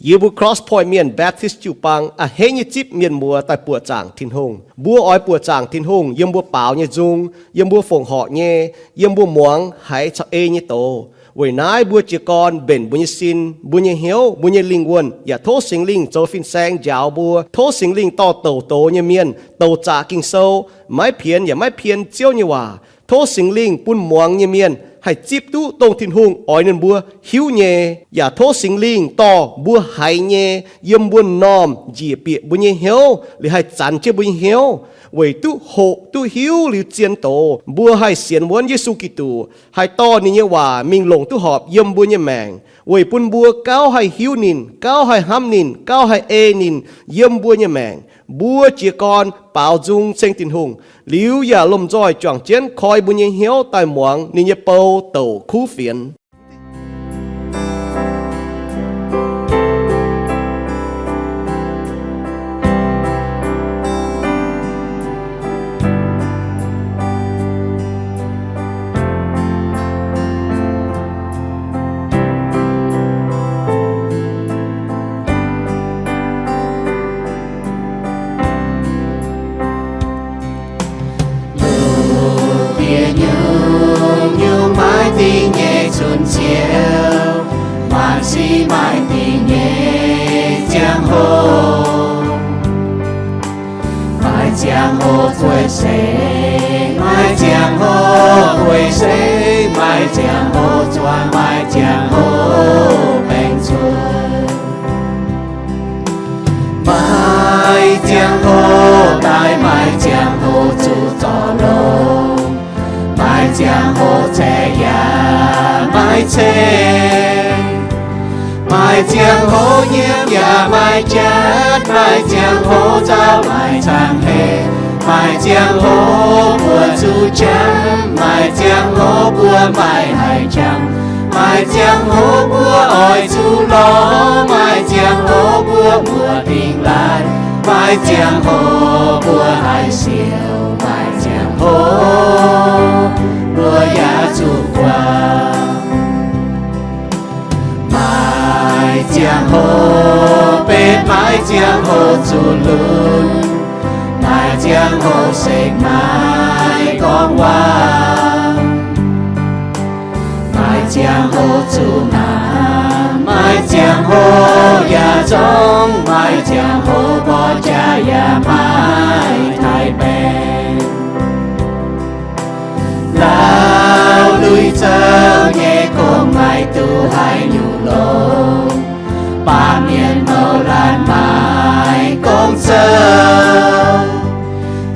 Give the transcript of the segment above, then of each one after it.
Yie mbuo Cross Point Mienh Baptist jiu-baang a'hneiv nyei zipv mienh muoz daaih buoqc zaangc Tin-Hungh. Mbuo oix buoqc zaangc Tin-Hungh yiem mbuo baaux nyei nzung, yiem mbuo fongc horc nyei, yiem mbuo muangx haiz caux ei nyei doz. Weic naaiv mbuo jiez gorn mbenc mbuo nyei sin, mbuo nyei hnyouv, mbuo nyei lingh wuonh, yaac tov Singx Lingh zoux fin-saeng njaaux mbuo. Tov Singx Lingh dorh douc doz nyei mienh, douc zaqc Ging-Sou, maiv pienx yaac maiv pien Ziouv nyei waac. Tov Singx Lingh bun muangx nyei mienh haih zipv duqv dongh Tin-Hungh oix ninh mbuo hiuv nyei. Yaac tov Singx Lingh dorh mbuo haiz nyei yiem mbuo m'normh njiec bieqc mbuo nyei hnyouv, liuz haih zanx jienv mbuo nyei hnyouv, weic duqv hoqc duqv hiuv liuz zien doz, mbuo haih sienx wuonv Yesu Giduc, haih dorh ninh nyei waac mingh longc duqv horpc yiem mbuo nyei maengc, weic bun mbuo gauh haih hiuv ninh, gauh haih hnamv ninh, gauh haih ei ninh yiem mbuo nyei maengc. Mbuo jiez gorn baaux nzung ceng Tin-Hungh, liuz yaac lomh nzoih juangc jienv koi mbuo nyei hnyouv daaih muangx ninh nyei bou douc kuv fienx. Lungh ndiev nyungc-nyungc maaih dingc nyei cun-ciouv, maanc sic maaih dingc nyei ziangh hoc. Maaih ziangh hoc guei seix, maaih ziangh hoc guei seix, maaih ziangh hoc zuangx, maaih ziangh hoc baengc cuotv. Maaih ziangh hoc daaih, maaih ziangh hoc zuqc zorc longx, maaih ziangh hoc ceix yaac maiv ceix. Maaih ziangh hoc nyiemv yaac maiv jatv, maaih ziangh hoc nzauh maaih cang heh, maaih ziangh hoc mbuo zuqc qangx, maaih ziangh hoc mbuo maiv haih qangx, maaih ziangh hoc mbuo oix zuqc lorz, maaih ziangh hoc mbuo muoz-dingh laaix, maaih ziangh hoc mbuo haih siouc, maaih ziangh hoc mbuo yaac zuqc guangc. Maaih ziangh hoc benx, maaih ziangh hoc zuqc lunx, maaih ziangh hoc sekv maaih gorngv waac. Maaih ziangh hoc zuqc naanc, maaih ziangh hoc yaac zongx, maaih ziangh hoc mborqv jaax yaac maaih taaih baengc. Lauh lui zouv nyei gong maaih duqv haaix nyungc longx, baamh mienh mouc laanh maaih gong zouv.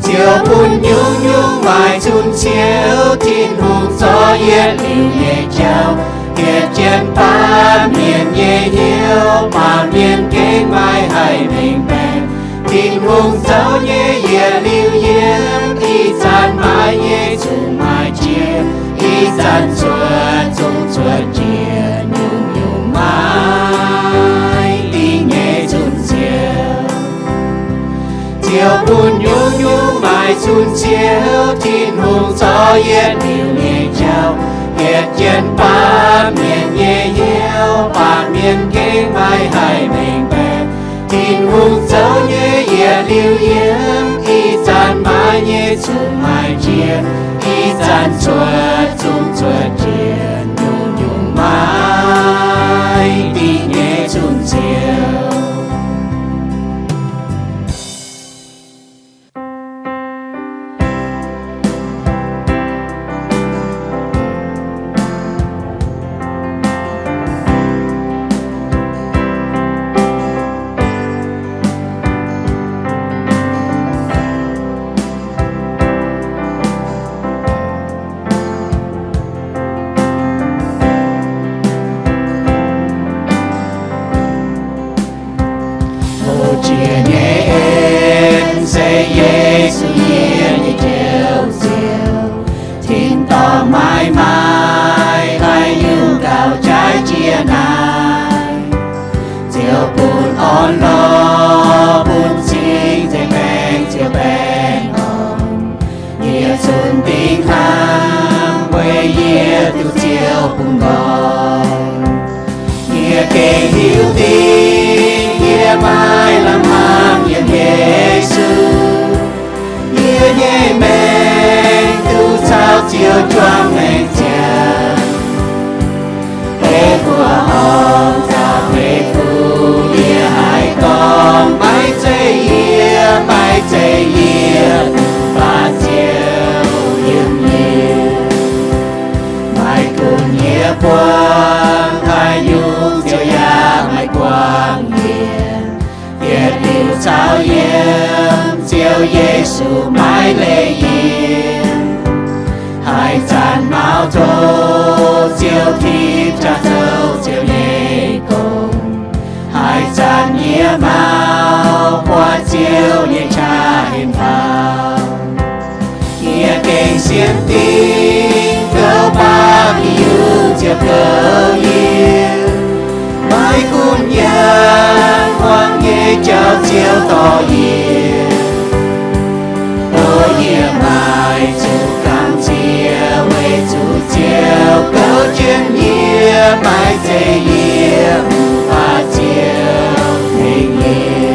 Ziouv bun nyungc-nyungc maaih cun-ciouv, Tin-Hungh zorqv yietc liuz nyei jauv, yietc jienv baamh mienh nyei hnyouv, baamh mienh gengh maiv haih mengh baeqc. Tin-Hungh zoux nyei yietc liuz yiem, ih zanc maaih nyei zungv maaih jiex, ih zanc cuotv zungv cuotv jiex, nyungc-nyungc maaih dingc nyei cun-ciouv. Ziouv bun nyungc-nyungc maaih cun-ciouv, Tin-Hungh zorqv yietc liuz nyei jauv, yietc jienv baamh mienh nyei hnyouv, baamh mienh gengh maiv haih mengh baeqc. Tin-Hungh zoux nyei yietc liuz yiem, ih zanc maaih nyei zungv maaih jiex, ih zanc cuotv zungv cuotv jiex, nyungc-nyungc maaih dingc nyei cun-ciouv. Houv jiex nyei en se Yesu yie nyei Njoux Ziouv. Tin-dorngh maiv maaih haaix nyungc gauh jaaix jiex naaiv. Ziouv bun orn-lorqc, bun cing-nzengc baengh ziouc baengh orn. Yie cun dingc hnangv weic yie duqv Ziouv bun nqoi. Yie gengh hiuv duqv Ziouv maiv leih yie. Haaix zanc maux tov Ziouv tipv jaax zouv Ziouv nyei gong. Haaix zanc yie maux buatc Ziouv nyei qaqv hien faaux. Yie gengh sienx dingc gouv baac Giduc Ziouv gouv yie. Maiv gunv yangh huaang nyei jauv Ziouv dorh yie. O yie maaih zuqc gamh nziex weic zuqc Ziouv gouv jienv yie, maiv zeiz yie mv baac Ziouv tengx yie.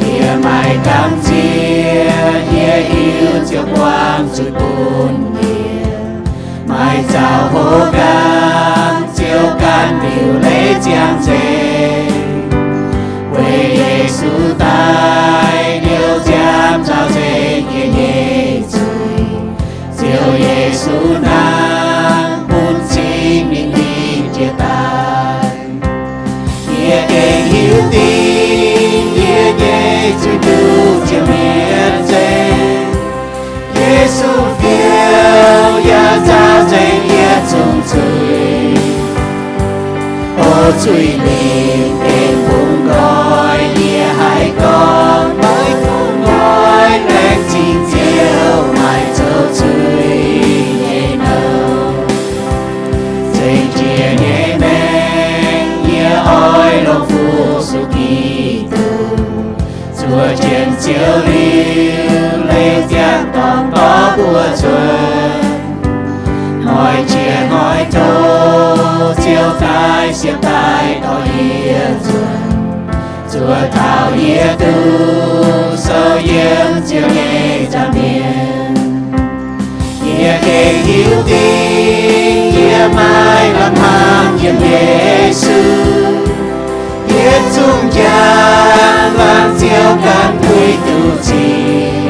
Yie maaih gamh nziex, yie hiuv Ziouv buangh zuqc bun yie. Maaih zaux hlo nqaang, Ziouv ganh liuc leiz ziangh nzengc. Weic Yesu daaih liouh nziaamv nzauh nzengc yie nyei zuiz. Ziouv Yesu nangh bun Singx Lingh dingh jiex daaih. Yie gengh hiuv dingc yie nyei zuiz nduqc Ziouv mietc nzengc. Yesu fiouv yaac nzauh nzengc yie zungv zuiz. O zuiz lingh gengh bungx nqoi, yie haih gorngv maiv duqv nqoi, laengz zingh Ziouv maaih zoux zuiz nyei nouh. Zengc jiex nyei maengc yie oix longc fu-sux Giduc. Zuov jienv Ziouv liuz, leiz ziangh dorngx dorh mbuo cuotv. Hnoi jiex hnoi tov, Ziouv daaih siepv daaih dorh yie cuotv. Zuov taux yie duqv sou yiem Ziouv nyei nza'hmien. Yie gengh hiuv dingc yie maaih lamh hlang yiem Yesu. Yie zungv njang laangz Ziouv ganh puix duqv cing.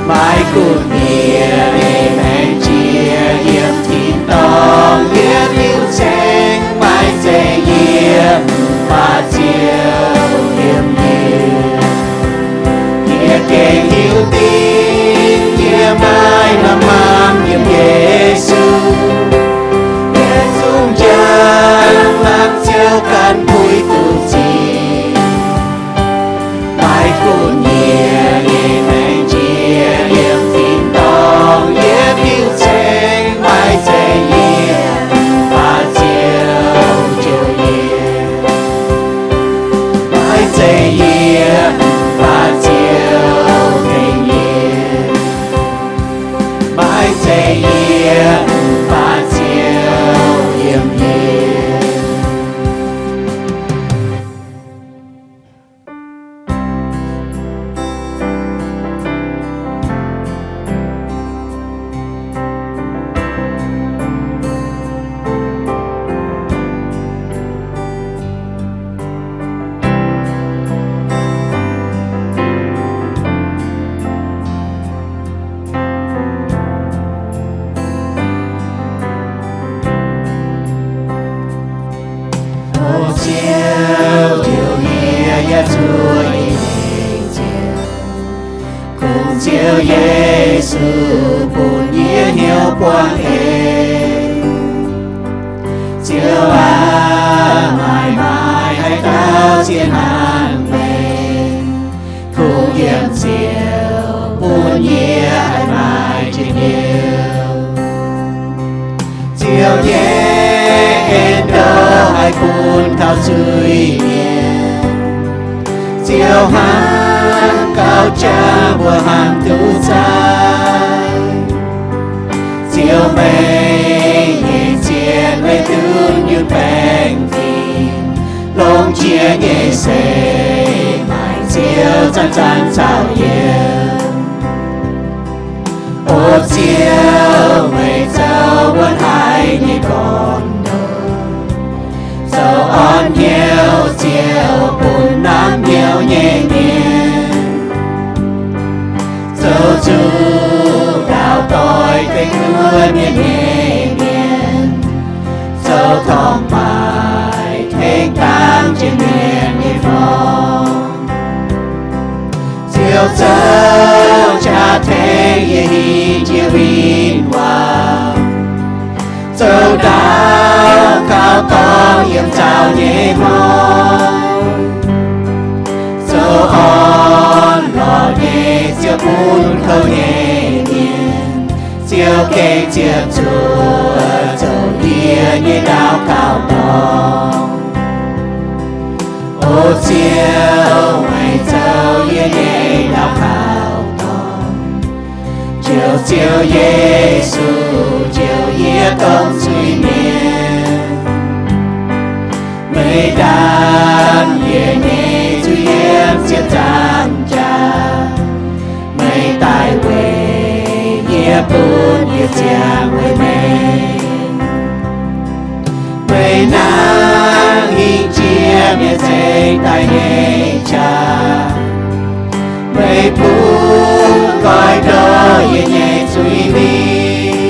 Maiv gunv yie leih maengc jiex yiem tin-dorngh, yie liuc ceng maiv zeiz yie mv baac Ziouv yiem yie. Yie gengh hiuv dingc yie maaih lamh hlang yiem Yesu. Yie zungv njang laangz Ziouv ganh puix duqv cing. Maiv gunv yie leih maengc jiex yiem tin-dorngh, yie liuc ceng maiv zeiz yie mv baac Ziouv jouh yie. Maiv zeiz yie mv baac Ziouv tengx yie. Maiv zeiz yie mv baac Ziouv yiem yie. O Ziouv, liouh yie yaac zuov yie nyei Ziouv. Kungx Ziouv Yesu bun yie hnyouv buangh eix. Ziouv aac, maaih maaih haaix dauh zien hnangv meih, kungx yiem Ziouv bun yie haih maaih njien-youh. Ziouv nyei en-douh haih bun taux zuiz-mienh. Ziouv hnamv gauh jangx mbuo hnamv duqv zaaic. Ziouv meih nyei zien weic dunv yunh baengh fingx, longx jiex nyei seix maaih Ziouv zanc-zanc caux yiem. O Ziouv, meih zoux wuonv haic nyei gorn-ndoqv, zoux orn hnyouv Ziouv bun namv hnyouv nyei mienh, zoux zuqc ndaauv doic deic duqv mienh nyei mienh, zoux torngv-baaix tengx dangv jiex mienh nyei forng. Ziouv yie hingh jiex win-wangv, zoux daux gaux dorngc yiem nzauh nyei hmuangv, zoux orn-lorqc nyei Ziouv bun kouv nyei mienh. Ziouv gengh ziepc zuoqv zoux yie nyei daux gaux dorngc. O Ziouv, meih zoux yie nyei daux gaux dorngc. Njoux Ziouv Yesu, njoux yie dongh zuiz-mienh. Meih ndaam yie nyei zuiz yiem ziepc nzaangc jaax. Meih daaih weic yie, bun yie ziangh weic meih. Meih hnangv hingh jiex mienh nzengc daaih nyei qaqv. Meih bun nqoi ndoqv yie nyei zuiz-mingh.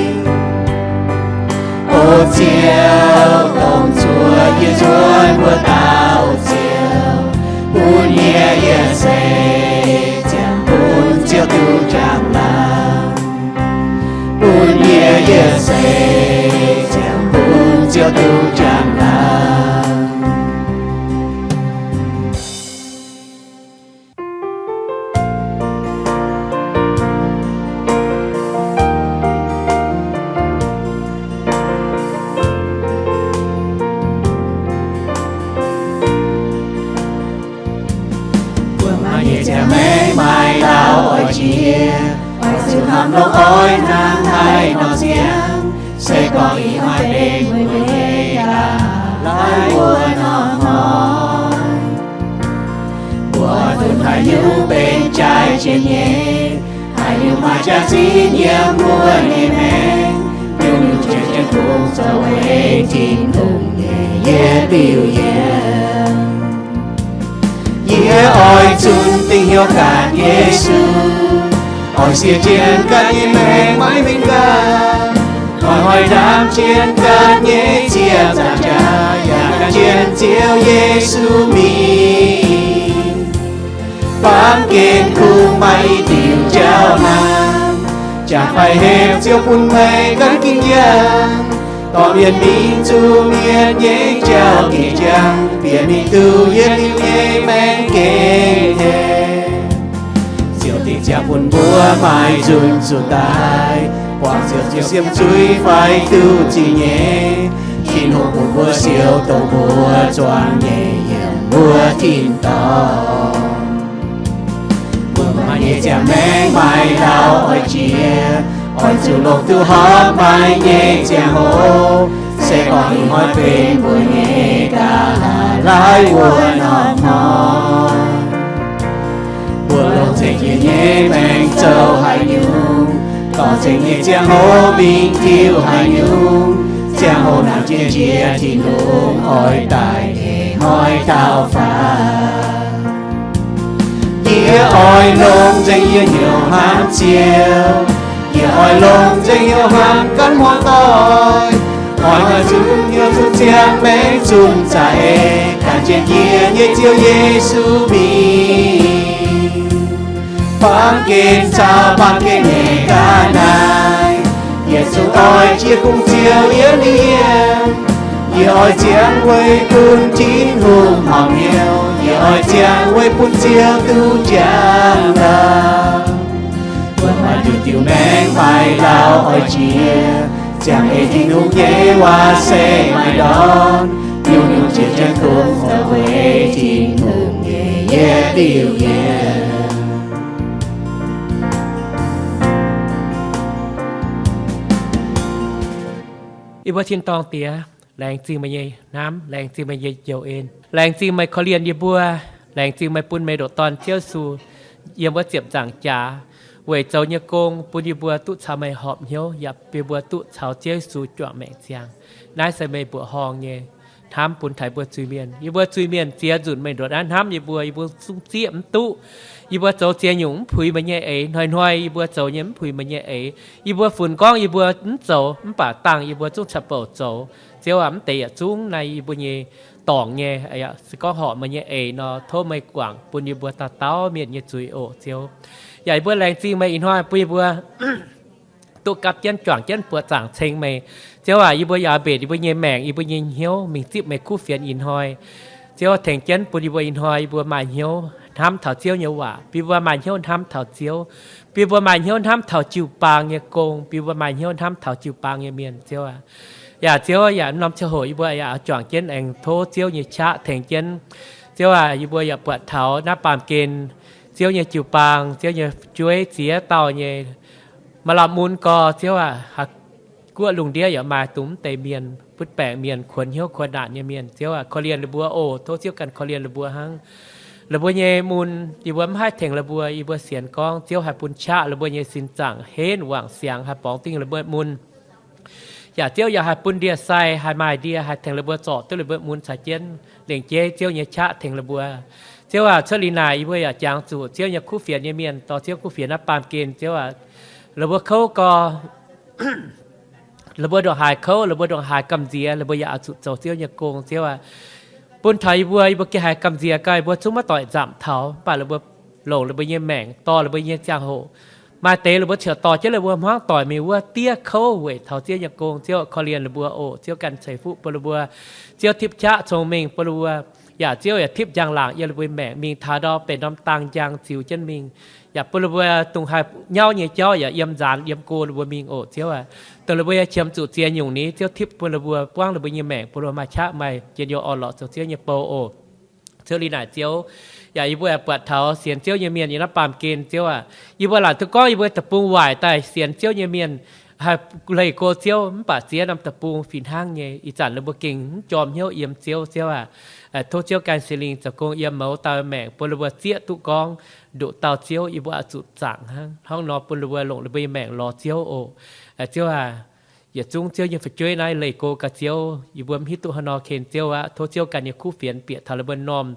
O Ziouv, dongh zuoqv yie nzuonx mbuo dauh Ziouv, bun yie yietc seix ziangh bun Ziouv duqv njang-laangc. Bun yie yietc seix ziangh bun Ziouv duqv njang-laangc. Mbuo maaih nyei ziangh maengc maaih lauh oix jiex, oix zuqc hnamv longx oix hnangv haaix nor siang. Se gorngv ih hnoi benx mbuo nyei ga'naaiv wuov norm hnoi, mbuo oix funx haaix nyungc benx jaaix jiex nyei? Haaix nyungc maaih jaax-zinh yiem mbuo nyei maengc? Nyungc-nyungc jiex jienv kungx zoux weic Tin-Hungh nyei yietc liuz yienc. Yie oix zunc dingc hnyouv ganh Yesu, oix siev jienv ganh nyei maengc maiv mingh ganh, oix hnoi ndaamv jienv ganh nyei ziepc nzaangc jaax, yaac gan jienv Ziouv Yesu mingh. Baamh gen kungx maaih i diuc jauv naaic, jangx faix hepc Ziouv bun meih gan ging yangh. Dorh mienh mingh zuqc mienh nyei jauv-louc jangx, bieqc mingh duqv yietc liuz nyei maengc gengh hec. Ziouv dingc ziangx bun mbuo maaih nzunc zuqc daaih, buangh Ziouv, Ziouv siemv zuiz faix duqv zingh nyei. Tin-Hungh bun mbuo siou dongh mbuo zuangx nyei yiem mbuo tin-dorngh. Mbuo maaih nyei ziangh maengc maaih lauh oix jiex, oix zuqc longc duqv horpc maaih nyei ziangh hoc. Se gorngv ih hnoi benx mbuo nyei ga'naaiv wuov norm hnoi, mbuo longc nzengc yie nyei maengc zoux haaix nyungc, dorh nzengc nyei ziangh hoc mingh tiuv haaix nyungc, ziangh hoc nangc jienv njiec Tin-Hungh oix daaih nyei hnoi taux faaux. Yie oix longc nzengc yie hnyouv hnamv Ziouv. Yie oix longc nzengc hnyouv hnamv gan muoz-doic. Oix maaih nzunc hnyouv zuqc ziangh maengc zunc za'eix, gan jienv yie nyei Ziouv Yesu mingh. Baamh gen caux baamh gen nyei ga'naaiv, yietc zungv oix jiex kungx Ziouv yietc liuz yienc. Yie oix ziangh weic bun Tin-Hungh horpc hnyouv. Yie oix ziangh weic bun Ziouv duqv njang-laangc. Mbuo maaih diuc diuc maengc maaih lauh oix jiex, ziangh ei Tin-Hungh nyei waac se maaih ndorn. Nyungc-nyungc jiex jienv kungx zoux weic Tin-Hungh nyei yietc liuz yienc. Yie mbuo tin-dorngh Diex, laengz zingh meih nyei hnamv, laengz zingh meih nyei njoux en, laengz zingh meih korv-lienh yie mbuo, laengz zingh meih bun meih ndoqc Dorn Ziouv Yesu yiem wuov ziepc nzaangc jaax weic zoux nyei gong bun yie mbuo duqv caux meih horpc hnyouv, yaac bun yie mbuo duqv caux Ziouv Yesu juangc maengc ziangh. Naaiv se meih mbuoqc horngh nyei hnamv bun taux mbuo zuiz-mienh. Yie mbuo zuiz-mienh ziex nzunc meih nduqc naaiv hnamv yie mbuo, yie mbuo zungv zieqv mv duqv. Yie mbuo zoux ziex nyungc mv puix meih nyei eix. Hnoi-hnoi yie mbuo zoux nyei mv puix meih nyei eix. Yie mbuo funx gorngv yie mbuo mv zoux, mv baac dangh yie mbuo zungv caqv-bouc zoux. Ziouv aac, mv deix yietc zungv naaiv yie mbuo nyei dorngc nyei, se gorngv horpc meih nyei eix nor, tov meih guangc bun yie mbuo dauh dauh mienh nyei zuiz oc, Ziouv. Yaac yie mbuo laengz zingh meih ih hnoi bun yie mbuo duqv gapv jienv juangc jienv buoqc zaangc ceng meih. Ziouv aac, yie mbuo yaac mbenc yie mbuo nyei maengc, yie mbuo nyei hnyouv mingh zipv meih kuv fienx ih hnoi. Ziouv, tengx jienv bun yie mbuo ih hnoi yie mbuo maaih hnyouv hnamv taux Ziouv nyei waac, bun yie mbuo maaih hnyouv hnamv taux Ziouv, bun yie mbuo maaih hnyouv hnamv taux jiu-baang nyei gong, bun yie mbuo maaih hnyouv hnamv taux jiu-baang nyei mienh, Ziouv aac. Yaac Ziouv, yaac norm ziangh hoc yie mbuo yaac juangc jienv aengx tov Ziouv nyei qaqv tengx jienv. Ziouv aac, yie mbuo yaac buatc taux naaiv baamh gen Ziouv nyei jiu-baang, Ziouv nyei fu'jueiv ziex dauh nyei maaih lamh mun gorx, Ziouv aac, guoqv lungh ndiev yaac maaih dongh mv deix mienh, butv baengc mienh, kuonx hnyouv kuonx naanc nyei mienh, Ziouv aac, korv-lienh ninh mbuo oc. Tov Ziouv ganh korv-lienh ninh mbuo hnangv. Ninh mbuo nyei mun yie mbuo mv haih tengx ninh mbuo, yie mbuo sienx gorngv Ziouv haih bun qaqv ninh mbuo nyei sin zaangc henv wangc siangx haih borngz dingh ninh mbuo mun. Yaac Ziouv yaac haih bun ndie-sai, haih maaih ndie haih tengx ninh mbuo zorc duqv ninh mbuo mun caux jienv lengc jeiv Ziouv nyei qaqv tengx ninh mbuo. Ziouv aac, cuotv liuz naaic yie mbuo yaac jangx zuqc Ziouv nyei kuv fienx nyei mienh dorh Ziouv kuv fienx naaiv baamh gen, Ziouv aac, ninh mbuo kouv gorx, ninh mbuo ndongc haaix kouv, ninh mbuo ndongc haaix gamh nziex, ninh mbuo yaac oix zuqc zoux Ziouv nyei gong, Ziouv aac. Bun taux yie mbuo, yie mbuo gengh haiz gamh nziex gau, yie mbuo zungv maiv doix nzamc taux, mv baac ninh mbuo longc ninh mbuo nyei maengc dorh ninh mbuo nyei ziangh hoc. Maaih deix ninh mbuo ziouc dorh jienv ninh mbuo hmuangv doic mingh wuov diev kouv weic taux Ziouv nyei gong, Ziouv korv-lienh ninh mbuo oc. Ziouv ganh ceix fuqv bun ninh mbuo. Ziouv tipv qaqv cong-mengh bun ninh mbuo. Yaac Ziouv yaac tipv njang-laangc yiem ninh mbuo maengc mingh taux ndau benx norm dang njang ziux jienv mingh. Yaac bun ninh mbuo dongh haih nyauv nyei jauv yaac yiem nzaanx yiem go ninh mbuo mingh oc, Ziouv aac. Dongh ninh mbuo nyei qiemx zuqc ziex nyungc ni, Ziouv tipv bun ninh mbuo, buangv ninh mbuo nyei maengc, bun ninh mbuo maaih qaqv maaih njien-youh orn-lorqc zoux Ziouv nyei bou oc. Cuotv liuz naaic Ziouv, yaac yie mbuo yaac buatc taux sienx Ziouv nyei mienh yiem naaiv baamh gen, Ziouv aac. Yie mbuo laaic duqv gorngv yie mbuo deic-bung waaic daaih sienx Ziouv nyei mienh haih leih go Ziouv, mv baac ziex norm deic-bung fih hnangv nyei. Ih zanc ninh mbuo gengh mv jorm hnyouv yiem Ziouv, Ziouv aac. Tov Ziouv ganh Singx Lingh zoux gong yiem mouz dauh maengc bun ninh mbuo zieqv duqv gorngv nduqc dauh Ziouv yie mbuo oix zuqc zaangc hnangv. Hnangv nor bun ninh mbuo longc ninh mbuo nyei maengc lorz Ziouv oc. Ziouv aac, yietc zungv Ziouv nyei fu'jueiv naaiv leih go gaax Ziouv, yie mbuo mv hiuv duqv haaix nor ken Ziouv aqv. Tov Ziouv ganh nyei kuv fienx bieqc taux ninh mbuo m'normh,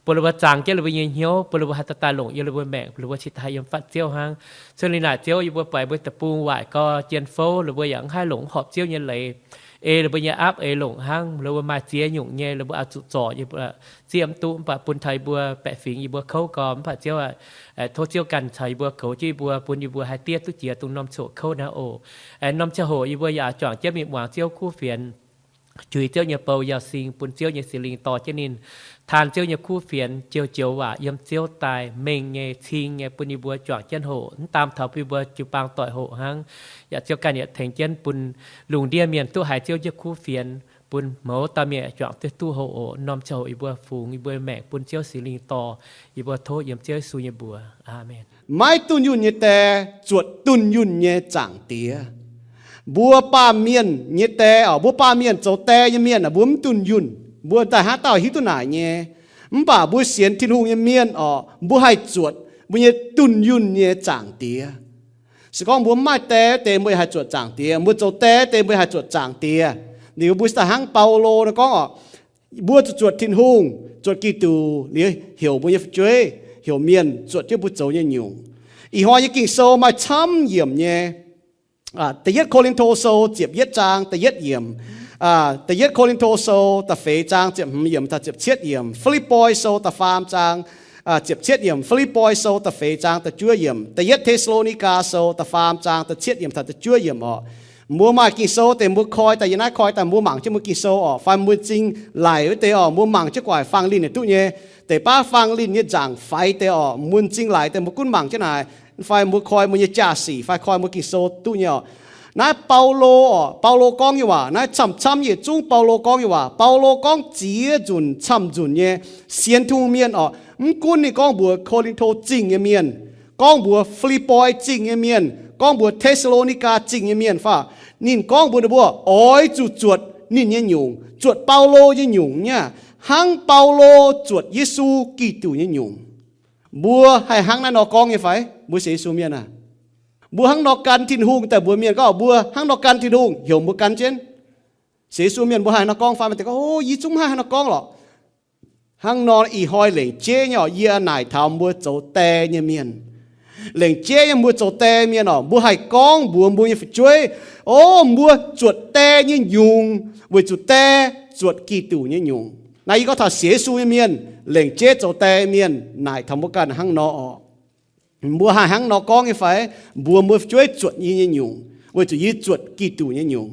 bun ninh mbuo zaangc jienv ninh mbuo nyei hnyouv, bun ninh mbuo haih daaih daaih longc yiem ninh mbuo maengc, ninh mbuo cingx daaih haih yiem fatv Ziouv hnangv. Cuotv liuz naaic Ziouv, yie mbuo buatc yie mbuo deic-bung waaic gau, jien-fouv ninh mbuo yaac mv haih longc horpc Ziouv nyei leiz, ei ninh mbuo nyei aapv eix longc hnangv. Ninh mbuo maaih ziex nyungc nyei, ninh mbuo oix zuqc zorc, yie mbuo zieqv mv duqv, mv baac bun taux yie mbuo baeqc fingx yie mbuo kouv gau, mv baac Ziouv aac, tov Ziouv ganh caux yie mbuo goux jienv yie mbuo, bun yie mbuo haih diev duqv jiex dongh norm coqv kouv naaiv oc. Norm ziangh hoc yie mbuo yaac juangc jienv mingh muangx Ziouv kuv fienx, juix Ziouv nyei bou yaac sing bun Ziouv nyei Singx Lingh dorh jienv ninh taan Ziouv nyei kuv fienx, joux-joux waac yiem Ziouv daaih mengh nyei, cing nyei, bun yie mbuo juangc jienv hoqc, mv daam taux bun yie mbuo jiu-baang doic hoqc hnangv. Yaac Ziouv ganh yaac tengx jienv bun lungh ndiev mienh duqv haiz Ziouv nyei kuv fienx, bun mouz dauh mienh juangc duqv duqv hoqc oc. Norm ziangh hoc yie mbuo fungx yie mbuo maengc bun Ziouv Singx Lingh dorh, yie mbuo tov yiem Ziouv Yesu nyei mbuox. Aamen. Maiv dunh yunh nyei die zuotc dunh yunh nyei zaangc diex. Mbuo baamh mienh nyei die oc, mbuo baamh mienh zoux die nyei mienh aah, mbuo mv dunh yunh. Mbuo daaih haaix dauh hiuv duqv naaic nyei. Mv baac mbuo sienx Tin-Hungh nyei mienh oc, mbuo haih zuotc mbuo nyei dunh yunh nyei zaangc diex. Se gorngv mbuo mv maaih die deix, mbuo yaac haih zuotc zaangc diex. Mbuo zoux die deix, mbuo yaac haih zuotc zaangc diex. Liuz mbuo daaih hnangv Baulo nor gorngv oc, mbuo zuqc zuotc Tin-Hungh, zuotc Giduc liuz, heuc mbuo nyei fu'jueiv, heuc mienh zuotc jienv mbuo zoux nyei nyungc. Ih hnoi nyei Ging-Sou maaih camv yiemc nyei. Da'yietv Ko^lin^to Sou ziepc yietv zaang da'yietv yiemc, da'yietv Ko^lin^to Sou da'feix zaang ziepc hmz yiemc taux ziepc cietv yiemc, Fi^lipv^poi Sou da'faam zaang ziepc cietv yiemc, Fi^lipv^poi Sou da'feix zaang da'juov yiemc, da'yietv Te^saa^lo^ni^gaa Sou da'faam zaang da'cietv yiemc taux da'juov yiemc oc. Mbuo maaih Ging-Sou deix mbuo koi daaih, yie naaiv koi daaih mbuo mangc jienv mbuo Ging-Sou oc. Fai mbuo m'zing laic wuov deix oc, mbuo mangc jienv gu'nguaaic fang linh duqv nyei. Deix baav fang linh nyei nzaangc faix deix oc, mbuo m'zing laic deix mbuo gunv mangc jienv naaic. Fai mbuo koi mbuo nyei jaa-sic fai koi mbuo Ging-Sou duqv nyei oc. Naaiv Baulo oc, Baulo gorngv nyei waac, naaiv camv-camv yietc zungv Baulo gorngv nyei waac. Baulo gorngv ziex nzunc camv nzunc nyei sienx Tin-Hungh mienh oc. Mv gunv ninh gorngv mbuox Ko^lin^to Zingh nyei mienh, gorngv mbuox Fi^lipv^poi Zingh nyei mienh, gorngv mbuox Te^saa^lo^ni^gaa Zingh nyei mienh fai, ninh gorngv mbuox ninh mbuo oix zuqc zuotc ninh nyei nyungc, zuotc Baulo nyei nyungc nyei, hnangv Baulo zuotc Yesu Giduc nyei nyungc. Mbuo haih hnangv naaiv nor gorngv nyei fai? Mbuo sienx Yesu mienh aah, mbuo hnangv nor gan Tin-Hungh daaih mbuox mienh gorngv mbuo hnangv nor gan Tin-Hungh, heuc mbuo gan jienv. Sienx Yesu mienh mbuo haih nor gorngv fai? Maaih deix gorngv, Ov, yie zungv mv haih haaix nor gorngv lorqc. Hnangv nor ih hnoi lengc jeiv nyei oc, yie naaic taux mbuo zoux die nyei mienh. Lengc jeiv nyei mbuo zoux die mienh oc, mbuo haih gorngv mbuox mbuo nyei fu'jueiv, Ov, mbuo zuotc die nyei nyungc weic zuqc die zuotc Giduc nyei nyungc. Naaiv yie gorngv taux sienx Yesu nyei mienh, lengc jeiv zoux die mienh, naaic taux mbuo ganh hnangv nor oc. Mbuo haih hnangv nor gorngv nyei fai? Mbuox mbuo fu'jueiv zuotc yie nyei nyungc, weic zuqc yie zuotc Giduc nyei nyungc.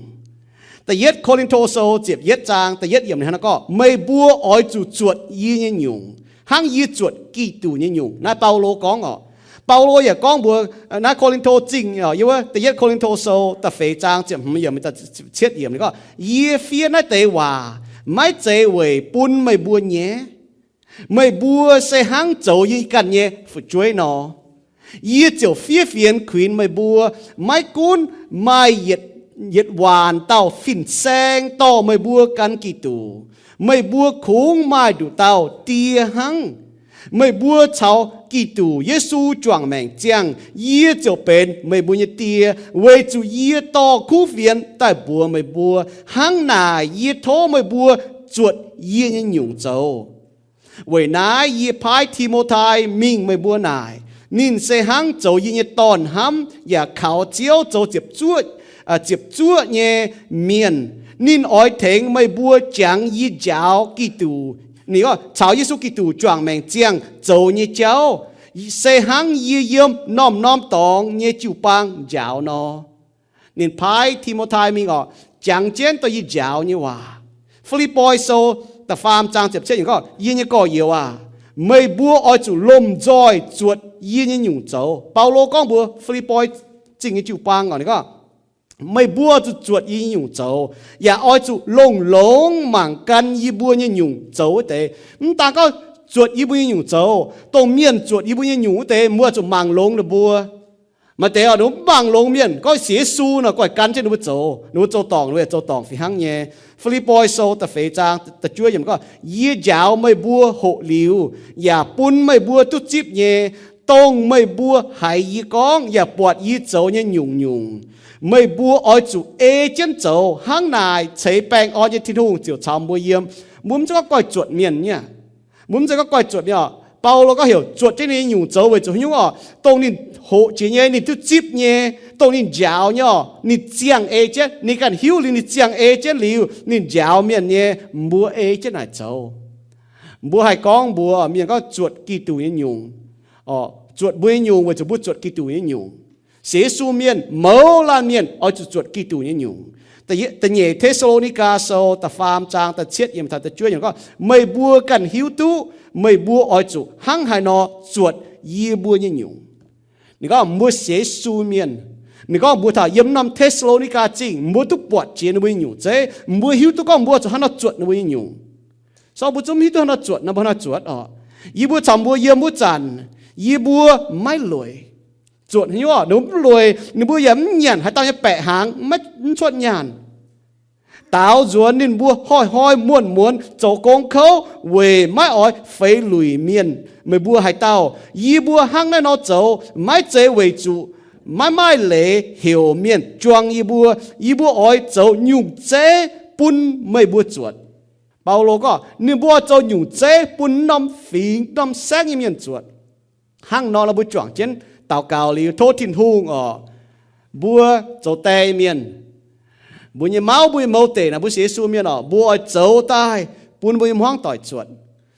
Da'yietv Ko^lin^to Sou ziepc yietv zaang da'yietv yiemc ninh hnangv naaiv gorngv, meih mbuo oix zuqc zuotc yie nyei nyungc, hnangv yie zuotc Giduc nyei nyungc. Naaiv Baulo gorngv oc. Baulo yaac gorngv mbuox naaiv Ko^lin^to Zingh, yiem wuov da'yietv Ko^lin^to Sou da'feix zaang ziepc hmz yiemc, cietv yiemc ninh gorngv, yie fiev naaiv deix waac maiv zeiz weic bun meih mbuo nyaiv. Meih mbuo se hnangv zoux yie ganh nyei fu'jueiv nor. Yie ziouc fiev fienx kuinx meih mbuo, maiv gunv maaih yietc, yietc waanc dauh fin-saeng dorh meih mbuo gan Giduc, meih mbuo kungx maaih nduqc dauh die hnangv. Meih mbuo caux Giduc Yesu juangc maengc ziangh, yie ziouc benx meih mbuo nyei die, weic zuqc yie dorh kuv fienx daaih mbuox meih mbuo. Hnangv naaic yie tov meih mbuo zuotc yie nyei nyungc zoux. Weic naaiv yie paaiv Ti^mo^tai mingh meih mbuo naaic. Ninh se hnangv zoux yie nyei dorn-hnamv yaac kaux Ziouv zoux ziepc zuoqv, ziepc zuoqv nyei mienh. Ninh oix tengx meih mbuo jangx yie njaaux Giduc, ninh caux Yesu Giduc juangc maengc ziangh zoux nyei jauv, se hnangv yie yiem norm-norm dorngx nyei jiu-baang njaaux nor. Ninh paaiv Ti^mo^tai mingh oc, jangx jienv dorh yie njaaux nyei waac. Fi^lipv^poi Sou da'faam zaang ziepc cietv yiemc gorngv, yie nyei gorx-youz aac, meih mbuo oix zuqc lomh nzoih zuotc yie nyei nyungc zoux. Baulo gorngv mbuox Fi^lipv^poi Zingh nyei jiu-baang oc, ninh gorngv, meih mbuo oix zuqc zuotc yie nyei nyungc zoux, yaac oix zuqc longx-longx mangc gan yie mbuo nyei nyungc zoux wuov deix. Mv daan gorngv zuotc yie mbuo nyei nyungc zoux, dongh mienh zuotc yie mbuo nyei nyungc wuov deix, mbuo oix zuqc mangc longx ninh mbuo. Maaih deix oc, ninh mbuo mv mangc longx mienh, gorngv sienx Yesu nor, guaih gan jienv ninh mbuo zoux, ninh mbuo zoux dorngc, ninh mbuo yaac zoux dorngc fih hnangv nyei. Fi^lipv^poi Sou da'feix zaang da'juov yiemc gorngv, yie njaaux meih mbuo hoqc liuz, yaac bun meih mbuo duqv zipv nyei, dongh meih mbuo haiz yie gorngv yaac buatc yie zoux nyei nyungc-nyungc, meih mbuo oix zuqc ei jienv zoux. Hnangv naaic ceix baengh orn nyei Tin-Hungh ziouc caux mbuo yiem. Mbuo mv zeiz gorngv goiv zuotc mienh nyei. Mbuo mv zeiz gorngv goiv zuotc mienh oc. Baulo gorngv heuc zuotc jienv ninh nyei nyungc zoux weic zuqc haaix nyungc oc? Dongh ninh hoqc jiex nyei, ninh duqv zipv nyei, dongh ninh njaaux nyei oc, ninh ziangh ei jienv, ninh ganh hiuv liuz ninh ziangh ei jienv liuz, ninh njaaux mienh nyei, mbuo ei jienv naaic zoux. Mbuo haih gorngv mbuox mienh gorngv zuotc Giduc nyei nyungc. Zuotc mbuo nyei nyungc weic zuqc mbuo zuotc Giduc nyei nyungc. Sienx Yesu mienh, mouz laanh mienh oix zuqc zuotc Giduc nyei nyungc. Da'nyeic Te^saa^lo^ni^gaa Sou da'faam zaang da'cietv yiemc taux da'juov yiemc gorngv, meih mbuo ganh hiuv duqv meih mbuo oix zuqc hnangv haaix nor zuotc yie mbuo nyei nyungc. Ninh gorngv mbuo sienx Yesu mienh, ninh gorngv mbuox taux yiem norm Te^saa^lo^ni^gaa Zingh, mbuo duqv buatc jiex ninh mbuo nyei nyungc zeiv, mbuo hiuv duqv gorngv mbuo zuqc hnangv nor zuotc ninh mbuo nyei nyungc. Sorng mbuo zungv hiuv duqv hnangv nor zuotc nor, mbuo hnangv nor zuotc oc. Yie mbuo caux mbuo yiem wuov zanc, yie mbuo maiv lueic. Zuotc haaix nyungc oc? Ninh mbuo mv lueic, ninh mbuo yaac mv nyanc haaix dauh nyei baeqc hnaangx, maiv, mv cuotv nyaanh. Daaux nzuonx ninh mbuo hnoi-hnoi muonz-muonz zoux gong kouv weic maiv oix feix luic mienh, meih mbuo haaix dauh. Yie mbuo hnangv naaiv nor zoux maiv zeiz weic zuqc maiv maaih leiz heuc mienh juang yie mbuo. Yie mbuo oix zoux nyungc zeiv bun meih mbuo zuotc. Baulo gorngv ninh mbuo oix zoux nyungc zeiv bun norm fingx norm saengv nyei mienh zuotc. Hnangv nor, mbuo juangc jienv daux gaux liuz tov Tin-Hungh oc, mbuo zoux die mienh, mbuo nyei mauv, mbuo nyei mouz deic naaic, mbuo sienx Yesu mienh oc, mbuo oix zoux daaih bun mbuo nyei hmuangv doic zuotc.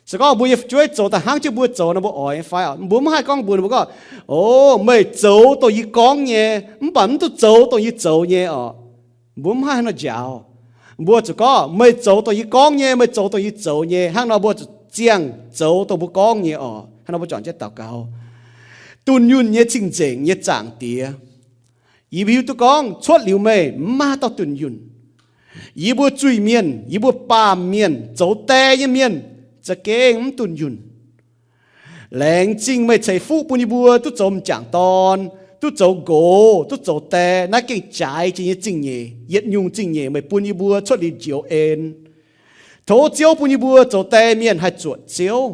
Se gorngv mbuo nyei fu'jueiv zoux daaih hnangv jienv mbuo zoux nor, mbuo oix nyei fai oc? Mbuo mv haih gorngv mbuox ninh mbuo gorngv, O, meih zoux dongh yie gorngv nyei, mv baac mv duqv zoux dongh yie zoux nyei oc. Mbuo mv haih hnangv nor njaaux. Mbuo zuqc gorngv, Meih zoux dongh yie gorngv nyei, meih zoux dongh yie zoux nyei. Hnangv nor mbuo zuqc ziangh zoux dongh mbuo gorngv nyei oc. Hnangv nor mbuo juangc jienv daux gaux. Dunh yunh nyei cing-nzengc nyei Zaangc Diex, yie mbuo hiuv duqv gorngv cuotv liuz meih mv maaih haaix dauh dunh yunh. Yie mbuo zuiz-mienh, yie mbuo baamh mienh, zoux die nyei mienh, za'gengh mv dunh yunh. Laengz zingh meih ceix fuqv bun yie mbuo duqv zoux m'jangc dorn, duqv zoux nqox, duqv zoux die. Naaiv gengh jaaix jiex nyei zingh nyeic, yietc nyungc zingh nyeic meih bun yie mbuo cuotv liuz njoux en. Tov Ziouv bun yie mbuo zoux die mienh haih zuotc Ziouv,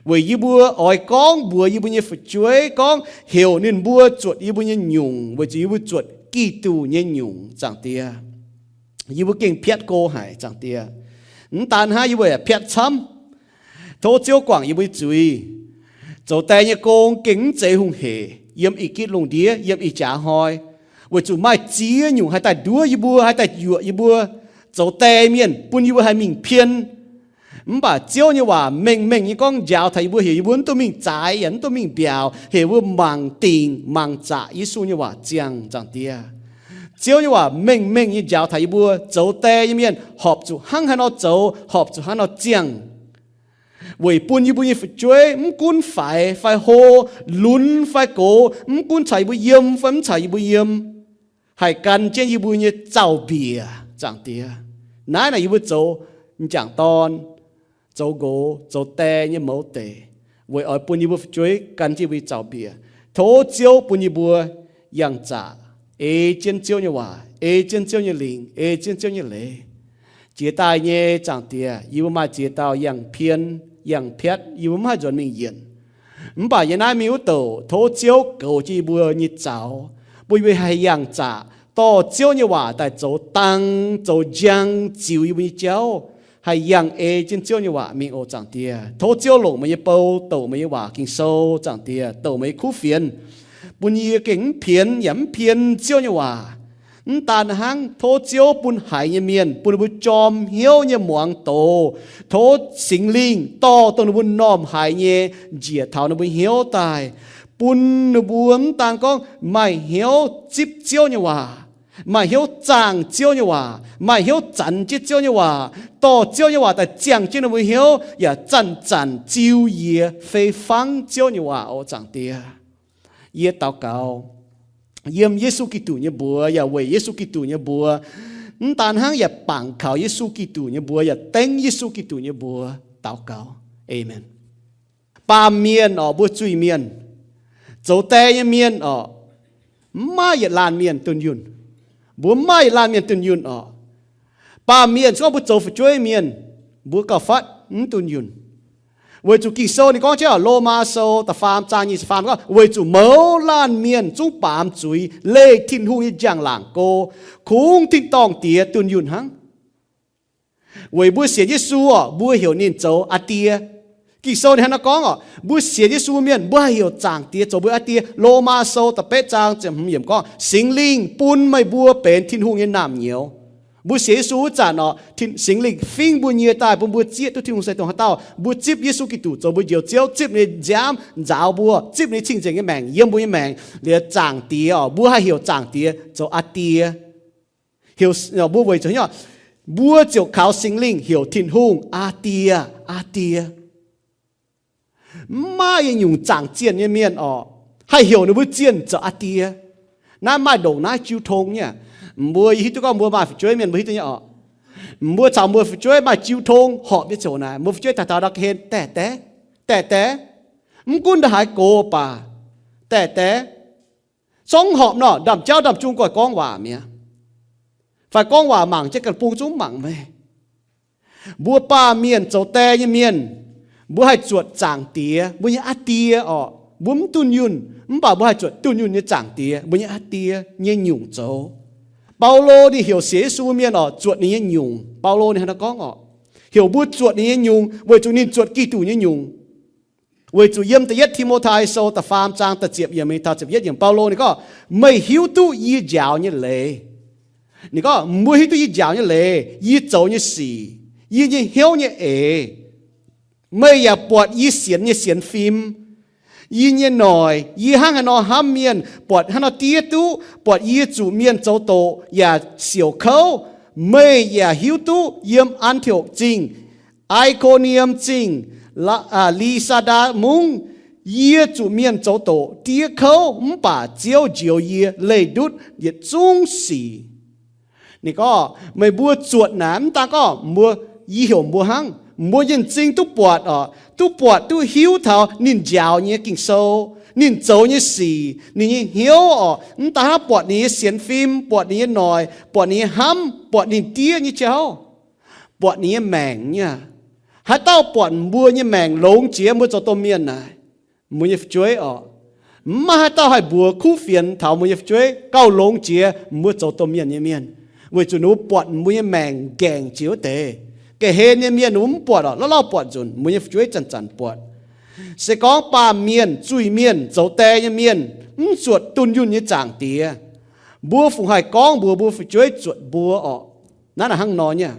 weic yie mbuo oix gorngv mbuox yie mbuo nyei fu'jueiv gorngv heuc ninh mbuo zuotc yie mbuo nyei nyungc, weic zuqc yie mbuo zuotc Giduc nyei nyungc, Zaangc Diex. Yie mbuo gengh piatv go haic, Zaangc Diex. Mv daan hnangv, yie mbuo yaac piatv camv. Tov Ziouv guangc yie mbuo nyei zuiz. Zoux die nyei gong gengh mv zeiz hungh hec yiem ih gitv lungh ndiev, yiem ih jaax hnoi, weic zuqc maaih ziex nyungc haih daaih nduov yie mbuo, haih daaih yuoqc yie mbuo. Zoux die mienh bun yie mbuo haih mingh pien, Mv baac Ziouv nyei waac mengh mengh nyei gorngv njaaux taux yie mbuo, heuc yie mbuo mv dungx mingh zaaix yaac mv dungx mingh mbiaauc, heuc yie mbuo mangc dingc mangc zaqc Yesu nyei waac ziangh, Zaangc Diex. Ziouv nyei waac mengh mengh nyei njaaux taux yie mbuo zoux die nyei mienh horpc zuqc hnangv haaix nor zoux, horpc zuqc hnangv haaix nor ziangh, weic bun yie mbuo nyei fu'jueiv mv gunv faix fai hlo, lunx fai gox, mv gunv caux yie mbuo yiem fai mv caux yie mbuo yiem, haih gan jienv yie mbuo nyei zaux-mbiec, Zaangc Diex. Naaiv naaic yie mbuo zoux m'jangc dorn, zoux nqox, zoux die nyei mouz deic, weic oix bun yie mbuo fu'jueiv gan jienv yie mbuo nyei zaux-mbiec. Tov Ziouv bun yie mbuo yangh zaqc, ei jienv Ziouv nyei waac, ei jienv Ziouv nyei lingc, ei jienv Ziouv nyei leiz. Jiex daaih nyei, Zaangc Diex, yie mbuo maaih ziex dauh yangh pien, yangh piatv, yie mbuo mv haih nzuonx mingh yienc. Mv baac yie naaiv mingh wuov douc, tov Ziouv goux jienv yie mbuo nyei zaux, bun yie mbuo haih yangh zaqc dorh Ziouv nyei waac daaih zoux dang, zoux njang ziux yie mbuo nyei jauv, haih yangh ei jienv Ziouv nyei waac mingh oc, Zaangc Diex. Tov Ziouv longc meih nyei bou, douc meih nyei waac Ging-Sou, Zaangc Diex, douc meih nyei kuv fienx, bun yie gengh mv pienx yaac mv pien Ziouv nyei waac. Mv daan hnangv, tov Ziouv bun haiz nyei mienh, bun ninh mbuo jorm hnyouv nyei muangx doz. Tov Singx Lingh dorh dongh ninh mbuo m'normh haiz nyei njiec taux ninh mbuo hnyouv daaih, bun ninh mbuo mv daan gorngv maaih hnyouv zipv Ziouv nyei waac, maaih hnyouv zaangh Ziouv nyei waac, maaih hnyouv zanx jienv Ziouv nyei waac, dorh Ziouv nyei waac daaih ziangh jienv ninh mbuo hnyouv, yaac zanc-zanc ziux yie fei fangv Ziouv nyei waac oc, Zaangc Diex. Yie daux gaux yiem Yesu Giduc nyei mbuox yaac weic Yesu Giduc nyei mbuox. Mv daan hnangv, yaac bangc kaux Yesu Giduc nyei mbuox, yaac dengv Yesu Giduc nyei mbuox daux gaux. Aamen. Baamh mienh orqc, mbuo zuiz-mienh, zoux die nyei mienh orqc, mv maaih yietc laanh mienh dunh yunh. Mbuo mv maaih yietc laanh mienh dunh yunh orqc. Baamh mienh se gorngv mbuo zoux fu'jueiv mienh, mbuo gauh fatv mv dunh yunh. Weic zuqc Ging-Sou ninh gorngv jienv Lomaa Sou da'faam zaang nyic ziepc faam gorngv, weic zuqc mouz laanh mienh zungv baamz zuiz leih Tin-Hungh nyei njang-laangc go, kungx tin-dorngh Diex dunh yunh hnangv. Weic mbuo sienx Yesu orqc, mbuo heuc ninh zoux Aa Die. Ging-Sou ninh hnangv naaiv gorngv orqc, mbuo sienx Yesu mienh, mbuo haih heuc Zaangc Diex zoux mbuo Aa Die. Lomaa Sou da'betv zaang ziepc hmz yiemc gorngv, Singx Lingh bun meih mbuo benx Tin-Hungh nyei naamh nyouz. Mbuo sienx Yesu wuov zanc orqc, Singx Lingh fingv mbuo nyie daaih bun mbuo zieqv duqv Tin-Hungh se dongh haaix dauh. Mbuo zipv Yesu Giduc zoux mbuo njoux Ziouv, zipv ninh nyei nziaamv nzaaux mbuo, zipv ninh nyei cing-nzengc nyei maengc yiem mbuo nyei maengc liuz, Zaangc Diex orqc, mbuo haih heuc Zaangc Diex zoux Aa Die. Heuc, mbuo weic zuqc, mbuo ziouc kaux Singx Lingh heuc Tin-Hungh, Aa Die, Aa Die. Mv maaih yietc nyungc zaangc zienh nyei mienh orqc, haih heuc ninh mbuo zienh zoux Aa Die. Naaiv maaih ndongc naaiv jiu tong nyei. Mbuo yie hiuv duqv gorngv mbuo maaih fu'jueiv mienh mbuo hiuv duqv nyei orqc. Mbuo caux mbuo fu'jueiv maaih jiu tong horpc nyei ziouc naaic, mbuo fu'jueiv taux taux ndau ga'hlen, Daeh daeh, daeh daeh, mv gunv ndau haaix gox baac, daeh daeh, zungv horpc nor, ndaamv-jauv ndaamv-jung guaih gorngv waac mi'aqv, fai gorngv waac mangc jienv ganh bung zungv mangc meih. Mbuo baamh mienh zoux die nyei mienh, mbuo haih zuotc Zaangc Diex, mbuo nyei Aa Die orqc. Mbuo mv dunh yunh, mv baac mbuo haih zuotc dunh yunh nyei Zaangc Diex, mbuo nyei Aa Die nyei nyungc zoux. Baulo ninh heuc sienx Yesu mienh orqc, zuotc ninh nyei nyungc. Baulo ninh hnangv naaiv gorngv orqc, heuc mbuo zuotc ninh nyei nyungc weic zuqc ninh zuotc Giduc nyei nyungc. Weic zuqc yiem da'yietv Ti^mo^tai Sou da'faam zaang da'ziepc yiemc mingh taux ziepc yietv yiemc, Baulo ninh gorngv, meih hiuv duqv yie njaaux nyei leiz. Ninh gorngv, mbuo hiuv duqv yie njaaux nyei leiz, yie zoux nyei sic, yie nyei hnyouv nyei eix. Meih yaac buatc yie sienx nyei sienx fim, yie nyei noic, yie hnangv haaix nor hnamv mienh, buatc hnangv nor diev duqv, buatc yie zuqc mienh zoux doqc yaac siouc kouv. Meih yaac hiuv duqv yiem An^ti^okc Zingh, I^ko^nie^m Zingh, Li^saa^ndaa Mungv, yie zuqc mienh zoux doqc diev kouv, mv baac Ziouv njoux yie leih ndutv yietc zungv sic. Ninh gorngv meih mbuo zuotc naaic mv daan gorngv mbuo, yie heuc mbuo hnangv, mbuo nyei m'zing duqv buatc orqc, duqv buatc duqv hiuv taux ninh njaaux nyei Ging-Sou, ninh zoux nyei sic, ninh nyei hnyouv orqc, mv daan hnangv buatc ninh nyei sienx fim, buatc ninh nyei noic, buatc ninh nyei hnamv, buatc ninh diev nyei jauv, buatc ninh nyei maengc nyei. Haaix dauh buatc mbuo nyei maengc longx jiex mbuo zoux domh mienh naaic, mbuo nyei fu'jueiv orqc, mv maaih haaix dauh haih mbuox kuv fienx taux mbuo nyei fu'jueiv gauh longx jiex mbuo zoux domh mienh nyei mienh, weic zuqc ninh mbuo buatc mbuo nyei maengc nqaengc jiex wuov deix. Ga'hlen nyei mienh ninh mbuo mv buatc orqc, lauh lauh buatc nzunc, mbuo nyei fu'jueiv zanc-zanc buatc. Se gorngv baamh mienh, zuiz-mienh, zoux die nyei mienh mv zuotc dunh yunh nyei Zaangc Diex, mbuo fungc haih gorngv mbuox mbuo fu'jueiv zuotc mbuo orqc? Naaiv naaic hnangv nor nyei.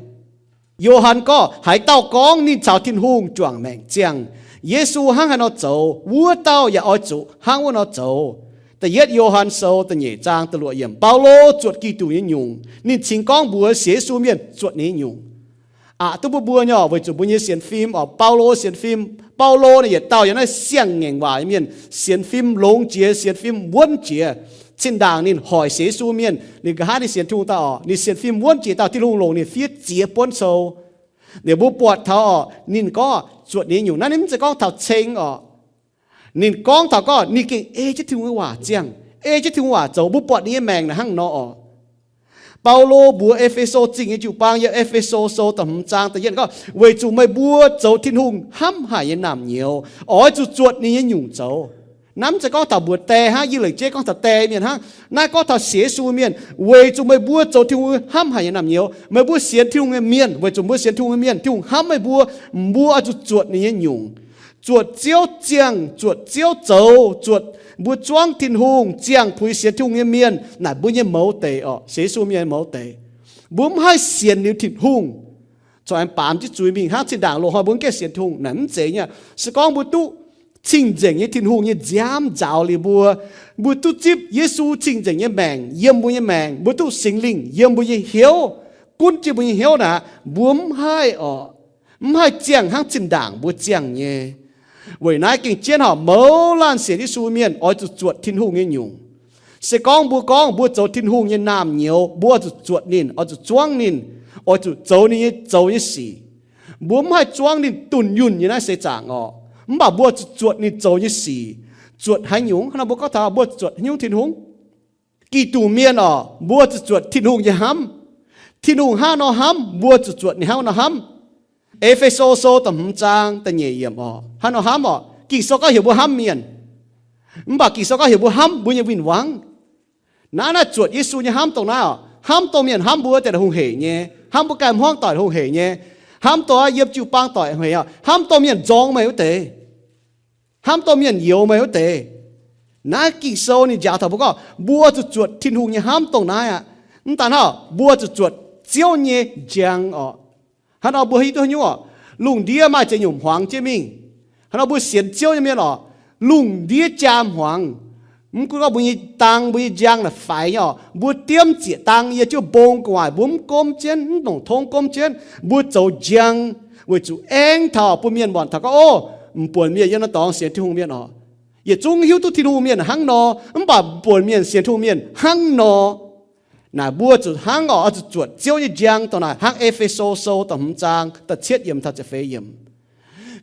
Yo^han gorngv, haaix dauh gorngv ninh caux Tin-Hungh juangc maengc ziangh, Yesu hnangv haaix nor zoux, wuov dauh yaac oix zuqc hnangv wuov nor zoux. Da'yietv Yo^han Sou da'nyeic zaang da'luoqc yiemc. Baulo zuotc Giduc nyei nyungc. Ninh cingx gorngv mbuox sienx Yesu mienh zuotc ninh nyei nyungc. Aqc duqv mbuo mbuo nyei oc, weic zuqc mbuo nyei sienx fim oc, Baulo sienx fim, Baulo naaiv yietc dauh yiem naaiv siang-ngaengc waac nyei mienh, sienx fim longx jiex, sienx fim wuonv jiex. Zinh ndaangc ninh hoic sienx Yesu mienh, ninh nqa'haav ninh sienx Tin-Hungh daaih oc, ninh sienx fim wuonv jiex dauh Tin-Hungh longc ninh fiev ziex buonv sou. Liuz mbuo buatc taux oc, ninh gorngv zuotc ninh nyei nyungc naaiv, ninh mv zeiz gorngv taux ceng oc. Ninh gorngv taux gorngv ninh gengh ei jienv Tin-Hungh nyei waac ziangh, ei jienv Tin-Hungh waac zoux. Mbuo buatc ninh nyei maengc naaic hnangv nor oc. Baulo mbuox E^fe^so Zingh nyei jiu-baang yiem E^fe^so Sou da'hmz zaang da'yietv gorngv, weic zuqc meih mbuo zoux Tin-Hungh hnamv haic nyei naamh nyouz, oix zuqc zuotc ninh nyei nyungc zoux. Naaiv mv zeiz gorngv taux mbuox die hnangv, yie lengc jeiv gorngv taux die mienh hnangv. Naaiv gorngv taux sienx Yesu mienh, weic zuqc meih mbuo zoux Tin-Hungh hnamv haic nyei naamh nyouz, meih mbuo sienx Tin-Hungh nyei mienh, weic zuqc mbuo sienx Tin-Hungh nyei mienh, Tin-Hungh hnamv meih mbuo, mbuo oix zuqc zuotc ninh nyei nyungc. Zuotc Ziouv ziangh, zuotc Ziouv zoux, zuotc mbuo zuangv Tin-Hungh ziangh puix sienx Tin-Hungh nyei mienh naaic mbuo nyei mouz deic oc, sienx Yesu mienh mouz deic. Mbuo mv haih sienx liuz Tin-Hungh corc aengx baamz jienv zuiz mingh hnangv, zinh ndaangc loz-hnoi mbuo mv gaengh sienx Tin-Hungh naaic mv zeiz nyei. Se gorngv mbuo duqv cing-nzengc nyei Tin-Hungh nyei nziaamv nzaaux liuz mbuo, mbuo duqv zipv Yesu cing-nzengc nyei maengc yiem mbuo nyei maengc, mbuo duqv Singx Lingh yiem mbuo nyei hnyouv, gunv jienv mbuo nyei hnyouv naaic, mbuo mv haih oc, mv haih ziangh hnangv zinh ndaangc mbuo ziangh nyei. Weic naaiv gengh jienv horpc mouz laanh sienx Yesu mienh oix zuqc zuotc Tin-Hungh nyei nyungc. Se gorngv mbuo gorngv mbuo zoux Tin-Hungh nyei naamh nyouz, mbuo oix zuqc zuotc ninh, oix zuqc zuangv ninh, oix zuqc zoux ninh nyei zoux nyei sic. Mbuo mv haih zuangv ninh dunh yunh nyei naaiv seix zaangc oc, mv baac mbuo oix zuqc zuotc ninh zoux nyei sic. Zuotc haaix nyungc? Hnangv nor mbuo gorngv taux mbuo zuotc haaix nyungc Tin-Hungh? Giduc mienh oc, mbuo zuqc zuotc Tin-Hungh nyei hnamv. Tin-Hungh hnangv nor hnamv, mbuo zuqc zuotc ninh hnangv nor hnamv. E^fe^so Sou da'hmz zaang da'nyeic yiemc oc, hnangv nor hnamv oc. Ging-Sou gorngv heuc mbuo hnamv mienh, mv baac Ging-Sou gorngv heuc mbuo hnamv mbuo nyei win-wangv. Naaiv, naaiv zuotc Yesu nyei hnamv dongh naaiv oc. Hnamv dongh mienh hnamv mbuo deix hungh heic nyei, hnamv mbuo ganh hmuangv doic hungh heic nyei, hnamv dongh yiem jiu-baang doic hungh heic oc, hnamv dongh mienh nzorng meih wuov deix, hnamv dongh mienh youx meih wuov deix. Naaiv Ging-Sou ninh njaaux taux mbuo gorngv mbuo zuqc zuotc Tin-Hungh nyei hnamv dongh naaiv aqv. Mv daan hnangv, mbuo zuqc zuotc Ziouv nyei njang oc. Hnangv nor mbuo hiuv duqv haaix nyungc oc? Lungh ndiev maaih ziex nyungc hmuangx jienv mingh. Hnangv nor mbuo sienx Ziouv nyei mienh oc, lungh ndiev jaa hmuangx. Mv gunv gorngv mbuo nyei dang, mbuo nyei njang naaic faix nyei oc, mbuo diemv zieqc dang yiem jienv mbong gu'nguaaic, mbuo mv gomv jienv, mv nongc tongv gomv jienv, mbuo zoux njang weic zuqc aengx taux bun mienh muonc taux gorngv, ov, m'buonc mienh yiem naaiv dorngx sienx Tin-Hungh mienh oc. Yietc zungv hiuv duqv Tin-Hungh mienh hnangv nor, mv baac m'buonc mienh sienx Tin-Hungh mienh hnangv nor. Naaic mbuo zuqc hnangv oc, oix zuqc zuotc Ziouv nyei njang dongh naaic hnangv E^fe^so Sou da'hmz zaang da'cietv yiemc taux ziepc feix yiemc.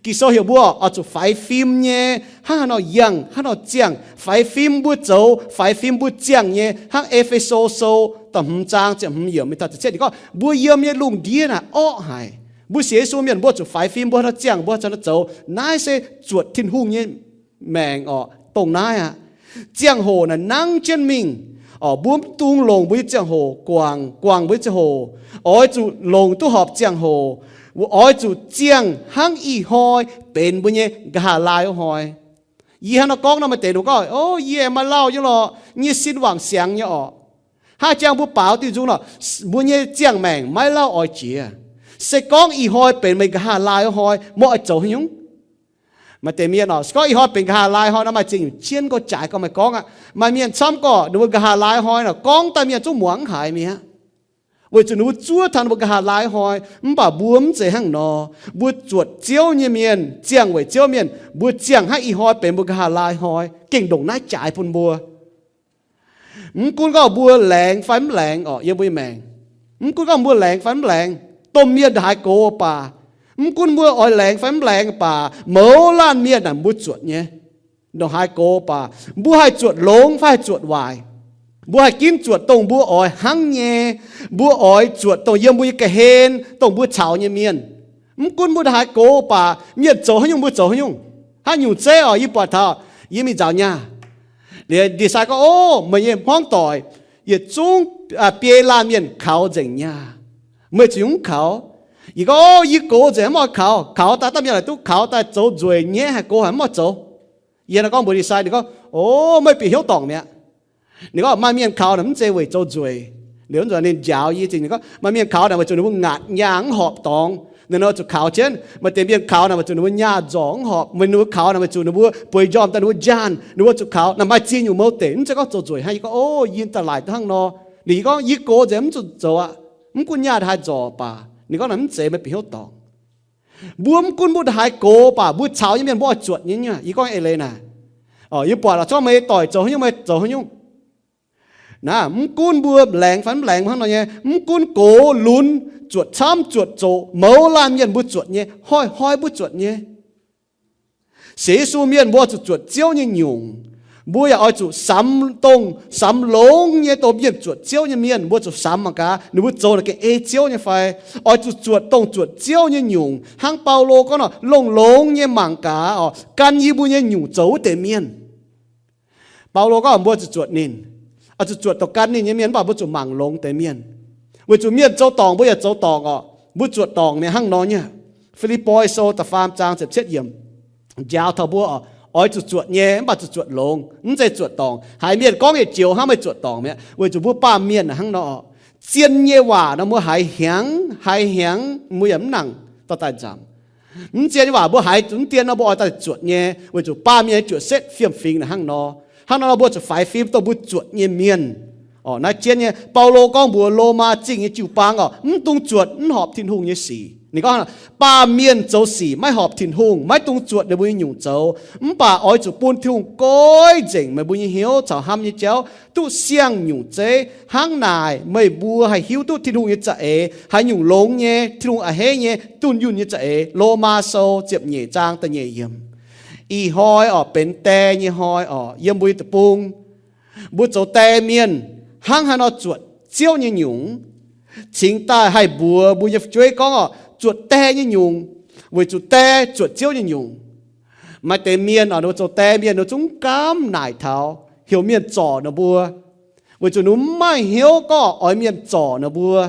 Ging-Sou heuc mbuo oix zuqc faix fim nyei, hnangv haaix nor yangh, hnangv haaix nor ziangh. Faix fim mbuo zoux, faix fim mbuo ziangh nyei, hnangv E^fe^so Sou da'hmz zaang ziepc hmz yiemc mingh taux ziepc cietv yiemc gorngv, mbuo yiem nyei lungh ndiev naaic orqv haic. Mbuo sienx Yesu mienh mbuo zuqc faix fim, mbuo haaix nor ziangh, mbuo haaix nor zoux. Naaiv se zuotc Tin-Hungh nyei maengc oc, dongh naaiv aqv. Ziangh hoc naaic nangv jienv mingh oc, mbuo mv dungx longc mbuo nyei ziangh hoc guangc, guangc mbuo nyei ziangh hoc. Oix zuqc longc duqv horpc ziangh hoc. Mbuo oix zuqc ziangh hnangv ih hnoi benx mbuo nyei nqa'haav laai wuov hnoi. Yie hnangv nor gorngv nor, maaih deix ninh gorngv, o, yie aengx maaih lauh nyei lorqc, yie nyei sin wangc siangx nyei orqc. Hnangv jangx mbuo baaux diuh nzung nor, mbuo nyei ziangh maengc maiv lauh oix jiex. Se gorngv ih hnoi benx meih nqa'haav laai wuov hnoi, meih oix zoux haaix nyungc? Maaih deix mienh oc, se gorngv ih hnoi benx nqa'haav laai hnoi nor, maaih ziex nyungc jienv gorx jaaix gorngv meih gorngv aqv. Maaih mienh camv gorqv ninh mbuo nqa'haav laai hnoi nor, gorngv daaih mienh zungv muangx mv haiz mi'aqv. Weic zuqc ninh mbuo zuov taux ninh mbuo nqa'haav laai hnoi, mv baac mbuo mv zeiz hnangv nor. Mbuo zuotc Ziouv nyei mienh, ziangh weic Ziouv mienh, mbuo ziangh hnangv ih hnoi benx mbuo nqa'haav laai hnoi, gengh ndongc naaiv jaaix bun mbuo. Mv gunv gorngv mbuo laengz fai mv laengz orqc, yiem mbuo nyei maengc, mv gunv gorngv mbuo laengz fai mv laengz, domh mienh ndongc haaix gox baac, mv gunv mbuo oix laengz fai mv laengz baac, mouz laanh mienh naaic mbuo zuotc nyei. Ndongc haaix gox baac, mbuo haih zuotc longx fai haih zuotc waaic, mbuo haih ginv zuotc dongh mbuo oix hnangv nyei. Mbuo oix zuotc dongh yiem mbuo nyei ga'hlen, dongh mbuo caux nyei mienh. Mv gunv mbuo ndongc haaix gox baac, mienh zoux haaix nyungc mbuo zoux haaix nyungc. Hnangv nyungc zeiv oc, yie buatc taux yie mingh nzaaux nyaah, liuz ndie-sai gorngv, o, meih nyei hmuangv doic yietc zungv biei laanh mienh kaux nzengc nyaah. Meih zuqc nyungc mv kaux? Yie gorngv, o, yie gox nzengc, mv oix kaux. Kaux daaih da'mienh laaic duqv kaux daaih zoux nzueic nyaiv haic, gox haic, mv oix zoux. Yie nor gorngv mbuox ndie-sai, ninh gorngv, o, meih bieqc hnyouv dorngc mi'aqv. Ninh gorngv maaih mienh kaux naaic mv zeiz weic zoux nzueic. Liuz nzunc ninh njaaux yie zingh, ninh gorngv maaih mienh kaux naaic weic zuqc ninh mbuo ngaatc nyaah mv horpc dorngx, ninh nor zuqc kaux jienv. Maaih deix mienh kaux naaic weic zuqc ninh mbuo nyaah nzorc mv horpc, maaih ninh mbuo kaux naaic weic zuqc ninh mbuo bueix njormh daaih ninh mbuo njaanh, ninh mbuo zuqc kaux. Naaic maaih ziex nyungc mouv deix, mv zeiz gorngv zoux nzueic hnangv. Yie gorngv, Ov, yie daaih laaic hnangv nor. Ninh gorngv, Yie gox nzengc mv zuqc zoux aqv. Mv gunv nyaah haaix nzorc baac. Ninh gorngv naaic mv zeiz, meih bieqc hnyouv dorngc. Mbuo mv gunv mbuo haaix gox baac mbuo caux nyei mienh mbuo oix zuotc nyei. Yie gorngv eix leiz naaic, yie buatc la'zorngv meih doic zoux haaix nyungc, meih zoux haaix nyungc. Naaiv mv gunv mbuo laengz fai mv laengz hnangv nor nyei, mv gunv gox lunx, zuotc camv zuotc zoqc, mouz laanh mienh mbuo zuotc nyei, hnoi-hnoi mbuo zuotc nyei. Sienx Yesu mienh mbuo zuqc zuotc Ziouv nyei nyungc. Mbuo yaac oix zuqc samx dongh, samx longx nyei dongh mienh zuotc Ziouv nyei mienh. Mbuo zuqc samx mangc gaax ninh mbuo zoux naaic gengh ei Ziouv nyei fai. Oix zuqc zuotc dongh zuotc Ziouv nyei nyungc. Hnangv Baulo gorngv nor, longx-longx nyei mangc gaax oc, gan yie mbuo nyei nyungc zoux wuov deix mienh. Baulo gorngv mbuo zuqc zuotc ninh, oix zuqc zuotc dongh gan ninh nyei mienh, mv baac mbuo zuqc mangc longx deix mienh. Weic zuqc mienh zoux dorngc mbuo yaac zoux dorngc oc. Mbuo zuotc dorngc mi'aqv hnangv nor nyei. Fi^lipv^poi Sou da'faam zaang ziepc cietv yiemc njaaux taux mbuo oc, oix zuqc zuotc nyei mv baac zuqc zuotc longx, mv zeiz zuotc dorngc. Haiz mienh gorngv yietc joux hnangv meih zuotc dorngc mi'aqv, weic zuqc mbuo baamh mienh hnangv nor oc. Zien nyei waac nor mbuo haiz hnyangx, haiz hnyangx mbuo yaac mv nangc dorh daaih nzamc. Mv zien nyei waac mbuo haiz zuqc mv dien nor mbuo oix daaih zuotc nyei, weic zuqc baamh mienh nyei juoqc setv fiem-fingx naaic hnangv nor. Hnangv nor mbuo zuqc faix fim dongh mbuo zuotc nyei mienh. Naaiv jienv nyei, Baulo gorngv mbuox Lomaa Zingh nyei jiu-baang oc, mv dungx zuotc mv horpc Tin-Hungh nyei sic. Ninh gorngv, baamh mienh zoux sic maiv horpc Tin-Hungh, maiv dungx zuotc ninh mbuo nyei nyungc zoux. Mv baac oix zuqc bun Tin-Hungh goiv nzengc meih mbuo nyei hnyouv caux hnamv nyei jauv duqv siang-nyungc zeiv. Hnangv naaic meih mbuo haih hiuv duqv Tin-Hungh nyei za'eix, haaix nyungc longx nyei, Tin-Hungh a'hneiv nyei, dunh yunh nyei za'eix. Lomaa Sou ziepc nyeic zaang da'nyeic yiemc. Ih hnoi oc, benx die nyei hnoi oc, yiem mbuo nyei deic-bung, mbuo zoux die mienh hnangv haaix nor zuotc Ziouv nyei nyungc? Cingx daaih haih mbuox mbuo nyei fu'jueiv gorngv oc, zuotc die nyei nyungc, weic zuqc die zuotc Ziouv nyei nyungc. Maaih deix mienh oc, ninh mbuo zoux die mienh ninh zungv mv gaamv naaic taux heuc mienh zorc ninh mbuo, weic zuqc ninh mbuo mv maaih hnyouv gorngv oix mienh zorc ninh mbuo.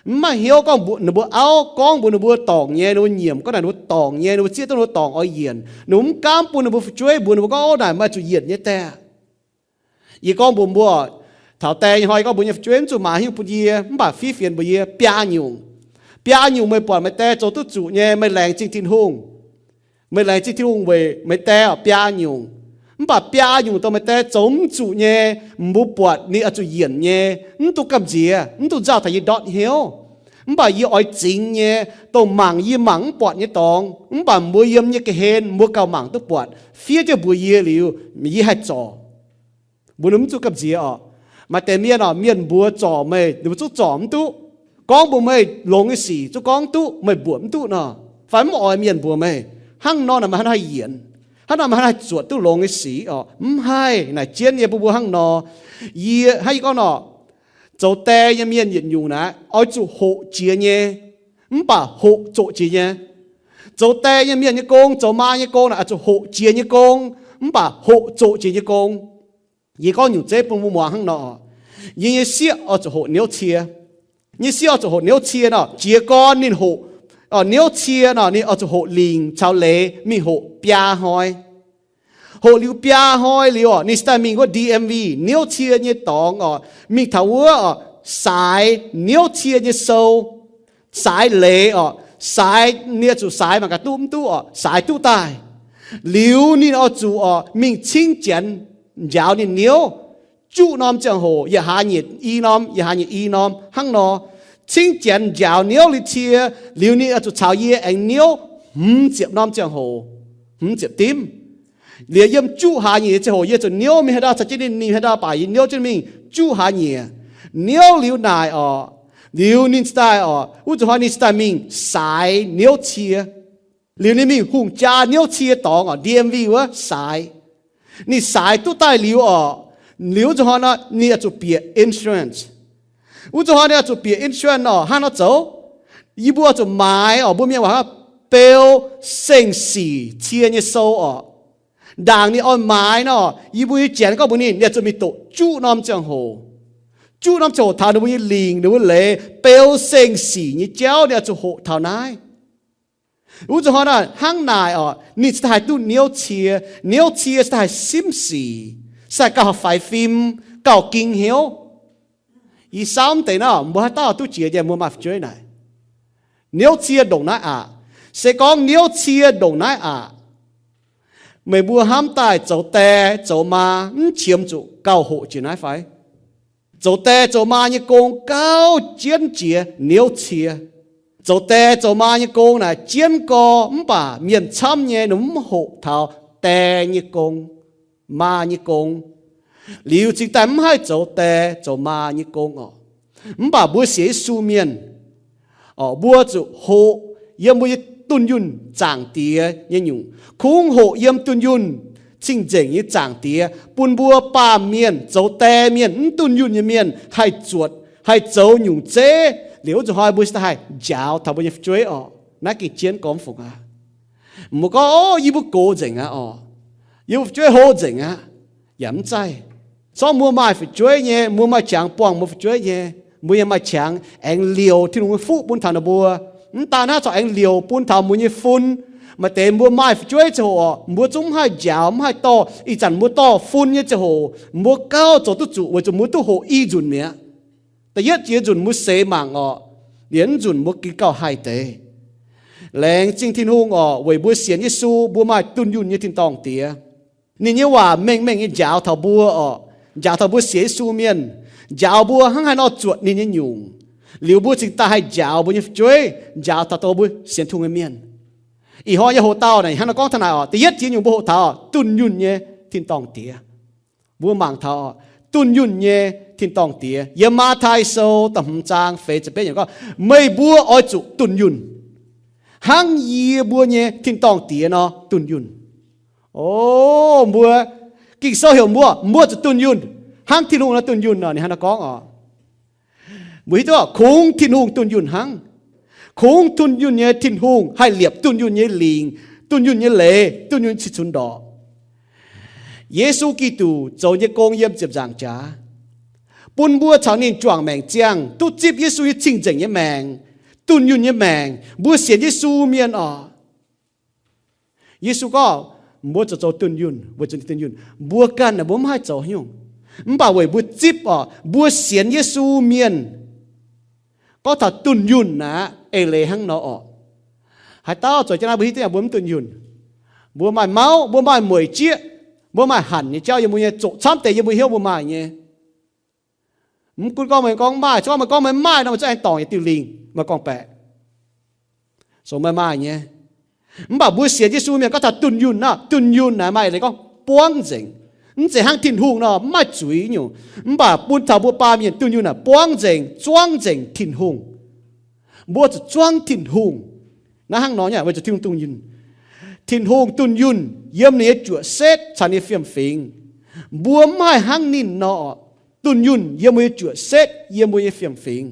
Mv maaih hnyouv gorngv ninh mbuo auv gorngv mbuox ninh mbuo dorngc nyei, ninh mbuo nyiemc gorngv naaic ninh mbuo dorngc nyei, ninh mbuo zieqv duqv ninh mbuo dorngc oix yienc. Ninh mbuo mv gaamv bun ninh mbuo fu'jueiv, mbuox ninh mbuo gorngv, Ov, naaic meih zuqc yienc nyei die. Yie gorngv mbuox mbuo, taux die nyei hnoi yie gorngv mbuox nyei fu'jueiv, mv zuqc maaih haaix nyungc bun yie, mv baac fiev fienx mbuox yie biaa nyungc. Biaa nyungc meih buatc meih die zoux duqv zuqc nyei, meih laengz zingh Tin-Hungh. Meih laengz zingh Tin-Hungh weic meih die oc, biaa nyungc. Mv baac biaa nyungc dongh meih die zoux mv zuqc nyei, mbuo buatc ninh oix zuqc yienc nyei, mv dungx gamh nziex, mv dungx nzauh taux yie ndortv hnyouv. Mv baac yie oix zingx nyei, dongh mangc yie mangc mv buatc nyei dorngx, mv baac mbuo yiem nyei ga'hlen mbuo gauh mangc duqv buatc. Fiev jienv mbuox yie liuz, yie haih zorc. Mbuo mv zuqc gamh nziex oc. Maaih deix mienh oc, mienh mbuox zorc meih, ninh mbuo zungv zorc mv duqv. Gorngv mbuox meih longx nyei sic zungv gorngv mv duqv, meih mbuoqc mv duqv nor, fai mv oix mienh mbuox meih. Hnangv nor naaic meih hnangv haih yienc, hnangv nor meih hnangv haih zuotc duqv longx nyei sic oc? Mv haih. Naaic jienv nyei bun mbuo hnangv nor. Yie hnangv yie gorngv nor, zoux die nyei mienh yietc nyungc naaic oix zuqc hoqc jiex nyei, mv baac hoqc zoqc jiex nyei. Zoux die nyei mienh nyei gong, zoux maa nyei gong naaic oix zuqc hoqc jiex nyei gong, mv baac hoqc zoqc jiex nyei gong. Yie gorngv nyungc zeiv bun mbuo muangx hnangv nor. Yie nyei sieqv oix zuqc hoqc niouv cie. Nyei sieqv oix zuqc hoqc niouv cie nor, jiez gorn ninh hoqc niouv cie nor, ninh oix zuqc hoqc lingc caux leiz mingh hoqc biaa hnoi. Hoqc liuz biaa hnoi liuz oc, ninh cingx daaih mingh wuov D M V niouv cie nyei dorngx oc, mingh taux wuov oc, saaix niouv cie nyei sou, saaix leiz oc, saaix, ninh oix zuqc saaix mangc gaax duqv mv duqv oc, saaix duqv daaih. Liuz ninh oix zuqc oc mingh cingv janx njaaux ninh niouv. Juqv norm ziangh hoc, yietc hlaax nyieqc i norm, yietc hlaax nyieqc i norm hnangv nor. Cingv janx njaaux niouv liuz cie, liuz ninh oix zuqc caux yie aengx niouv hmz ziepc norm ziangh hoc, hmz ziepc dimv. Liuz yiem juqv hlaax nyieqc nyei ziangh hoc yie zuqc niouv mingh haaix ndau, caux jienv ninh mingh haaix ndau baac yie niouv jienv mingh juqv hlaax nyieqc. Niouv liuz naaic oc, liuz ninh cingx daaih oc, wuov zuqc hnoi ninh cingx daaih mingh saaix niouv cie. Liuz ninh mingh hungh jaa niouv cie dorngx oc, D M V wuov saaix. Ninh saaix duqv daaih liuz oc, liuz wuov zuqc hnoi nor ninh oix zuqc bieqc insurance. Wuov zuqc hnoi ninh oix zuqc bieqc insurance oc, hnangv nor zoux. Yie mbuo oix zuqc maaiz oc, mbuo mienh waac beu seng-sic cie nyei sou oc. Ndaangc ninh oix maaiz nor, yie mbuo nyei janx gorngv mbuox ninh, ninh oix zuqc mingh doqc juqv norm ziangh hoc. Juqv norm ziangh hoc taux ninh mbuo nyei lingc, ninh mbuo leiz beu seng-sic nyei jauv ninh oix zuqc hoqc taux naaiv. Wuov zuqc hnoi nor hnangv naaic oc, ninh cingx daaih haih duqv niouv cie. Niouv cie cingx daaih haih simv sic, cingx daaih gauh faix fim, gauh ging hnyouv. Yie saauv mv deix nor, mbuo haaix dauh duqv jiex nyei mbuo maaih fu'jueiv naaic. Niouv cie ndongc naaiv aqc. Se gorngv niouv cie ndongc naaiv aqc, meih mbuo hnamv daaih zoux die zoux maa mv qiemx zuqc gauh hoqc jiex naaiv fai? Zoux die zoux maa nyei gong gauh jienv jiex niouv cie. Zoux die zoux maa nyei gong naaic jienv gorx mv baac mienh camv nyei ninh mv hoqc taux die nyei gong, maa nyei gong. Liuz cingx daaih mv haih zoux die zoux maa nyei gong oc. Mv baac mbuo sienx Yesu mienh, mbuo zuqc hoqc yiem mbuo nyei dunh yunh Zaangc Diex nyei nyungc. Kungx hoqc yiem dunh yunh cing-nzengc nyei Zaangc Diex bun mbuo baamh mienh, zoux die mienh, mv dunh yunh nyei mienh haih zuotc, haih zoux nyungc zeiv. Liuz wuov nzunc hnoi mbuo cingx daaih haih njaaux taux mbuo nyei fu'jueiv oc. Naaiv gengh jienv gormx fungc aqv. Mv gorngv, O, yie mbuo gox nzengc aqv oc, yie mbuo fu'jueiv hlo nzengc aqv. Yaac mv zeiz. Corc mbuo maaih fu'jueiv nyei, mbuo maaih qangx buangh mbuo fu'jueiv nyei. Mbuo yaac maaih qangx aengx liouc Tin-Hungh nyei fuqv bun taux ninh mbuo. Mv daan hnangv, corc aengx liouc bun taux mbuo nyei fun. Maaih deix mbuo maaih fu'jueiv ziangh hoc oc, mbuo zungv mv haih njaaux, mv haih dorh. Ih zanc mbuo dorh fun nyei ziangh hoc, mbuo gauh zoux duqv zuqc weic zuqc mbuo duqv hoqc i nzunc mi'aqv. Da'yietv jiex nzunc mbuo seix mangc oc, liuz nzunc mbuo gengh gauh haih deix. Laengz zingh Tin-Hungh oc, weic mbuo sienx Yesu, mbuo maaih dunh yunh nyei tin-dorngh Diex. Ninh nyei waac mengh mengh nyei njaaux taux mbuo oc, njaaux taux mbuo sienx Yesu mienh, njaaux mbuo hnangv haaix nor zuotc ninh nyei nyungc. Liuz mbuo cingx daaih haih njaaux mbuo nyei fu'jueiv, njaaux taux dongh mbuo sienx Tin-Hungh nyei mienh. Ih hnoi nyei hoc-dauh naaic hnangv nor gorngv taux naaic oc. Da'yietv jiex nyungc mbuo hoqc taux dunh yunh nyei tin-dorngh Diex. Mbuo mangc taux dunh yunh nyei tin-dorngh Diex yiem Matv^tai Sou da'hmz zaang feix ziepc betv yiemc gorngv, Meih mbuo oix zuqc dunh yunh, hnangv yie mbuo nyei tin-dorngh Diex nor dunh yunh. O, mbuo, Ging-Sou heuc mbuo, mbuo zuqc dunh yunh hnangv Tin-Hungh nor dunh yunh nor. Ninh hnangv nor gorngv oc. Mbuo hiuv duqv kungx Tin-Hungh dunh yunh hnangv. Kungx dunh yunh nyei Tin-Hungh haih liepc dunh yunh nyei lingc, dunh yunh nyei leiz, dunh yunh cih cunx ndorqc. Yesu Giduc zoux nyei gong yiem ziepc nzaangc jaax, bun mbuo caux ninh juangc maengc ziangh, duqv zipv Yesu nyei cing-nzengc nyei maengc, dunh yunh nyei maengc. Mbuo sienx Yesu mienh oc, Yesu gorngv mbuo zuqc zoux dunh yunh, weic zuqc dunh yunh. Mbuo ganh naaic mbuo mv haih zoux nyungc, mv baac weic mbuo zipv oc, mbuo sienx Yesu mienh. Gorngv taux dunh yunh aqv, eix leiz hnangv nor oc. Haaix dauh zoux jienv naaiv mbuo hiuv duqv yaac mbuo mv dunh yunh. Mbuo maaih mauv, mbuo maaih mueic jieqv, mbuo maaih hanc nyei jauv yiem mbuo nyei, zoqc camv deix yiem mbuo hnyouv mbuo maaih nyei. Mv gunv gorngv meih gorngv maaih, se gorngv meih gorngv meih maaih nor, meih zungv aengx dorngc yietc diuh lingc, meih gorngv-baeqc. Sou meih maaih nyei. Mv baac mbuo sienx Yesu mienh gorngv taux dunh yunh naaic, dunh yunh naaic maaih leiz gorngv buangv nzengc. Mv zeiz hnangv Tin-Hungh nor mv maaih zuiz nyungc. Mv baac bun taux mbuo baamh mienh dunh yunh naaic buangv nzengc, zuangv nzengc Tin-Hungh. Mbuo zuqc zuangv Tin-Hungh. Naaiv hnangv nor nyei, weic zuqc Tin-Hungh dunh yunh. Tin-Hungh dunh yunh yiem ninh nyei juoqc setv caux ninh nyei fiem-fingx. Mbuo mv haih hnangv ninh nor dunh yunh yiem mbuo nyei juoqc setv, yiem mbuo nyei fiem-fingx.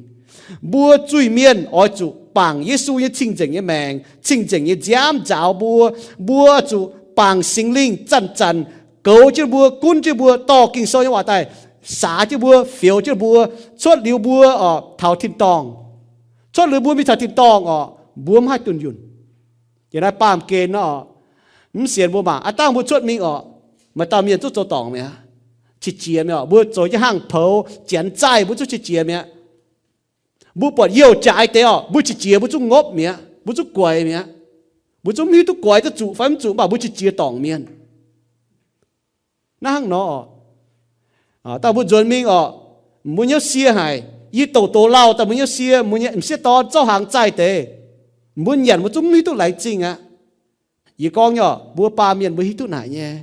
Mbuo zuiz-mienh oix zuqc bangc Yesu nyei cing-nzengc nyei maengc, cing-nzengc nyei nziaamv nzaaux mbuo. Mbuo zuqc bangc Singx Lingh zanc-zanc goux jienv mbuo, gunv jienv mbuo, dorh Ging-Sou nyei waac daaih saax jienv mbuo, fioux jienv mbuo. Cuotv liuz mbuo oc taux tin-dorngh, cuotv liuz mbuo mingh taux tin-dorngh oc, mbuo mv haih dunh yunh. Yiem naaiv baamh gen nor, mv sienx mbuo mangc, aav dangh mbuo cuotv mingh oc, maaih dauh mienh zungv zoux dorngc mi'aqv, qiex jiez mi'aqv. Mbuo zoux jienv hangh poux, janx zaih mbuo zungv qiex jiez mi'aqv. Mbuo buatc youh jaaix deix oc, mbuo qiex jiez, mbuo zungv ngopv mi'aqv, mbuo zungv guaix mi'aqv. Mbuo zungv mv hiuv duqv guaix duqv zuqc fai mv zuqc, mv baac mbuo qiex jiez dorngc mienh. Naaiv hnangv nor oc. Dangh mbuo nzuonx mingh oc, mbuo hnyouv sie haic, yie douc doz lauh daaih mbuo hnyouv sie, mbuo nyei m'sieqv dorn zouv hnaangx zaih deix, mbuo nyanc mbuo zungv mv hiuv duqv laengz zingh aqv. Yie gorngv nyei oc, mbuo baamh mienh mbuo hiuv duqv naaic nyei.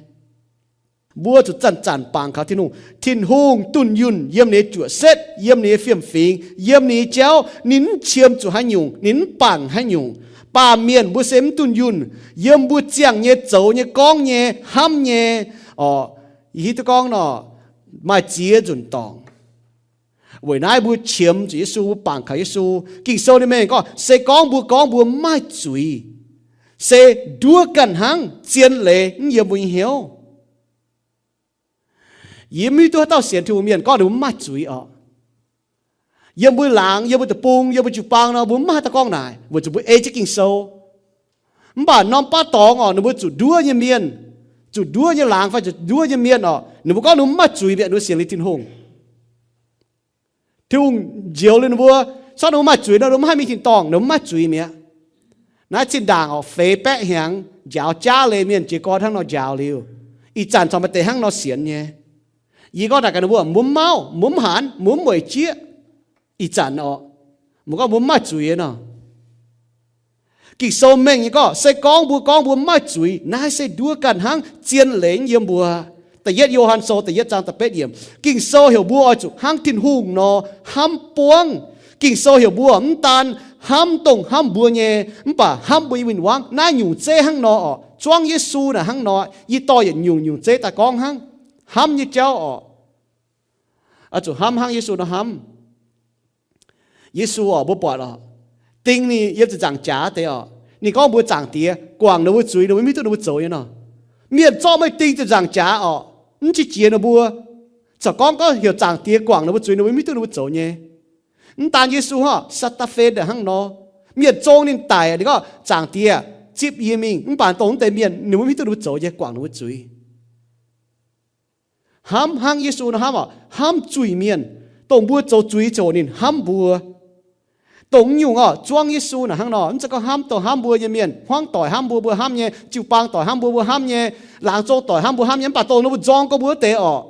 Mbuo zuqc zanc-zanc bangc kaux Tin-Hungh. Tin-Hungh dunh yunh yiem ninh nyei juoqc setv, yiem ninh nyei fiem-fingx, yiem ninh nyei jauv. Ninh mv qiemx zuqc haaix nyungc, ninh mv bangc haaix nyungc. Baamh mienh mbuo se mv dunh yunh yiem mbuo ziangh nyei, zoux nyei, gorngv nyei, hnamv nyei oc. Yie hiuv duqv gorngv nor, maaih ziex nzunc dorngc. Weic naaiv mbuo qiemx zuqc Yesu, mbuo bangc kaux Yesu. Ging-Sou ninh mengh gorngv, se gorngv mbuo gorngv mbuo mv maaih zuiz, se nduov ganh hnangv, zien leiz mv yiem mbuo nyei hnyouv. Yie mv hiuv duqv haaix dauh sienx Tin-Hungh mienh gorngv ninh mbuo mv maaih zuiz oc. Yiem mbuo laangz, yiem mbuo deic-bung, yiem mbuo jiu-baang nor, mbuo mv maaih haaix dauh gorngv naaic, weic zuqc mbuo ei jienv Ging-Sou. Mv baac norm baav dorngx oc, ninh mbuo zuqc nduov nyei mienh, zuqc nduov nyei laangz fai zuqc nduov nyei mienh oc, ninh mbuo gorngv ninh mbuo mv maaih zuiz mi'aqv, ninh mbuo sienx liuz Tin-Hungh. Tin-Hungh njoux liuz ninh mbuo, se gorngv ninh mbuo maaih zuiz nor, ninh mbuo mv haih mingh tin-dorngh, ninh mbuo mv maaih zuiz mi'aqv. Naaiv zinh ndaangc orqc, feix baeqv hnyangx njaaux jaav leiz mienh jiez gorn hnangv nor njaaux liuz, ih zanc corc maaih deix hnangv nor sienx nyei. Yie gorngv daaih gaax ninh mbuo, mbuo mv mauv, mbuo mv haanz, mbuo mv weic jieqv. Ih zanc orqc, mbuo gorngv mbuo mv maaih zuiz nor. Ging-Sou mengh nyei gorngv, se gorngv mbuo gorngv mbuo mv maaih zuiz, naaiv se nduov ganh hnangv zien leiz yiem mbuo. Da'yietv Yo^han Sou da'yietv zaang da'betv yiemc. Ging-Sou heuc mbuo oix zuqc hnangv Tin-Hungh nor hnamv buangv. Ging-Sou heuc mbuo mv daan hnamv dongh hnamv mbuo nyei, mv baac hnamv mbuo nyei win-wangv. Naaiv nyungc zeiv hnangv nor orqc, zuangv Yesu naaic hnangv nor. Yie dorh yietc nyungc nyungc zeiv daaih gorngv hnangv hnamv nyei jauv orqc. Oix zuqc hnamv hnangv Yesu nor hnamv. Yesu orqc, mbuo buatc orqc, ding ninh yiem ziepc nzaangc jaax deix orqc, ninh gorngv mbuox Zaangc Diex guangc ninh mbuo zuiz, ninh mbuo mv hiuv duqv ninh mbuo zoux nyei nor. Mienh zorqv meih ding ziepc nzaangc jaax orqc, mv qiex jiez ninh mbuo, corc gorngv, gorngv heuc Zaangc Diex guangc ninh mbuo zuiz, ninh mbuo mv hiuv duqv ninh mbuo zoux nyei. Mv daan Yesu hnangv, Saa^taa^fen hnangv nor. Mienh zong ninh daic, ninh gorngv, Zaangc Diex, zipv yie mingh. Mv baac dongh wuov deix mienh ninh mbuo mv hiuv duqv ninh mbuo zoux nyei, guangc ninh mbuo zuiz. Hnamv hnangv Yesu nor hnamv orqc, hnamv zuiz-mienh, dongh mbuo zoux zuiz ziouc ninh hnamv mbuo. Dongh nyungc orqc, zuangv Yesu naaic hnangv nor, mv zeiz gorngv hnamv dongh hnamv mbuo nyei mienh, hmuangv doic hnamv mbuo, mbuo hnamv nyei, jiu-baang doic hnamv mbuo, mbuo hnamv nyei, laangz zong doic hnamv mbuo, hnamv nyei, mv baac dongh ninh mbuo nzorng gorx mbuo wuov deix orqc.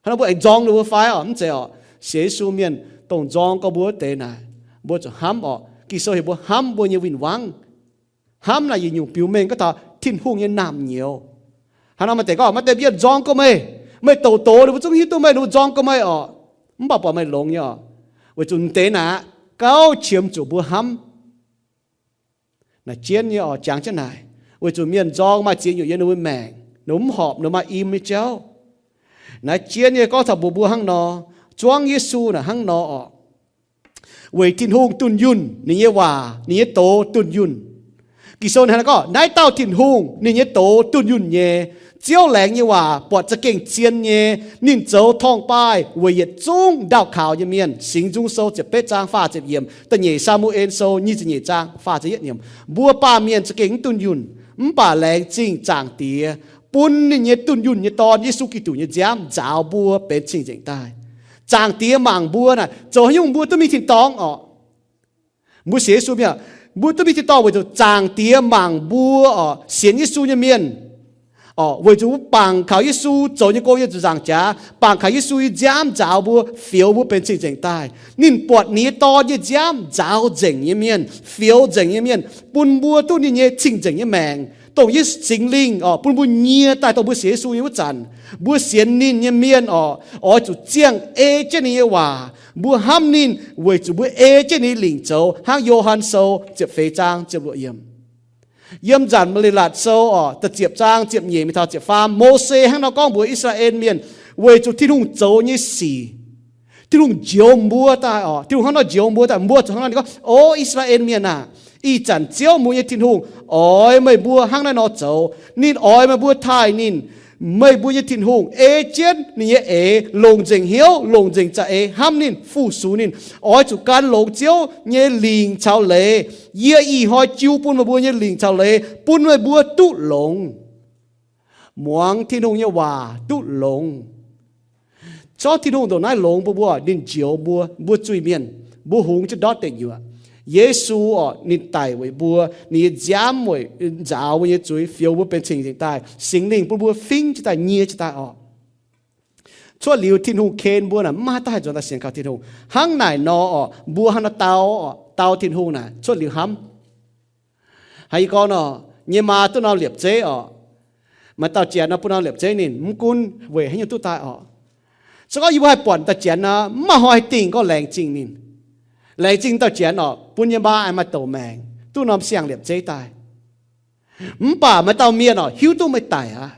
Hnangv nor mbuo aengx nzorng ninh mbuo fai orqc? Mv zeiz orqc. Sienx Yesu mienh dongh nzorng gorx mbuo wuov deix naaic, mbuo zuqc hnamv orqc. Ging-Sou heuc mbuo hnamv mbuo nyei win-wangv. Hnamv naaic yietc nyungc biux mengh gorngv taux Tin-Hungh nyei naamh nyouz. Hnangv nor maaih deix gorngv, maaih deix mienh nzorng gorx meih, meih douc doz ninh mbuo zungv hiuv duqv meih, ninh mbuo nzorng gorx meih orqc, mv baac buatc meih longx nyei orqc. Weic zuqc deix naaic gauh qiemx zuqc mbuo hnamv. Naaic jienv nyei orqc, jangx jienv naaic, weic zuqc mienh nzorng maaih ziex nyungc yiem ninh mbuo maengc, ninh mbuo mv horpc, ninh mbuo maaih im nyei jauv. Naaiv jienv nyei gorngv taux mbuox mbuo hnangv nor, zuangv Yesu naaic hnangv nor orqc. Weic Tin-Hungh dunh yunh, ninh nyei waac, ninh nyei doz dunh yunh. Ging-Sou hnangv naaiv gorngv, naaiv dauh Tin-Hungh ninh nyei doz dunh yunh nyei. Ziouv laengz nyei waac buatc za'gengh zien nyei. Ninh zoux torngv-baaih weic yietc zungv ndaauh kaux nyei mienh. Singx Nzung Sou ziepc betv zaang faah ziepc yiemc, Da'nyeic Saa^mu^en Sou nyic ziepc nyeic zaang faah ziepc yietv yiemc. Mbuo baamh mienh za'gengh mv dunh yunh, mv baac laengz zingh Zaangc Diex bun ninh nyei dunh yunh nyei Dorn, Yesu Giduc, nyei nziaamv nzaaux mbuo benx cing-nzengc daaih. Zaangc Diex mangc mbuo naaic, zoux haaix nyungc mbuo duqv mingh tin-dorngh orqc? Mbuo sienx Yesu mienh, mbuo duqv mingh tin-dorngh weic zuqc Zaangc Diex mangc mbuo orqc, sienx Yesu nyei mienh orqc, weic zuqc mbuo bangc kaux Yesu zoux nyei gong yiem ziepc nzaangc jaax, bangc kaux Yesu nyei nziaamv nzaaux mbuo, fioux mbuo benx cing-nzengc daaih. Ninh buatc ninh nyei Dorn nyei nziaamv nzaaux nzengc nyei mienh, fioux nzengc nyei mienh, bun mbuo duqv ninh nyei cing-nzengc nyei maengc, dongh Yesu Singx Lingh orqc bun mbuo nyie daaih. Dongh mbuo sienx Yesu nyei wuov zanc, mbuo sienx ninh nyei mienh orqc, oix zuqc ziangh ei jienv ninh nyei waac. Mbuo hnamv ninh weic zuqc mbuo ei jienv ninh lingc zoux, hnangv Yo^han Sou ziepc feix zaang ziepc luoqc yiemc. Yiem Nzanc Maulilatc Sou orqc, da'ziepc zaang ziepc nyeic mingh taux ziepc faam, Mose hnangv nor gorngv mbuox I^saa^laa^en Mienh, weic zuqc Tin-Hungh zoux nyei sic, Tin-Hungh njoux mbuo daaih orqc. Tin-Hungh hnangv nor njoux mbuo daaih, mbuo zuqc hnangv nor ninh gorngv, O I^saa^laa^en Mienh aah! Ih zanc Ziouv mbuo nyei Tin-Hungh oix meih mbuo hnangv naaiv nor zoux. Ninh oix meih mbuo taaih ninh, meih mbuo nyei Tin-Hungh, ei jienv ninh nyei eix, longc nzengc hnyouv, longc nzengc za'eix hnamv ninh, fu-sux ninh. Oix zuqc gan longx Ziouv nyei lingc caux leiz. Yie ih hnoi jiu bun meih mbuo nyei lingc caux leiz, bun meih mbuo duqv longx. Muangx Tin-Hungh nyei waac duqv longx. Zorqv Tin-Hungh ndongc naaiv longx bun mbuo, ninh njoux mbuo, mbuo zuiz-mienh, mbuo hungx jienv ndortv deic nyuoqc. Yesu orqc, ninh daic weic mbuo, ninh nyei nziaamv weic nzaaux mbuo nyei zuiz, fioux mbuo benx cing-nzengc daaih. Singx Lingh bun mbuo fingv jienv daaih, nyie jienv daaih orqc. Cuotv liuz Tin-Hungh ken mbuo naaic, mv maaih dauh haih nzuonx daaih sienx kaux Tin-Hungh. Hnangv naaic nor orqc, mbuo hnangv nor dau orqc, dau Tin-Hungh naaic cuotv liuz hnamv. Haaix, yie gorngv nor, nyei maa duqv norm liepc zeiv orqc, maaih dauh janx nor bun norm liepc zeiv ninh, mv gunv weic haaix nyungc duqv daaih orqc. Se gorngv yie mbuo haih buatc dauh janx nor, mv maaih hnoi haih dingh gorngv laengz zingh ninh. Laengz zingh dauh janx orqc, bun nyei maa aengx maaih douc maengc, duqv norm siang-liepc zeiv daaih. Mv baac maaih dauh mienh orqc, hiuv duqv meih daic aqv,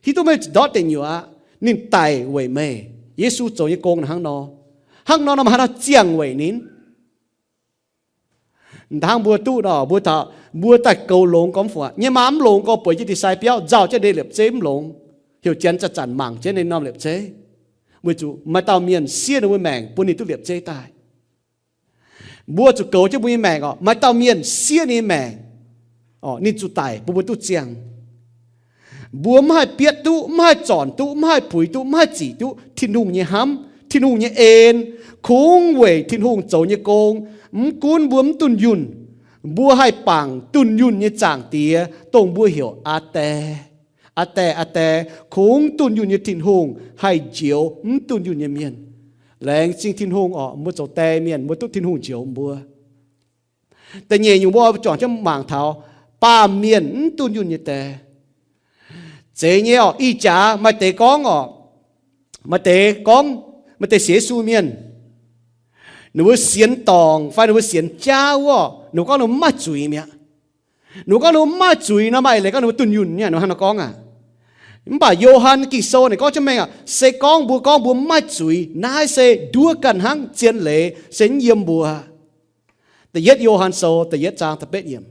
hiuv duqv meih ndortv deic nyuoqc aqv, ninh daic weic meih. Yesu zoux nyei gong naaic hnangv nor. Hnangv nor nor maaih haaix nor ziangh weic ninh? Hnangv mbuo duqv nor, mbuo taux, mbuo daaih goux longx gormx fungc aqv. Nyei maa mv longx gorx bueix jienv ndie-sai biauv, nzauh jienv ndie-liepc zeiv mv longx, heuc janx zanc-zanc mangc jienv ninh norm liepc zeiv, weic zuqc maaih dauh mienh siev ninh mbuo maengc bun ninh duqv liepc zeiv daaih. Mbuo zuqc goux jienv mbuo nyei maengc orqc, maaih dauh mienh siev ninh nyei maengc orqc, ninh zuqc daic bun mbuo duqv ziangh. Mbuo mv haih bietv duqv, mv haih zornc duqv, mv haih puix duqv, mv haih zic duqv Tin-Hungh nyei hnamv, Tin-Hungh nyei en, kungx weic Tin-Hungh zoux nyei gong. Mv gunv mbuo mv dunh yunh, mbuo haih bangc dunh yunh nyei Zaangc Diex, dongh mbuo heuc Aa Die. Aa Die, Aa Die, kungx dunh yunh nyei Tin-Hungh haih njoux mv dunh yunh nyei mienh. Laengz zingh Tin-Hungh orqc, mbuo zoux die mienh, mbuo duqv Tin-Hungh njoux mbuo. Da'nyeic nyungc mbuo oix juangc jienv mangc taux baamh mienh mv dunh yunh nyei die. Zeiz nyei orqc, ih jaax maaih deix gorngv orqc, maaih deix gorngv, maaih deix sienx Yesu mienh, ninh mbuo sienx dorngc fai ninh mbuo sienx jaav wuov, ninh mbuo gorngv ninh mbuo mv maaih zuiz mi'aqv. Ninh mbuo gorngv ninh mbuo mv maaih zuiz nor, maaih eix leiz gorngv ninh mbuo dunh yunh nyei, ninh mbuo hnangv nor gorngv aqv. Mv baac Yo^han Ging-Sou ninh gorngv jienv mengh aqv, se gorngv mbuo gorngv mbuo mv maaih zuiz, naaiv se nduov ganh hnangv, zien leiz se mv yiem mbuo. Da'yietv Yo^han Sou da'yietv zaang da'betv yiemc.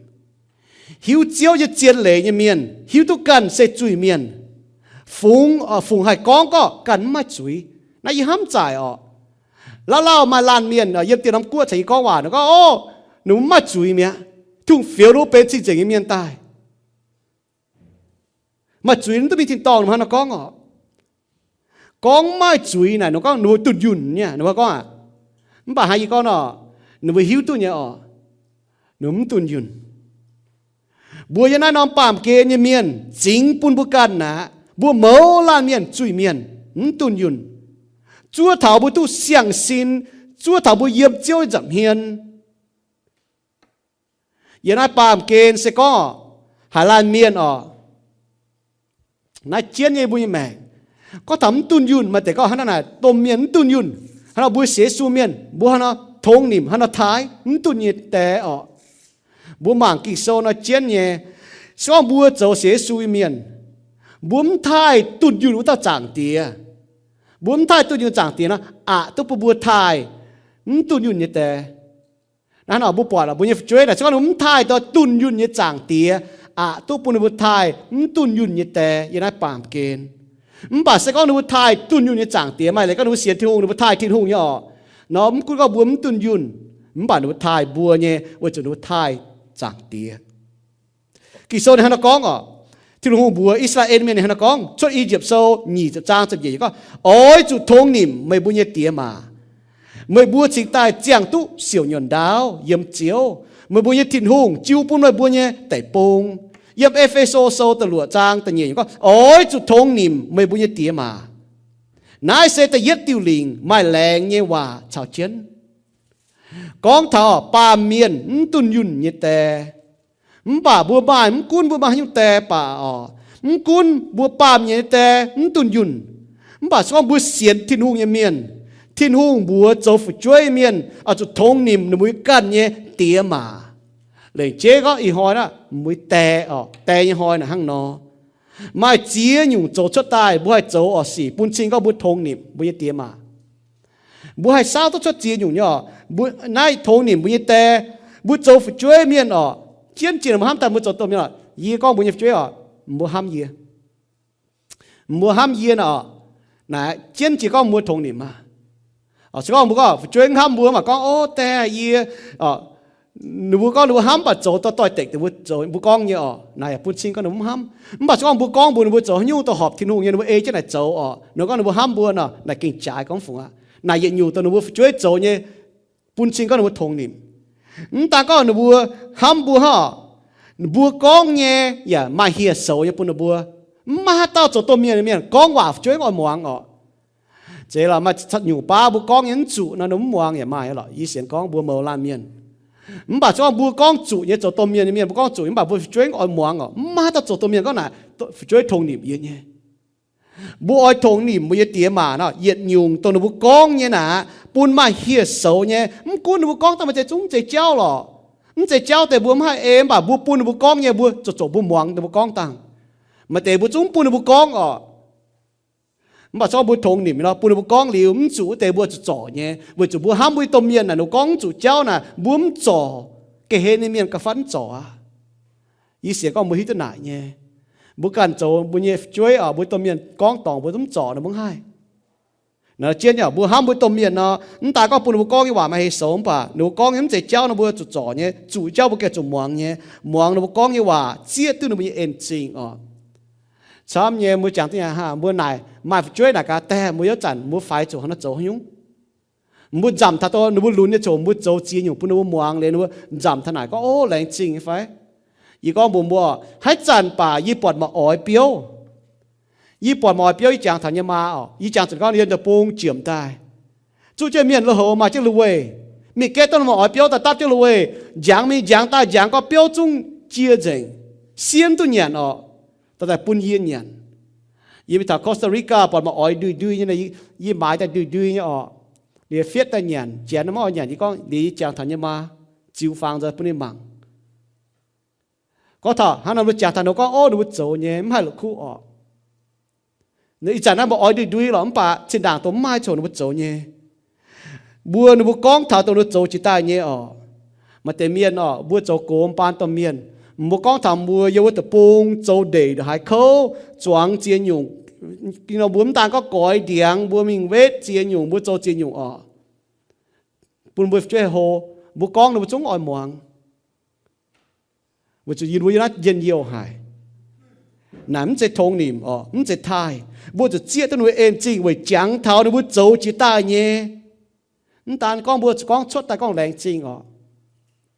Hiuv Ziouv nyei zien leiz nyei mienh hiuv duqv ganh se zuiz-mienh. Fungx, fungx haih gorngv gorqv ganh mv maaih zuiz? Naaiv yie hnamv zaaic orqc. Lauh lauh maaih laanh mienh yiem dieh norm guoqv caux yie gorngv waac, ninh gorngv, o, ninh mv maaih zuiz mi'aqv. Tin-Hungh fioux ninh mbuo benx cing-nzengc nyei mienh daaih. Maaih zuiz mv duqv mingh tin-dorngh, ninh mbuo hnangv nor gorngv orqc. Gorngv mv maaih zuiz naaic, ninh gorngv ninh mbuo dunh yunh nyei, ninh mbuo gorngv aqv. Mv baac hnangv yie gorngv nor, ninh mbuo hiuv duqv nyei orqc, ninh mbuo mv dunh yunh. Mbuo yiem naaiv norm baamh gen nyei mienh zingx bun mbuo ganh aqv. Mbuo mouz laanh mienh zuiz-mienh, mv dunh yunh. Zuov taux mbuo duqv siang-sin, zuov taux mbuo yiem Ziouv nyei nza'hmien. Yiem naaiv baamh gen se gorngv haiz laanh mienh orqc, naaiv jienv nyei mbuo nyei maengc. Gorngv taux mv dunh yunh, maaih deix gorngv hnangv naaic, domh mienh mv dunh yunh. Hnangv nor mbuo sienx Yesu mienh, mbuo hnangv nor tongx nimc, hnangv nor taaih mv dunh nyei die orqc. Mbuo mangc Ging-Sou nor jienv nyei, se gorngv mbuo zoux sienx Yesu nyei mienh, mbuo mv taaih dunh yunh wuov dauh Zaangc Diex, mbuo mv taaih dunh yunh Zaangc Diex nor, aqc duqv bun mbuo taaih mv dunh yunh nyei die. Naaiv nor mbuo buatc mbuo nyei fu'jueiv naaic, se gorngv ninh mv taaih dunh yunh nyei Zaangc Diex, aqc duqv bun ninh mbuo taaih mv dunh yunh nyei die yiem naaiv baamh gen. Mv baac se gorngv ninh mbuo taaih dunh yunh nyei Zaangc Diex, maaih leiz gorngv ninh mbuo sienx Tin-Hungh, ninh mbuo taaih Tin-Hungh nyei orqc, nor mv gunv gorngv mbuo mv dunh yunh, mv baac ninh mbuo taaih mbuo nyei, weic zuqc ninh mbuo taaih Zaangc Diex. Ging-Sou ninh hnangv nor gorngv orqc, Tin-Hungh mbuox I^saa^laa^en Mienh ninh hnangv nor gorngv, Cuotv I^yipv Sou nyic ziepc zaang ziepc nyeic gorngv, Oix zuqc tongx nimc meih mbuo nyei diex maac. Meih mbuo cingx daaih ziangh duqv siouc nyuonh ndaauv yiem Ziouv, meih mbuo nyei Tin-Hungh, jiu bun meih mbuo nyei deic-bung. Yiem E^fe^so Sou da'luoqc zaang da'nyeic gorngv, Oix zuqc tongx nimc meih mbuo nyei diex maac. Naaiv se da'yietv diuh lingc maaih laengz nyei waac caux jienv. Gorngv taux baamh mienh mv dunh yunh nyei die. Mv baac mbuo maaih, mv gunv mbuo maaih haaix nyungc die baac orqc, mv gunv mbuo baamh mienh nyei die mv dunh yunh, mv baac se gorngv mbuo sienx Tin-Hungh nyei mienh, Tin-Hungh mbuox zoux fu'jueiv mienh oix zuqc tongx nimc ninh mbuo ganh nyei diex maac. Lengc jeiv gorngv ih hnoi naaiv mbuo die orqc, die nyei hnoi naaic hnangv nor. Maaih ziex nyungc zoux cuotv daaih, mbuo haih zoux orqc sic bun cing gorngv mbuo tongx nimc mbuo nyei diex maac. Mbuo haih saauv duqv cuotv ziex nyungc nyei orqc. Mbuo naaiv tongx nimc mbuo nyei die, mbuo zoux fu'jueiv mienh orqc, jienv jiex mbuo hnamv daaih mbuo zoux domh mienh orqc, yie gorngv mbuo nyei fu'jueiv orqc, mbuo hnamv yie, mbuo hnamv yie nor orqc, naaic jienv jiex gorngv mbuo tongx nimc aqv. Se gorngv mbuo gorngv fu'jueiv mv hnamv mbuo, mv baac gorngv, O, die yie, ninh mbuo gorngv ninh mbuo hnamv, mv baac zoux dorh doix-dekc deix mbuo zoux, mbuo gorngv nyei orqc, naaic yaac bun cing gorngv ninh mbuo mv hnamv. Mv baac se gorngv mbuo gorngv mbuox ninh mbuo zoux haaix nyungc dongh horpc Tin-Hungh nyei, ninh mbuo ei jienv naaic zoux orqc, ninh mbuo gorngv ninh mbuo hnamv mbuo nor, naaic gengh jaaix gorngv fungx aqv. Naaic yietc nyungc dongh ninh mbuo fu'jueiv zoux nyei bun cing gorngv ninh mbuo tongx nimc. Mv daan gorngv ninh mbuo hnamv mbuo hnangv orqc, mbuo gorngv nyei yaac maaih hieh soux nyei bun ninh mbuo. Mv maaih haaix dauh zoux domh mienh, mienh gorngv waac fu'jueiv oix muangx orqc. Zeiz lorqc, maaih nyungc baav mbuo gorngv nyei mv zuqc nor, ninh mv muangx yaac maaih lorqc. Yie sienx gorngv mbuo mouz laanh mienh. Mv baac se gorngv mbuo gorngv zuqc nyei, zoux domh mienh nyei mienh, mbuo gorngv zuqc, mv baac mbuo fu'jueiv oix muangx orqc. Mv maaih haaix dauh zoux domh mienh gorngv naaic fu'jueiv tongx nimc yie nyei. Mbuo oix tongx nimc mbuo nyei diex maac nor, yietc nyungc dongh ninh mbuo gorngv nyei naaic bun maaih hieh soux nyei. Mv gunv ninh mbuo gorngv daaih maaih zeiz zungv mv zeiz jauv lorqc, mv zeiz jauv deix mbuo mv haih ei, mv baac mbuo bun ninh mbuo gorngv nyei, mbuo zoux zoux mbuo muangx ninh mbuo gorngv dangh. Maaih deix mbuo zungv bun ninh mbuo gorngv orqc. Mv baac se gorngv mbuo tongx nimc nor, bun ninh mbuo gorngv liuz, mv zuqc wuov deix mbuo zuqc zorc nyei, weic zuqc mbuo hnamv mbuo nyei domh mienh naaic, ninh mbuo gorngv mv zuqc jauv naaic, mbuo mv zorc. Ga'hlen nyei mienh ga'fanh mv zorc aqv. Yie sienx gorngv mbuo hiuv duqv naaic nyei. Mbuo ganh zoux mbuo nyei fu'jueiv oc, mbuo domh mienh gorngv dorngc mbuo zungv mv zorc nor, mbuo mv haih. Naaiv jienv nyei, mbuo hnamv mbuo domh mienh nor, mv daan gorngv bun ninh mbuo gorngv nyei waac maaih hieh soux, mv baac ninh mbuo gorngv nyei mv zeiz jauv nor, mbuo zuqc zorc nyei, zuqc jauv mbuo gengh zuqc muangx nyei, muangx ninh mbuo gorngv nyei waac, zieqv duqv ninh mbuo nyei en-zingh oc. Camv nyei, mbuo jangx duqv nyei hnangv, mbuo naaic maaih fu'jueiv naaic gaax, Diex, mbuo yietv zanc mbuo faix zuqc haaix nor zoux haaix nyungc? Mbuo nzamc taux dongh ninh mbuo lunx nyei ziangh hoc mbuo zoux ziex nyungc bun ninh mbuo muangx liuz, ninh mbuo nzamc taux naaic gorngv, Ov, laengz zingh fai? Yie gorngv mbuox mbuo, haaix zanc baac yie buatc maaih oix biouv, yie buatc maaih oix biouv, yie jangx taux yie nyei maa oc, yie jangx zuqc gorngv yiem deic-bung jiemc daaih, zuqv jienv mienh lui-houx maaih jienv lui-weih, mingh gaeqv duqv maaih oix biouv daaih dapv jienv lui-weih, njangx mingh njangx daaih njangx, gorngv biouv zungv jiex nzengc, siemv duqv nyanc oc, daaih bun yie nyanc. Yie mingh taux Costa Rica buatc maaih oix ndui-ndui nyei, yie maaiz daaih ndui-ndui nyei oc, liuz fietv daaih nyanc, janx maiv oix nyanc. Yie gorngv, liuz yie jangx taux yie nyei maa, ziux faang nzengc bun ninh mangc. Gorngv taux hnangv nor, mbuo jangx taux ninh mbuo gorngv, Ov, ninh mbuo zoux nyei, mv haih la'kuqv oc. Ih zanc naaiv mbuo oix ndui-ndui lorqc, mv baac zinh ndaangc dongh mv maaih ziangh hoc ninh mbuo zoux nyei, mbuo ninh mbuo gorngv taux dongh ninh mbuo zoux jiex daaih nyei oc. Maaih deix mienh oc, mbuo zoux gox baan domh mienh, mbuo gorngv taux mbuo yiem wuov deic-bung zoux ndeic haaix kouv, zuangx ziex nyungc, mbuo mv daan gorngv goix ndiangx, mbuo mingh wetv ziex nyungc, mbuo zoux ziex nyungc oc, bun mbuo fu'jueiv hlo, mbuo gorngv ninh mbuo zungv oix muangx. Weic zuqc yie mbuo yiem naaiv njien-youh haic. Naaic mv zeiz tongx nimc oc, mv zeiz taaih. Mbuo zuqc zieqv duqv ninh mbuo en zingh weic jangx taux ninh mbuo zoux jiex daaih nyei. Mv daan gorngv mbuo zuqc gorngv cuotv daaih gorngv laengz zingh oc.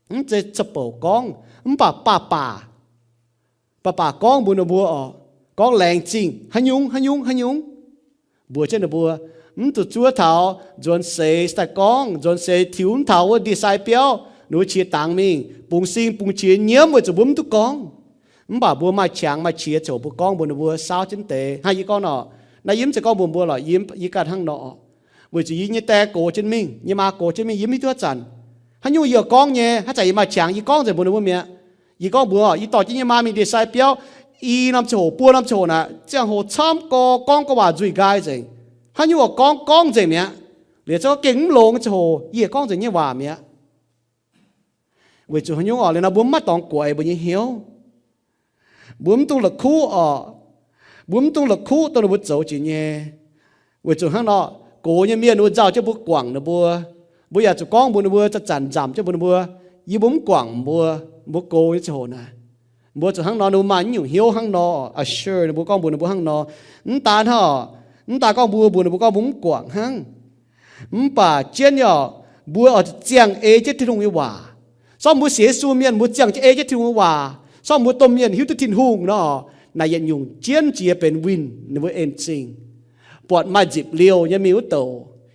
Mv zeiz ca'bouc gorngv, mv baac baac baac, baac baac gorngv mbuox ninh mbuo oc, gorngv laengz zingh haaix nyungc haaix nyungc haaix nyungc, mbuox jienv ninh mbuo, mv zuqc zuov taux nzuonx seix daaih gorngv, nzuonx seix tiux mv taux wuov ndie-sai biauv, ninh mbuo qiex dangx mingh, bungx sing bungx qiex nyiemv weic zuqc mbuo mv duqv gorngv. Mv baac mbuo maaih qangx maaih qiex ziouc mbuo gorngv mbuox ninh mbuo, saauv jienv deix hnangv yie gorngv nor. Naaiv yie mv zeiz gorngv mbuox mbuo lorqc, yie, yie ganh hnangv nor. Weic zuqc yie nyei die gox jienv mingh, nyei maa gox jienv mingh, yie mv hiuv duqv haaix zanc, haaix nyungc yie oix gorngv nyei. Haaix zanc yie maaih qangx yie gorngv nzengc mbuox ninh mbuo mi'aqv. Yie gorngv mbuox, yie dorh jienv nyei maa mingh ndie-sai biauv i norm ziangh hoc buo norm ziangh hoc naaic, ziangh hoc camv gorx, gorngv gorngv waac nzuih nqaai nzengc. Haaix nyungc oix gorngv, gorngv nzengc mi'aqv. Liuz zungv gengh mv longx nyei ziangh hoc yie gorngv nzengc nyei waac mi'aqv. Weic zuqc haaix nyungc oc, liuz nor mbuo mv maaih dorngx guaix mbuo nyei hnyouv. Mbuo mv dungx la'kuqv oc. Mbuo mv dungx la'kuqv dongh ninh mbuo zoux jiex nyei. Weic zuqc hnangv nor, gox nyei mienh ninh mbuo nzauh jienv mbuo guangc ninh mbuo. Mbuo yaac zuqc gorngv mbuox ninh mbuo, zanc-zanc nzamc jienv mbuox ninh mbuo, yie mbuo mv guangc mbuo, mbuo gox nyei ziangh hoc naaic. Mbuo zuqc hnangv nor, ninh mbuo maaih nyungc hnyouv hnangv nor, assure ninh mbuo, gorngv mbuox ninh mbuo hnangv nor. Mv daan hnangv, mv daan gorngv mbuo mbuox ninh mbuo gorngv mbuo mv guangc hnangv. Mv baac jienv nyei oc, mbuo oix zuqc ziangh ei jienv Tin-Hungh nyei waac. Sortv mbuo sienx Yesu mienh, mbuo ziangh jienv ei jienv Tin-Hungh nyei waac. Sortv mbuo domh mienh hiuv duqv Tin-Hungh nor, naaic yietc nyungc jienv jiex benx winh ninh mbuo en zingh. Buatc maaih nzipc liouh nyei mingh wuov douc,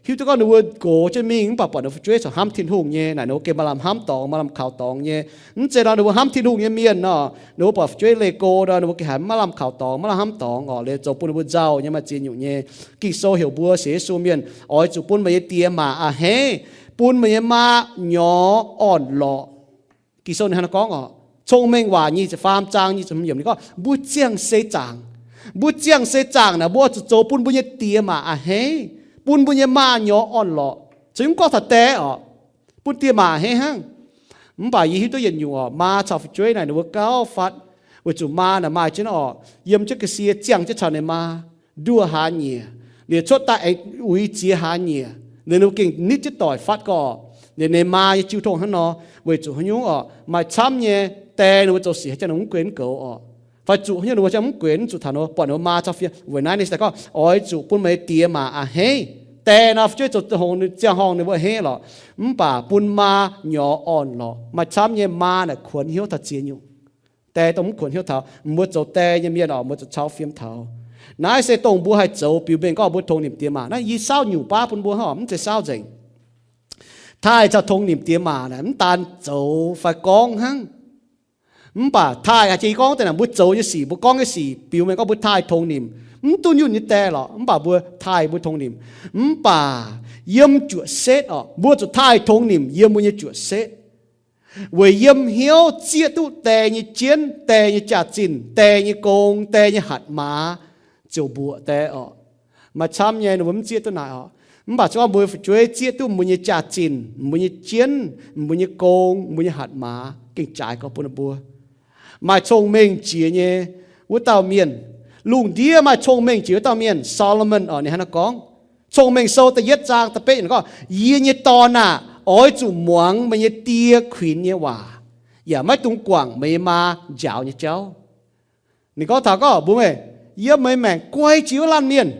hiuv duqv gorngv ninh mbuo gox jienv mingh mv baac buatc ninh mbuo fu'jueiv corc hnamv Tin-Hungh nyei, naaic ninh mbuo gengh maaih lamh hnamv dorngx, maaih lamh kaux dorngx nyei. Mv zeiz nor ninh mbuo hnamv Tin-Hungh nyei mienh nor, ninh mbuo buatc fu'jueiv leih go nor, ninh mbuo gengh haiz maiv lamh kaux dorngx, maiv lamh hnamv dorngx oc, liuz zoux bun ninh mbuo nzauh nyei maaih ziex nyungc nyei. Ging-Sou heuc mbuo sienx Yesu mienh oix zuqc bun meih nyei die maa a'hneiv, bun meih nyei maa nyorx orn-lorqc. Ging-Sou ninh hnangv naaiv gorngv oc, Cong-Mengh Waac nyic ziepc faam zaang nyic ziepc hmz yiemc ninh gorngv, mbuo ziangh seix zaangc, mbuo ziangh seix zaangc naaic, mbuo oix zuqc zoux bun mbuo nyei die maa a'hneiv, bun mbuo nyei maa nyorx orn-lorqc. Cingx mv gorngv taux die oc, bun die maa a'hneiv hnangv. Mv baac yie hiuv duqv yietc nyungc oc, maa caux fu'jueiv naaic ninh mbuo gauh fatv, weic zuqc maa naaic maaih jienv oc, yiem jienv ga'sie ziangh jienv caux ninh maa nduoh hlaax nyieqc, liuz cuotv daaih aengx uix ziex hlaax nyieqc, liuz ninh mbuo gengh nitv jienv doic fatv gorx. Liuz ninh maa nyei jiu tong hnangv nor, weic zuqc haaix nyungc oc, maaih camv nyei die ninh mbuo zoux sic haaix jangx ninh mbuo mv guen mv goux oc, fai zuqc haaix nyungc ninh mbuo jangx mv guen, zuqc taux ninh mbuo buatc ninh mbuo maa caux fiev. Weic naaiv ninh se gorngv oix zuqc bun meih die maa a'hneiv. Die nor fu'jueiv zoux hngongx, ziangh horngh ninh mbuo a'hneiv lorqc. Mv baac bun maa nyorx orn-lorqc. Maaih camv nyei maa naaic kuonx hnyouv taux ziex nyungc. Die dongh mv kuonx hnyouv taux, mbuo zoux die nyei mienh oc, mbuo zuqc cau fiem taux. Naaiv se dongh mbuo haih zoux biux mengh gorngv mbuo tongx nimc die maa. Naaiv yie saauv nyungc baav bun mbuo hnangv, mv zeiz saauv nzengc. Taaih caux tongx nimc die maa naaic mv daan zoux fai gorngv hnangv. Mv baac taaih haaix jiex gorngv daaih naaic, mbuo zoux nyei sic, mbuo gorngv nyei sic biux mengh gorngv mbuo taaih tongx nimc, mv duqv nyunh nyei die lorqc, mv baac mbuo taaih mbuo tongx nimc. Mv baac yiem juoqc setv oc, mbuo zuqc taaih tongx nimc yiem mbuo nyei juoqc setv. Weic yiem hnyouv zieqv duqv die nyei jienv, die nyei jaax-zinh, die nyei gong, die nyei hatc maaz ziouc mbuoqc die oc. Maaih camv nyei ninh mbuo mv zieqv duqv naaic oc. Mv baac se gorngv mbuo fu'jueiv zieqv duqv mbuo nyei jaax-zinh, mbuo nyei jienv, mbuo nyei gong, mbuo nyei hatc maaz, gengh jaaix gorx bun ninh mbuo. Maaih cong-mengh jiex nyei wuov dauh mienh, lungh ndiev maaih cong-mengh jiex wuov dauh mienh, Solomon oc, ninh hnangv naaiv gorngv. Cong-Mengh Sou da'yietv zaang da'betv ninh gorngv, Yie nyei dorn aah! Oix zuqc muangx meih nyei die kuinx nyei waac, yaac maiv dungx guangc meih nyei maa njaaux nyei jauv. Ninh gorngv taux gorngv mbuo meih, yiem meih maengc guai jiex wuov laanh mienh,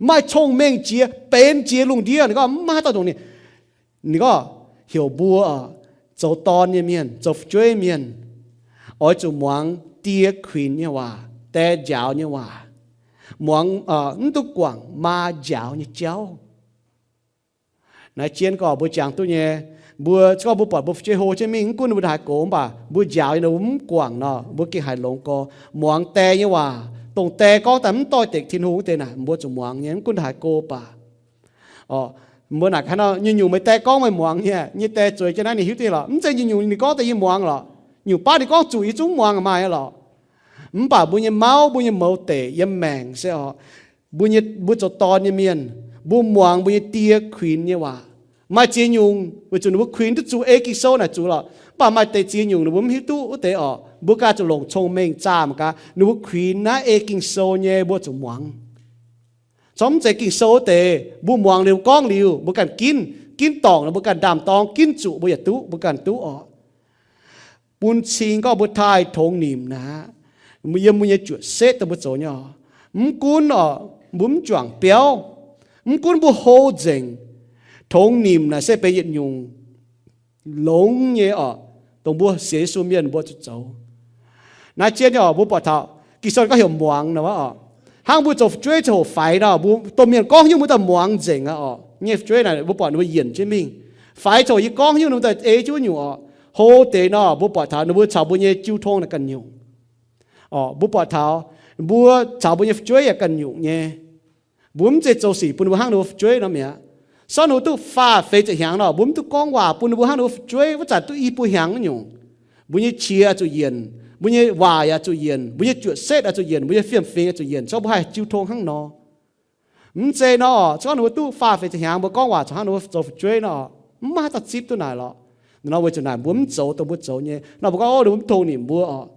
maaih cong-mengh jiex, benx jiex lungh ndiev. Ninh gorngv mv maaih haaix dauh ndongc ninh. ninh gorngv heuc mbuo zoux dorn nyei mienh, zoux fu'jueiv mienh, oix zuqc muangx die kuinx nyei waac, die njaaux nyei waac, muangx, mv duqv guangc maa njaaux nyei jauv. Naaiv jien gorngv mbuo jangx duqv nyei, mbuo se gorngv mbuo buatc mbuo fu'jueiv hlo jienv mingh, mv gunv ninh mbuo haaix gox, mv baac mbuo njaaux nyei, mbuo mv guangc nor, mbuo gengh haiz longx gorx. Muangx die nyei waac, dongh die gorngv daaih mv doix-dekc Tin-Hungh wuov deix naaic, mbuo zuqc muangx nyei, mv gunv haaix gox baac. Mbuo naaic haaix nor nyungc-nyungc meih die gorngv meih muangx nyei, nyei die zueiz jienv naaiv ninh hiuv duqv lorqc. Mv zeiz nyungc-nyungc ninh gorngv daaih yie muangx lorqc. Nyungc baav ninh gorngv zuqc yie zungv mv muangx maaih lorqc. Mv baac mbuo nyei mauv, mbuo nyei mouz deic yiem maengc se orqc, mbuo nyei, mbuo zoux dorn nyei mienh, mbuo muangx mbuo nyei die kuinx nyei waac. Maaih ziex nyungc weic zuqc ninh mbuo kuinx duqv zuqc ei Ging-Sou naaic zuqc lorqc. Mv baac maaih deix ziex nyungc ninh mbuo mv hiuv duqv wuov deix orqc, mbuo ganh zuqc longc cong-mengh zaah mangc gaax, ninh mbuo kuinx naaiv ei Ging-Sou nyei mbuo zuqc muangx. Corc mv zeiz Ging-Sou wuov deix mbuo muangx liuz gorngv liuz mbuo ganh ginv, ginv dorngc nor mbuo ganh ndaam-dorng, ginv zuqc mbuo yaac duqv, mbuo ganh duqv orqc. Bun cing gorngv mbuo taaih tongx nimc naaic, yiem mbuo nyei juoqc setv dongh mbuo zoux nyei orqc, mv gunv orqc mbuo mv juangc biauv, mv gunv mbuo hlo nzengc, tongx nimc naaic se benx yietc nyungc longx nyei orqc, dongh mbuo sienx Yesu mienh mbuo zuqc zoux. Naaiv jien nyei orqc, mbuo buatc taux Ging-Sou gorngv heuc muangx nor orqc. Hnangv mbuo zoux fu'jueiv ziangh hoc faix nor, mbuo domh mienh gorngv nyungc mbuo daaih muangx nzengc aqv orqc. Nyei fu'jueiv naaic mbuo buatc ninh mbuo yienc jienv mingh. Faix ziangh hoc yie gorngv nyungc ninh mbuo daaih ei jienv wuov nyungc orqc. Hlo deix nor, mbuo buatc taux ninh mbuo caux mbuo nyei jiu tong naaic ganh nyungc. Orqc, mbuo buatc taux mbuo caux mbuo nyei fu'jueiv yaac ganh nyungc nyei. Mbuo mv zeiz zoux sic bun ninh mbuo hnangv ninh mbuo fu'jueiv nor mi'aqv. Sortv ninh mbuo duqv faah feix ziepc hnyangx nor, mbuo mv duqv gorngv waac bun ninh mbuo hnangv ninh mbuo fu'jueiv wuov zanc duqv i buo hnyangx wuov nyungc. Mbuo nyei qiex oix zuqc yienc, mbuo nyei waaic yaac zuqc yienc, mbuo nyei juoqc setv oix zuqc yienc, mbuo nyei fiem-fingx oix zuqc yienc, se gorngv mbuo haih jiu tong hnangv nor. Mv zeiz nor, se gorngv ninh mbuo duqv faah feix ziepc hnyangx, mbuo gorngv waac caux hnangv ninh mbuo zoux fu'jueiv nor, mv maaih haaix dauh zipv duqv naaic lorqc. Nor weic zuqc naaic mbuo mv zoux dongh mbuo zoux nyei nor, mbuo gorngv, o, ninh mbuo mv tongx nimc mbuo orqc.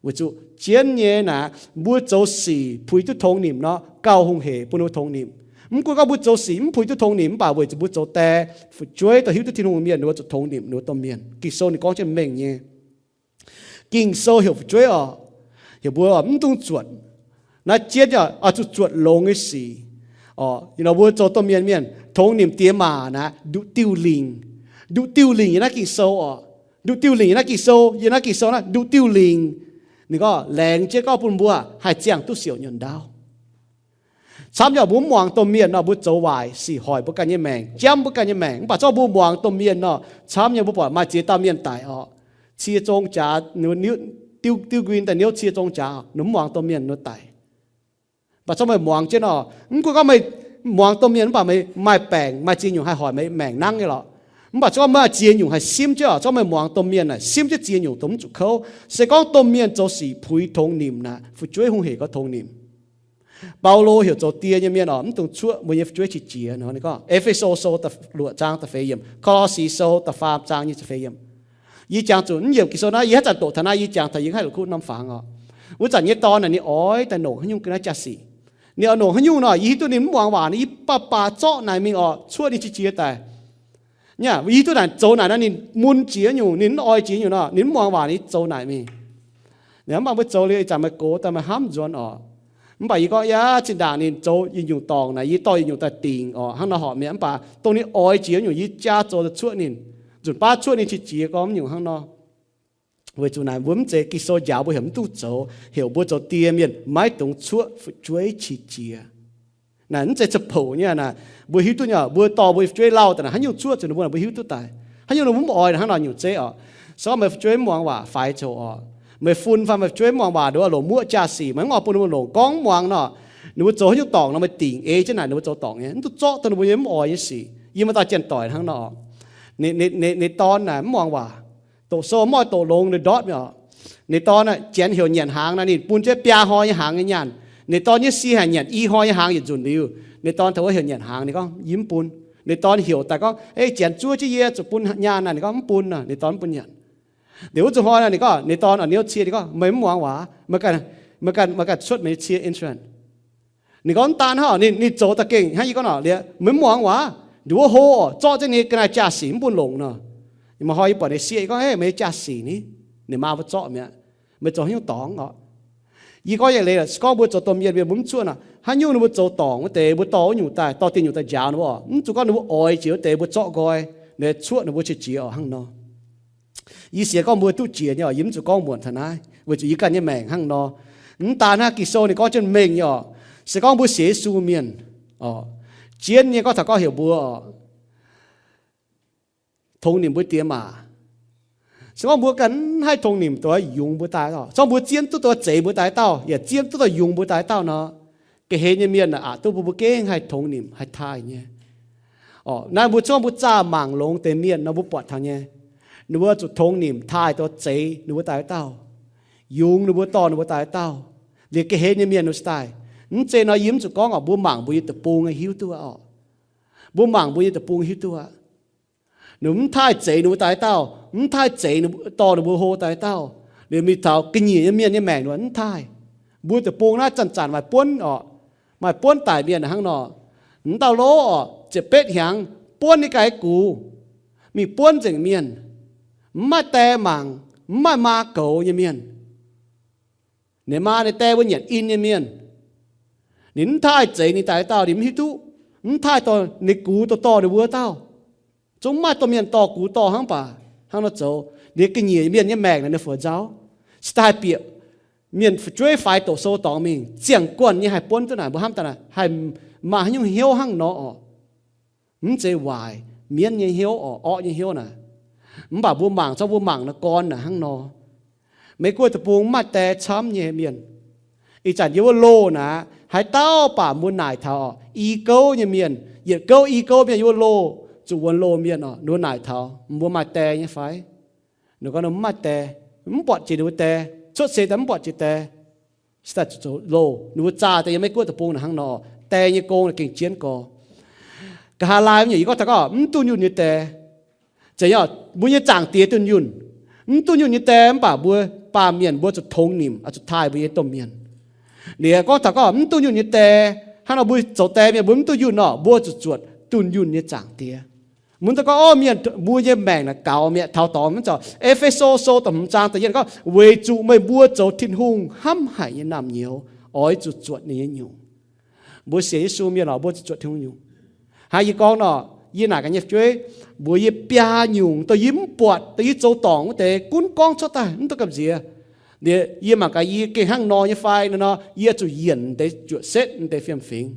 Weic zuqc jienv nyei naaic, mbuo zoux sic puix duqv tongx nimc nor, gauh hungh hec bun ninh mbuo tongx nimc. Mv gunv gorngv mbuo zoux sic mv puix duqv tongx nimc, mv baac weic zuqc mbuo zoux die fu'jueiv dongh hiuv duqv Tin-Hungh mienh, ninh mbuo zuqc tongx nimc ninh mbuo domh mienh. Ging-Sou ninh gorngv jienv mengh nyei. Ging-Sou heuc fu'jueiv orqc, heuc mbuo mv dungx zuotc. Naaiv jienv oix zuqc zuotc longx nyei sic. Orqc, nor mbuo zoux domh mienh mienh tongx nimc diex maac naaic, nduqc diuh lingc. Nduqc diuh lingc yiem naaiv Ging-Sou orqc. Nduqc diuh lingc yiem naaiv Ging-Sou, yiem naaiv Ging-Sou naaiv nduqc diuh lingc. Ninh gorngv laengz jienv gorngv bun mbuo haih ziangh duqv siouc nyuonh ndaauv. Camv nyei, mbuo mv muangx domh mienh nor, mbuo zoux waaic sic hoic mbuo ganh nyei maengc, jamv mbuo ganh nyei maengc. Mv baac zorqv mbuo muangx domh mienh nor, camv nyei, mbuo buatc maaih ziex dauh mienh daic orqc, cie zong jaax, diuh, diuh nquin daaih niouv cie zong jaax, ninh mv muangx domh mienh nor daic. Mv baac zorqv meih muangx jienv nor, mv gunv gorngv meih muangx domh mienh mv baac meih maaih baengc, maaih ziex nyungc haih hoic meih maengc nangv nyei lorqc. Mv baac zorqv maaih ziex nyungc haih simv jienv orqc, zorqv meih muangx domh mienh naaic simv jienv ziex nyungc dongh mv zuqc kouv. Se gorngv domh mienh zoux sic puix tongx nimc naaic, fu'jueiv hungh hec gorngv tongx nimc. Baulo heuc zoux die nyei mienh orqc, mv dungx cuoqv mbuo nyei fu'jueiv qiex jiez nor. Ninh gorngv E^fe^so Sou da'luoqc zaang da'feix yiemc, Ko^lo^si Sou da'faam zaang nyic ziepc feix yiemc. Yie jangx zuqc mv yiemc Ging-Sou naaiv, yie haaix zanc doqc taux naaiv, yie jangx taux yie haih la'kuqv norm fangx orqc. Wuov zanc nyei dorn naaic ninh oix daaih longc haaix nyungc ga'naaiv jaa-sic. Ninh oix longc haaix nyungc nor, yie hiuv duqv ninh mv muangx waac nor, yie baac baac zorqv naaic mingh orqc, cuoqv ninh qiex jiez daaih. Yie hiuv duqv naaic zoux naaic nor ninh mun jiex nyungc, ninh mv oix jiex nyungc nor, ninh mv muangx waac, ninh zoux naaic mingh. Mv baac mbuo zoux liuz ih zanc meih gox daaih meih hnamv nzuonx orqc. Mv baac yie gorngv yaac zinh ndaangc ninh zoux yietc nyungc dorngc naaic, yie dorh yietc nyungc daaih dingc orqc, hnangv nor horpc mi'aqv. Mv baac dongh ninh oix jiex nyungc yie jaa zoux daaih cuoqv ninh. Nzunc baav cuoqv ninh qiex jiez gorngv mv nyungc hnangv nor. Weic zuqc naaic mbuo mv zeiz Ging-Sou njaaux mbuo heuc mv dungx zoux, heuc mbuo zoux die mienh maiv dungx cuoqv fu'jueiv qiex jiez. Naaic mv zeiz ca'bouc nyei naaic, mbuo hiuv duqv nyei, mbuo dorh mbuo fu'jueiv lauh daaih naaic haaix nyungc cuoqv zuqc ninh mbuo, mbuo hiuv duqv daaih. Haaix nyungc ninh mbuo mv oix hnangv nor nyungc zeiv orqc. Se gorngv meih fu'jueiv mv muangx waac faix coux orqc. Meih fun fai meih fu'jueiv mv muangx waac, ninh mbuo longc muoqv jaa-sic, meih mv oix bun ninh mbuo longc gorngv mv muangx nor, ninh mbuo zoux haaix nyungc dorngc nor meih dingc ei jienv naaic ninh mbuo zoux dorngc nyei, mv dungx zorqv dongh ninh mbuo nyei mv oix nyei sic. Yie maaih dauh janx-doic hnangv nor, ninh dorn naaic mv muangx waac. Doqc sou mv oix doqc longx ninh ndortv mi'aqv. Ninh dorn naaic janx heuc nyanc hnaangx naaic ninh bun jienv biaa hnoi nyei hnaangx nyei nyaanh. Ninh dorn nyei sie haic nyanc i hnoi nyei hnaangx yietc nzunc liuz. Ninh dorn taux wuov heuc nyanc hnaangx ninh gorngv yie mv bun. Ninh dorn heuc daaih gorngv, ei, janx zuov jienv yie zuqc bun nyaanh naaic, ninh gorngv mv bun nor, ninh dorn mv bun nyanc. Liuz wuov zuqc hnoi naaic ninh gorngv, ninh dorn oix niouv cie, ninh gorngv meih mv muangx waac, meih ganh, meih ganh cuotv meih nyei cie insurance. Ninh gorngv mv daan hnangv, ninh, ninh zoux da'gengh hnangv yie gorngv nor liuz, meih mv muangx waac, nduov hlo zorqv jienv ninh ga'naaiv jaa-sic mv bun longc nor. Maaih hnoi yie buatc ninh sieqv, yie gorngv, ei, meih nyei jaa-sic ni? Ninh maa mbuo zorqv mi'aqv. Meih zoux haaix nyungc dorngc orqc? Yie gorngv yietc leiz, se gorngv mbuo zoux domh mienh, mienh mbuo mv cuoqv nor, haaix nyungc ninh mbuo zoux dorngc wuov deix mbuo dorh wuov nyungc daaih, dorh dieh nyungc daaih njaaux ninh mbuo orqc, mv zuqc gorngv ninh mbuo oix jiex wuov deix mbuo zorqv nqoi. Ninh cuoqv ninh mbuo qiex jiez oc hnangv nor. Yie sienx gorngv mbuo duqv jiex nyei oc, yie mv zuqc gorngv muonc taux naaiv, weic zuqc yie ganh nyei maengc hnangv nor. Mv daaih naaiv Ging-Sou ninh gorngv jienv mengh nyei oc. Se gorngv mbuo sienx Yesu mienh oc, jienv nyei gorngv taux gorngv heuc mbuo oc, tongx nimc mbuo diex maac. Se gorngv mbuo ganh mv haih tongx nimc duqv yungz mbuo daaih dauh, se gorngv mbuo zien duqv duqv zeix mbuo daaih dauh, yaac zien duqv duqv yungz mbuo daaih dauh nor, ga'hlen nyei mienh aqc duqv mbuo, mbuo gengh haih tongx nimc haih taaih nyei. Naaiv mbuo se gorngv mbuo zaah mangc longx deix mienh nor mbuo buatc taux nyei, ninh mbuo zuqc tongx nimc taaih duqv zeix ninh mbuo daaih dauh, yungz ninh mbuo dorh ninh mbuo daaih dauh, liuz ga'hlen nyei mienh ninh mbuo se daaih. Mv zeiz nor yie mv zuqc gorngv oc, mbuo mangc mbuo nyei deic-bung hiuv duqv oc. Mbuo mangc mbuo nyei deic-bung hiuv duqv aqv. Ninh mv taaih zeix ninh mbuo daaih dauh, mv taaih zeix dorh ninh mbuo hlo daaih dauh. Liuz mingh taux ga'nyiec nyei mienh nyei maengc ninh mv taaih. Mbuo deic-bung naaiv zanc-zanc maaih buonv oc, maaih buonv daic mienh hnangv nor. Mv dauh lov oc, ziepc betv hnyangx buonv nyei ga'naaiv gux, mingh buonv nzengc mienh, mv maaih die mangc, mv maaih maa goux nyei mienh. Ninh maa ninh die mbuo nyanc in nyei mienh. Ninh mv taaih zeix ninh daaih dauh, ninh mv hiuv duqv, mv taaih dorh ninh gux dorh dorh ninh mbuo dauh. Zungv mv maaih domh mienh dorh gux dorh hnangv baac hnangv nor zoux. Liuz ga'nyiec mienh nyei maengc naaic ninh fu'nzauv, se daaih haih bieqc mienh fu'jueiv faix doqc sou dorngx mingh, ziangh guanh nyei haih buonv duqv naaic, mbuo hnamv daaih naaic haih maaih haaix nyungc hnyouv hnangv nor oc. Mv zeiz waaic mienv nyei hnyouv oc, orqv nyei hnyouv naaic. Mv baac mbuo mangc, zorqv mbuo mangc naaiv gorn naaic hnangv nor. Mei-Guoqv deic-bung mv maaih die camv nyei mienh. Ih zanc yiem wuov loh naaic, haaix dauh baac mbuo naaic taux oc, i gouv nyei mienh, yietc gouv i gouv mienh yiem wuov loh, zuqc wuonx loh mienh oc, ninh mbuo naaic taux, mbuo maaih die nyei fai? Ninh gorngv ninh mv maaih die, mv buatc jiex ninh mbuo die, cuotv seix daaih mv buatc jiex die. Se daaih zuqc zoux loh, ninh mbuo zaah daaih yiem Mei-Guoqv deic-bung naaic hnangv nor, die nyei gong naaic gengh jienv gorx. Nqa'haav laai nyei yie gorngv taux gorngv mv dunh yunh nyei die. Zeiz nyei oc, mbuo nyei Zaangc Diex dunh yunh. Mv dunh yunh nyei die mv baac mbuo baamh mienh mbuo zuqc tongx nimc, zuqc taaih mbuo nyei domh mienh. Liuz gorngv taux gorngv mv dunh yunh nyei die, hnangv nor mbuo zoux die mienh mbuo mv dunh yunh nor, mbuo zuqc zuotc dunh yunh nyei Zaangc Diex. Mbuo mv daan gorngv, o, mienh mbuo nyei maengc naaic gaux mi'aqv, taux dorngx mv zeiz. E^fe^so Sou da'hmz zaang da'yietv gorngv, weic zuqc meih mbuo zoux Tin-Hungh hnamv haic nyei naamh nyouz, oix zuqc zuotc ninh nyei nyungc. Mbuo sienx Yesu mienh oc, mbuo zuqc zuotc Tin-Hungh nyungc. Hnangv yie gorngv nor, yie naaic gaax nyei fu'jueiv, mbuox yie biaa nyungc, dongh yie mv buatc, dongh yie zoux dorngc wuov deix, gunv gorngv cuotv daaih, mv duqv gamh nziex. Liuz yie mangc gaax yie gengh hnangv nor nyei fai nor, yie zuqc yienc deix juoqc setv deix fiem-fingx.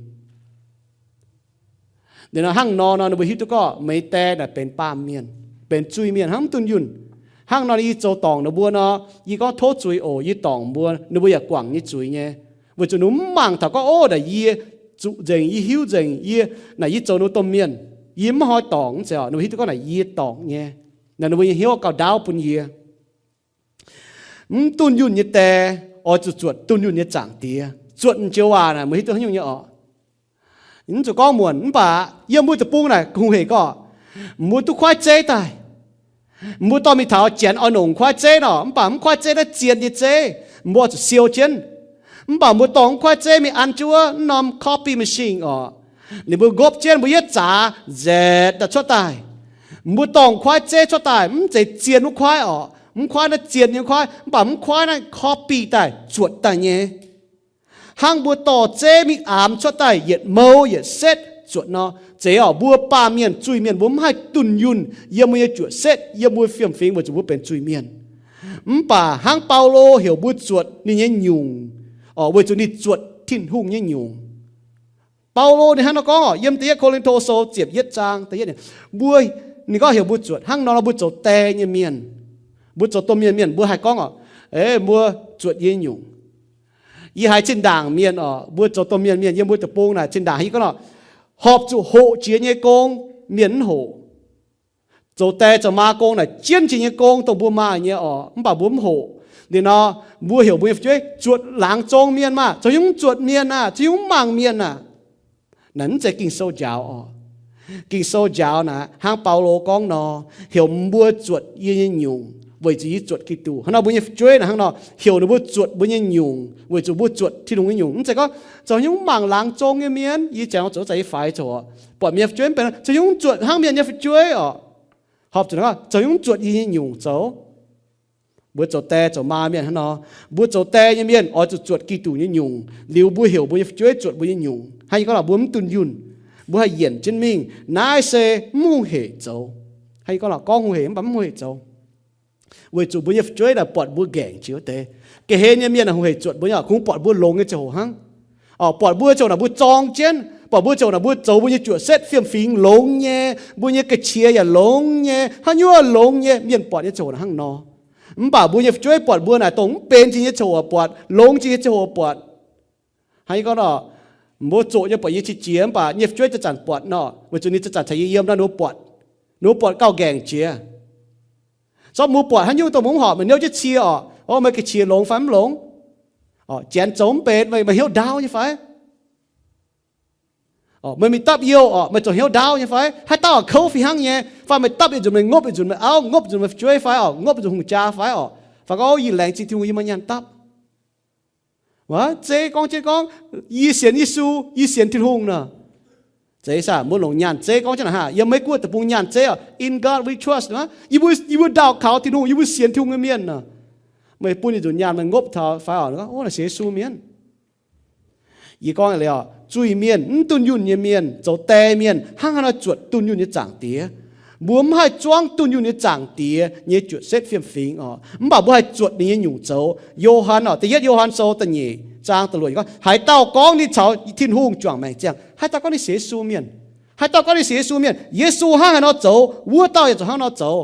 Liuz nor hnangv nor nor ninh mbuo hiuv duqv gorngv meih die naaic benx baamh mienh, benx zuiz-mienh hnangv mv dunh yunh. Hnangv nor yie zoux dorngc ninh mbuo nor, yie gorngv tov zuiz oc, yie dorngc mbuo, ninh mbuo yaac guangc nyei zuiz nyei. Weic zuqc ninh mbuo mv mangc taux gorngv, o, naaic yie zuqc nzengc, yie hiuv nzengc, yie naaic yie zoux ninh mbuo domh mienh, yie mv hnoi dorngc, mv zeiz oc. Ninh mbuo hiuv duqv gorngv naaic yie dorngc nyei. Naaic ninh mbuo nyei hnyouv gauh ndaauv bun yie. Mv dunh yunh nyei die oix zuqc zuotc dunh yunh nyei Zaangc Diex. Zuotc joux waac naaic meih hiuv duqv haaix nyungc nyei oc? Mv zuqc gorngv muonc, mv baac yiem mbuo deic-bung naaic hungh hec gorqv, mbuo duqv kuaaiv zeiv daaih. Mbuo dorh mingh taux janx oix nongc kuaaiv zeiv nor, mv baac mv kuaaiv zeiv naaiv zien nyei zeiv, mbuo zuqc siou jienv. Mv baac mbuo dorh mv kuaaiv zeiv mingh an jienv wuov norm copy machine oc, ninh mbuo ngopv jienv mbuo yietv zaax nzetc daaih cuotv daaih. Mbuo dorh kuaaiv zeiv cuotv daaih mv zeiz zien wuov kuaaiv oc. Mv kuaaiv naaiv zien nyei kuaaiv, mv baac mv kuaaiv naaiv copy daaih zuotc daaih nyei. Hnangv mbuo dorh zeiv mingh aamx cuotv daaih yietc mouv yietc setv zuotc nor, zeiz oc, mbuo baamh mienh zuiz-mienh mbuo mv haih dunh yunh yiem mbuo nyei juoqc setv, yiem mbuo fiem-fingx weic zuqc mbuo benx zuiz-mienh. Mv baac hnangv Baulo heuc mbuo zuotc ninh nyei nyungc, weic zuqc ninh zuotc Tin-Hungh nyei nyungc. Baulo ninh hnangv nor gorngv oc, yiem da'yietv Ko^lin^to Sou ziepc yietv zaang da'yietv, mbuo, ninh gorngv heuc mbuo zuotc hnangv nor, mbuo zoux die nyei mienh, mbuo zoux domh mienh mienh, mbuo haih gorngv oc, mbuo zuotc yie nyungc. Yie haiz zinh ndaangc mienh oc, mbuo zoux domh mienh mienh yiem mbuo deic-bung naaic, zinh ndaangc yie gorngv oc, horpc zuqc hoqc jiex nyei gong, mienh mv hoqc. Zoux die zoux maa gong naaic jienv jiex nyei gong dongh mbuo maaih nyei oc, mv baac mbuo mv hoqc. Liuz nor, mbuo heuc mbuo nyei fu'jueiv zuotc laangz zong mienh maah, zoux hnyungv zuotc mienh aah, zoux hnyungv mangc mienh aah. Naaic mv zeiz Ging-Sou njaaux oc. Ging-Sou njaaux naaic hnangv Baulo gorngv nor, heuc mbuo zuotc yie nyei nyungc weic zuqc yie zuotc Giduc. Hnangv nor mbuo nyei fu'jueiv naaic hnangv nor heuc ninh mbuo zuotc mbuo nyei nyungc weic zuqc mbuo zuotc Tin-Hungh nyei nyungc. Mv zeiz gorngv zoux hnyungv mangc laangz zong nyei mienh, yie jangx zoux za'gengh faix zoux oc. Buatc mienh fu'jueiv mv benx, zoux hnyungv zuotc hnangv mienh nyei fu'jueiv oc. Horpc zuqc gorngv zoux hnyungv zuotc yie nyei nyungc zoux. Mbuo zoux die zoux maa mienh hnangv nor, mbuo zoux die nyei mienh oix zuqc zuotc Giduc nyei nyungc. Liuz mbuo heuc mbuo nyei fu'jueiv zuotc mbuo nyei nyungc. Hnangv yie gorngv oc, mbuo mv dunh yunh, mbuo haih yienc jienv mingh naaiv se mv hungh hec zoux. Hnangv yie gorngv, gorngv hungh hec mv baac mv hungh hec zoux. Weic zuqc mbuo nyei fu'jueiv naaic buatc mbuo ngaengc jiex wuov deix. Ga'hlen nyei mienh hungh hec zuotc mbuo nyei, kungx buatc mbuo longx nyei ziangh hoc hnangv. Oc, buatc mbuo ziangh hoc naaic mbuo zorng jienv, buatc mbuo ziangh hoc naaic mbuo zoux mbuo nyei juoqc setv fiem-fingx longx nyei, mbuo nyei ga'qiex yaac longx nyei, haaix nyungc longx nyei, mienh buatc nyei ziangh hoc naaic hnangv nor. Mv baac mbuo nyei fu'jueiv buatc mbuo naaic dongh mv benx jiex nyei ziangh hoc buatc, longx jiex nyei ziangh hoc buatc. Hnangv yie gorngv nor, mbuo zoqc nyei buatc yie qiex jiez, mv baac nyei fu'jueiv zanc-zanc buatc nor, weic zuqc ninh zanc-zanc caux yie yiem nor, ninh mbuo buatc, ninh mbuo buatc gauh ngaengc jiex. Zorqv mbuo buatc haaix nyungc dongh mbuo mv horpc, meih niouv jienv cie orqc, o, meih ga'qiex longx fai mv longx? Oc, janx zoux mv benx, meih hnyouv ndaauv nyei fai? Oc, meih mingh dapv youh orqc, meih zoux hnyouv ndaauv nyei fai? Haaix dauh kouv fih hnangv nyei, fai meih dapv yietc nzunc meih ngopv yietc nzunc meih auv, ngopv nzunc meih fu'jueiv fai orqc, ngopv nzunc hungh jaa fai orqc, fai gorngv, o, yie laengz zingh Tin-Hungh yie maaih nyaanh dapv. Zeiz gorngv jienv gorngv, yie sienx Yesu, yie sienx Tin-Hungh nor. Zeiz saah, mbuo longc nyaanh zeiv gorngv jienv naaic haah? Yiem Meiv Guoqv deic-bung nyaanh zeiv orqc, In God We Trust, yie mbuo, yie mbuo ndaauh kaux Tin-Hungh, yie mbuo sienx Tin-Hungh nyei mienh nor. Meih bun yietc nzunc nyaanh meih ngopv taux fai orqc, gorngv, o, naaiv sienx Yesu mienh. Yie gorngv liuz orqc, zuiz-mienh, mv dunh yunh nyei mienh, zoux die mienh hnangv haaix nor zuotc dunh yunh nyei Zaangc Diex? Mbuo mv haih zuangv dunh yunh nyei Zaangc Diex nyei juoqc setv fiem-fingx orqc, mv baac mbuo haih zuotc ninh nyei nyungc zoux. Yo^han orqc, da'yietv Yo^han Sou da'nyeic zaang da'luoqc gorngv, haaix dauh gorngv ninh caux Tin-Hungh juangc maengc ziangh, haaix dauh gorngv ninh sienx Yesu mienh, haaix dauh gorngv ninh sienx Yesu mienh, Yesu hnangv haaix nor zoux, wuov dauh yaac zuqc hnangv nor zoux.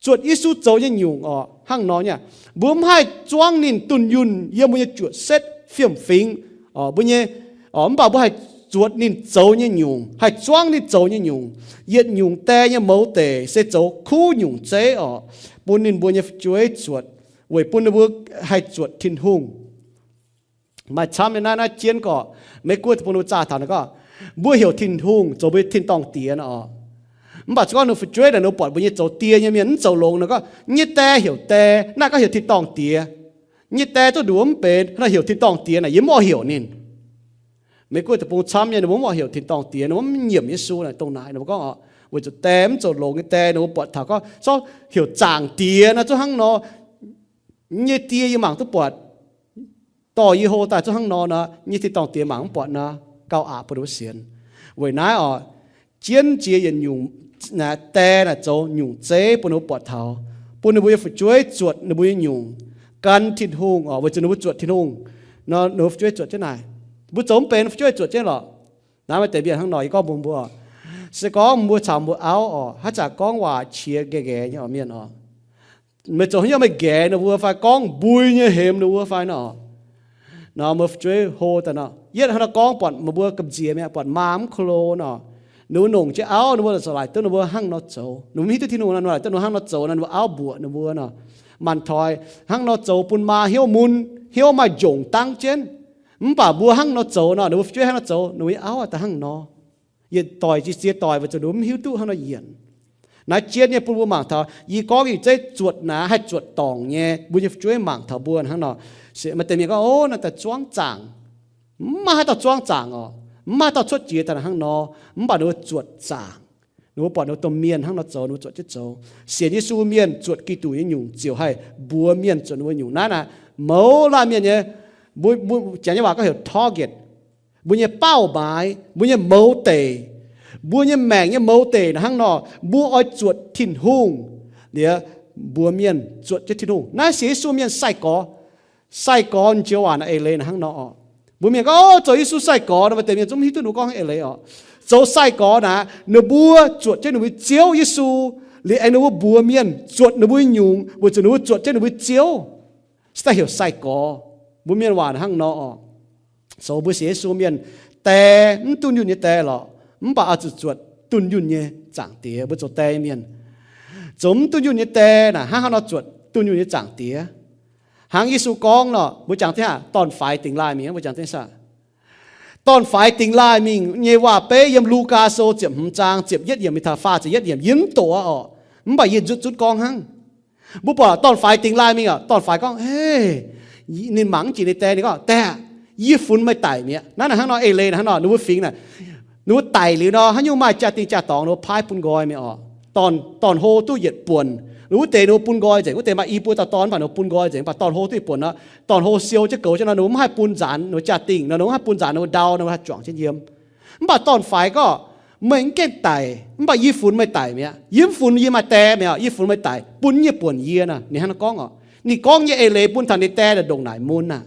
Zuotc Yesu zoux nyei nyungc orqc, hnangv nor nyei. Mbuo mv haih zuangv ninh dunh yunh yiem mbuo nyei juoqc setv fiem-fingx, mbuo nyei, mv baac mbuo haih zuotc ninh zoux nyei nyungc, haih zuangv ninh zoux nyei nyungc. Yietc nyungc die nyei mouz deic se zoux kuv nyungc zeiv orqc, bun ninh mbuo nyei fu'jueiv zuotc, weic bun ninh mbuo haih zuotc Tin-Hungh. Maaih camv nyei naaiv, naaiv jienv gorqc, Meiv Guoqv bun ninh mbuo zaah taux naaic gorngv, mbuo heuc Tin-Hungh zoux mbuo tin-dorngh diex nor orqc. Mv baac se gorngv ninh fu'jueiv naaic ninh buatc mbuo nyei zoux die nyei mienh mv zoux longx nor gorngv, nyei die heuc die, naaiv gorngv heuc tin-dorngh diex. Nyei die zungv nduov mv benx, naaiv heuc tin-dorngh diex naaic yie mv oix heuc ninh. Meiv Guoqv deic-bung camv nyei, ninh mbuo mv oix heuc tin-dorngh diex, ninh mbuo mv nyiemc Yesu naaic dongh naaic, ninh mbuo gorngv orqc, weic zuqc die mv zoux longx nyei die, ninh mbuo buatc taux gorngv, so heuc zaangc diex naaiv zungv hnangv nor. Nyei die yie mangc duqv buatc, dorh yie hlo daaih zungv hnangv nor nor, nyei tin-dorngh diex mangc mv buatc nor, gauh aqc bun ninh mbuo sienx. Weic naaiv orqc, jienv jiex yietc nyungc die naaic zoux nyungc zeiv bun ninh mbuo buatc taux, bun ninh mbuo nyei fu'jueiv zuotc ninh mbuo nyei nyungc gan Tin-Hungh orqc, weic zuqc ninh mbuo zuotc Tin-Hungh nor, ninh mbuo fu'jueiv zuotc jienv naaic. Mbuo zoux mv benx, fu'jueiv zuotc jienv lorqc. Naaiv maaih deix mienh hnangv nor, yie gorngv mbuox mbuo, se gorngv mbuo caux mbuo auv orqc, haaix zanc gorngv waac qiex nqaeqv nqaeqv nyei orqc, mienh orqc, meih zoux haaix nyungc meih nqaeqv ninh mbuo fai gorngv mbui nyei hemx ninh mbuo fai nor, nor mbuo fu'jueiv hlo daaih nor, yietv hnangv nor gorngv buatc meih mbuo gamh nziex mi'aqv, buatc maa mv ko lo nor, ninh mbuo nongc jienv auv ninh mbuo ziouc laaic duqv ninh mbuo hnangv nor zoux. Ninh mbuo mv hiuv duqv Tin-Hungh nor, ninh mbuo laaic duqv ninh mbuo hnangv nor zoux nor, ninh mbuo auv mbuoqc ninh mbuo nor, mangc taux hnangv nor zoux bun maa hnyouv mun, hnyouv maaih njongc dangv jienv. Mv baac mbuo hnangv nor zoux nor, ninh mbuo fu'jueiv hnangv nor zoux, ninh mbuo nyei auv daaih hnangv nor. Yietc doic jiex ziex doic weic zuqc ninh mbuo mv hiuv duqv hnangv nor yienc. Naaiv jienv nyei bun mbuo mangc taux, yie gorngv nyungc zeiv zuotc naaiv haih zuotc dorngc nyei, mbuo nyei fu'jueiv mangc taux mbuo hnangv nor. Se maaih deix mienh gorngv, o, naaiv daaih zuangv zaangc. Mv maaih haaix dauh zuangv zaangc orqc. Mv maaih haaix dauh cuotv jiex daaih hnangv nor. Mv baac ninh mbuo zuotc zaangc. Ninh mbuo buatc ninh mbuo domh mienh hnangv nor zoux, ninh mbuo zuotc jienv zoux. Sienx Yesu mienh zuotc Giduc nyei nyungc ziouc haih mbuox mienh zuotc ninh mbuo nyungc. Naaiv naaic mouz laanh mienh nyei, mbuo, mbuo janx nyei waac gorngv heuc target. Mbuo nyei baaux maaiz, mbuo nyei mouz deic, mbuo nyei maengc nyei mouz deic naaiv hnangv nor, mbuo oix zuotc Tin-Hungh. Liuz mbuox mienh zuotc jienv Tin-Hungh. Naaiv sienx Yesu mienh sai-gorx, sai-gorx joux waac naaiv eix leiz naaiv hnangv nor orqc. Mbuo mienh gorngv, o, zoux Yesu sai-gorx nor, maaih deix mienh zungv mv hiuv duqv ninh mbuo gorngv haaix eix leiz orqc. Zoux sai-gorx naaiv, ninh mbuo zuotc jienv ninh mbuo nyei Ziouv Yesu, liuz aengx ninh mbuo mbuox mienh zuotc ninh mbuo nyei nyungc weic zuqc ninh mbuo zuotc jienv ninh mbuo nyei Ziouv. Se daaih heuc sai-gorx. Mbuo mienh waac naaiv hnangv nor orqc. Zoux mbuo sienx Yesu mienh, die mv dunh yunh nyei die lorqc, mv baac oix zuqc zuotc dunh yunh nyei Zaangc Diex. Mbuo zoux die mienh, zoux mv dunh yunh nyei die naaic, hnangv haaix nor zuotc dunh yunh nyei Zaangc Diex? Hnangv Yesu gorngv nor, mbuo jangx jienv hnangv dorn-faix dingx laaih mingh, mbuo jangx jienv hnangv dorn-faix dingx laaih mingh nyei waac-beiv yiem Lugaa Sou ziepc hmz zaang ziepc yietv yiemc mingh taux faah ziepc yietv yiemc, yie mv doqc orqc, mv baac yie zutv zutv gorngv hnangv. Mbuo buatc dorn-faix dingx laaih mingh orqc, dorn-faix gorngv, hei, ninh mangc mv jiex ninh die, ninh gorngv, Die aah, yie funx meih daic mi'aqv. Naaiv naaic hnangv nor, eix leiz naaic hnangv nor, ninh mbuo fingx naaic, ninh mbuo daic liuz nor, haaix nyungc maaih jaa-dingh jaa-dorngx ninh mbuo paaiv bun nqoi mi'aqv orqc. Dorn, dorn-hlo duqv yietc buonc. Wuov deix ninh mbuo bun nqoi nzengc, wuov deix maaih i buo dauh dorn mv baac ninh mbuo bun nqoi nzengc, mv baac dorn-hlo duqv yietc buonc nor, dorn-hlo siou jienv goux jienv nor, ninh mbuo mv haih bun nzaanx ninh mbuo jaa-dingh nor, ninh mbuo mv haih bun nzaanx ninh mbuo ndau, ninh mbuo haih juangc jienv yiem. Mv baac dorn-faix gorngv, Meih mv gaengh daic, mv baac yie funx meih daic mi'aqv. Yie mv funx yie maaih die mi'aqv, yie funx meih daic bun yie nyei buonc yie nor. Ninh hnangv naaiv gorngv oc. Ninh gorngv nyei eix leiz bun taux ninh die ndongc naaic mun aqv.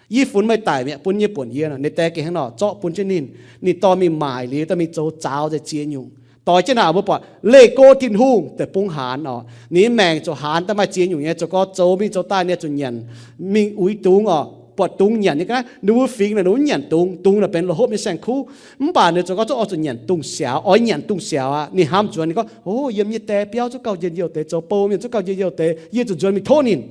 Yie funx meih daic mi'aqv, bun yie nyei buonc yie nor. Ninh die gengh hnangv nor zorqv bun jienv ninh. Ninh dorh mingh maaic liuz, dorh mingh zoux zaux nzengc ziex nyungc. Doix jienv naaic mbuo buatc leih go Tin-Hungh deic-bung haanz oc. Ninh nyei maengc ziouc haanz daaih maaih ziex nyungc nyei, zoux gorx zoux mingh zoux daaih ninh zuqc nyanc, mingh uix dungz oc. Buatc dungz nyanc nyei ga'naaiv, ninh mbuo fingx naaic ninh mbuo nyanc dungz, dungz naaic benx loz-hopv nyei saeng-kuv. Mv baac ninh zoux gorx zungv oix zuqc nyanc dungz siaaux, oix nyanc dungz siaaux aqv. Ninh hnamv nzuonx ninh gorngv, O, yiem yie nyei die biauv zungv gauh njien-youh deix, zoux bou mienh zungv gauh njien-youh deix, yie zuqc nzuonx mingh tov ninh.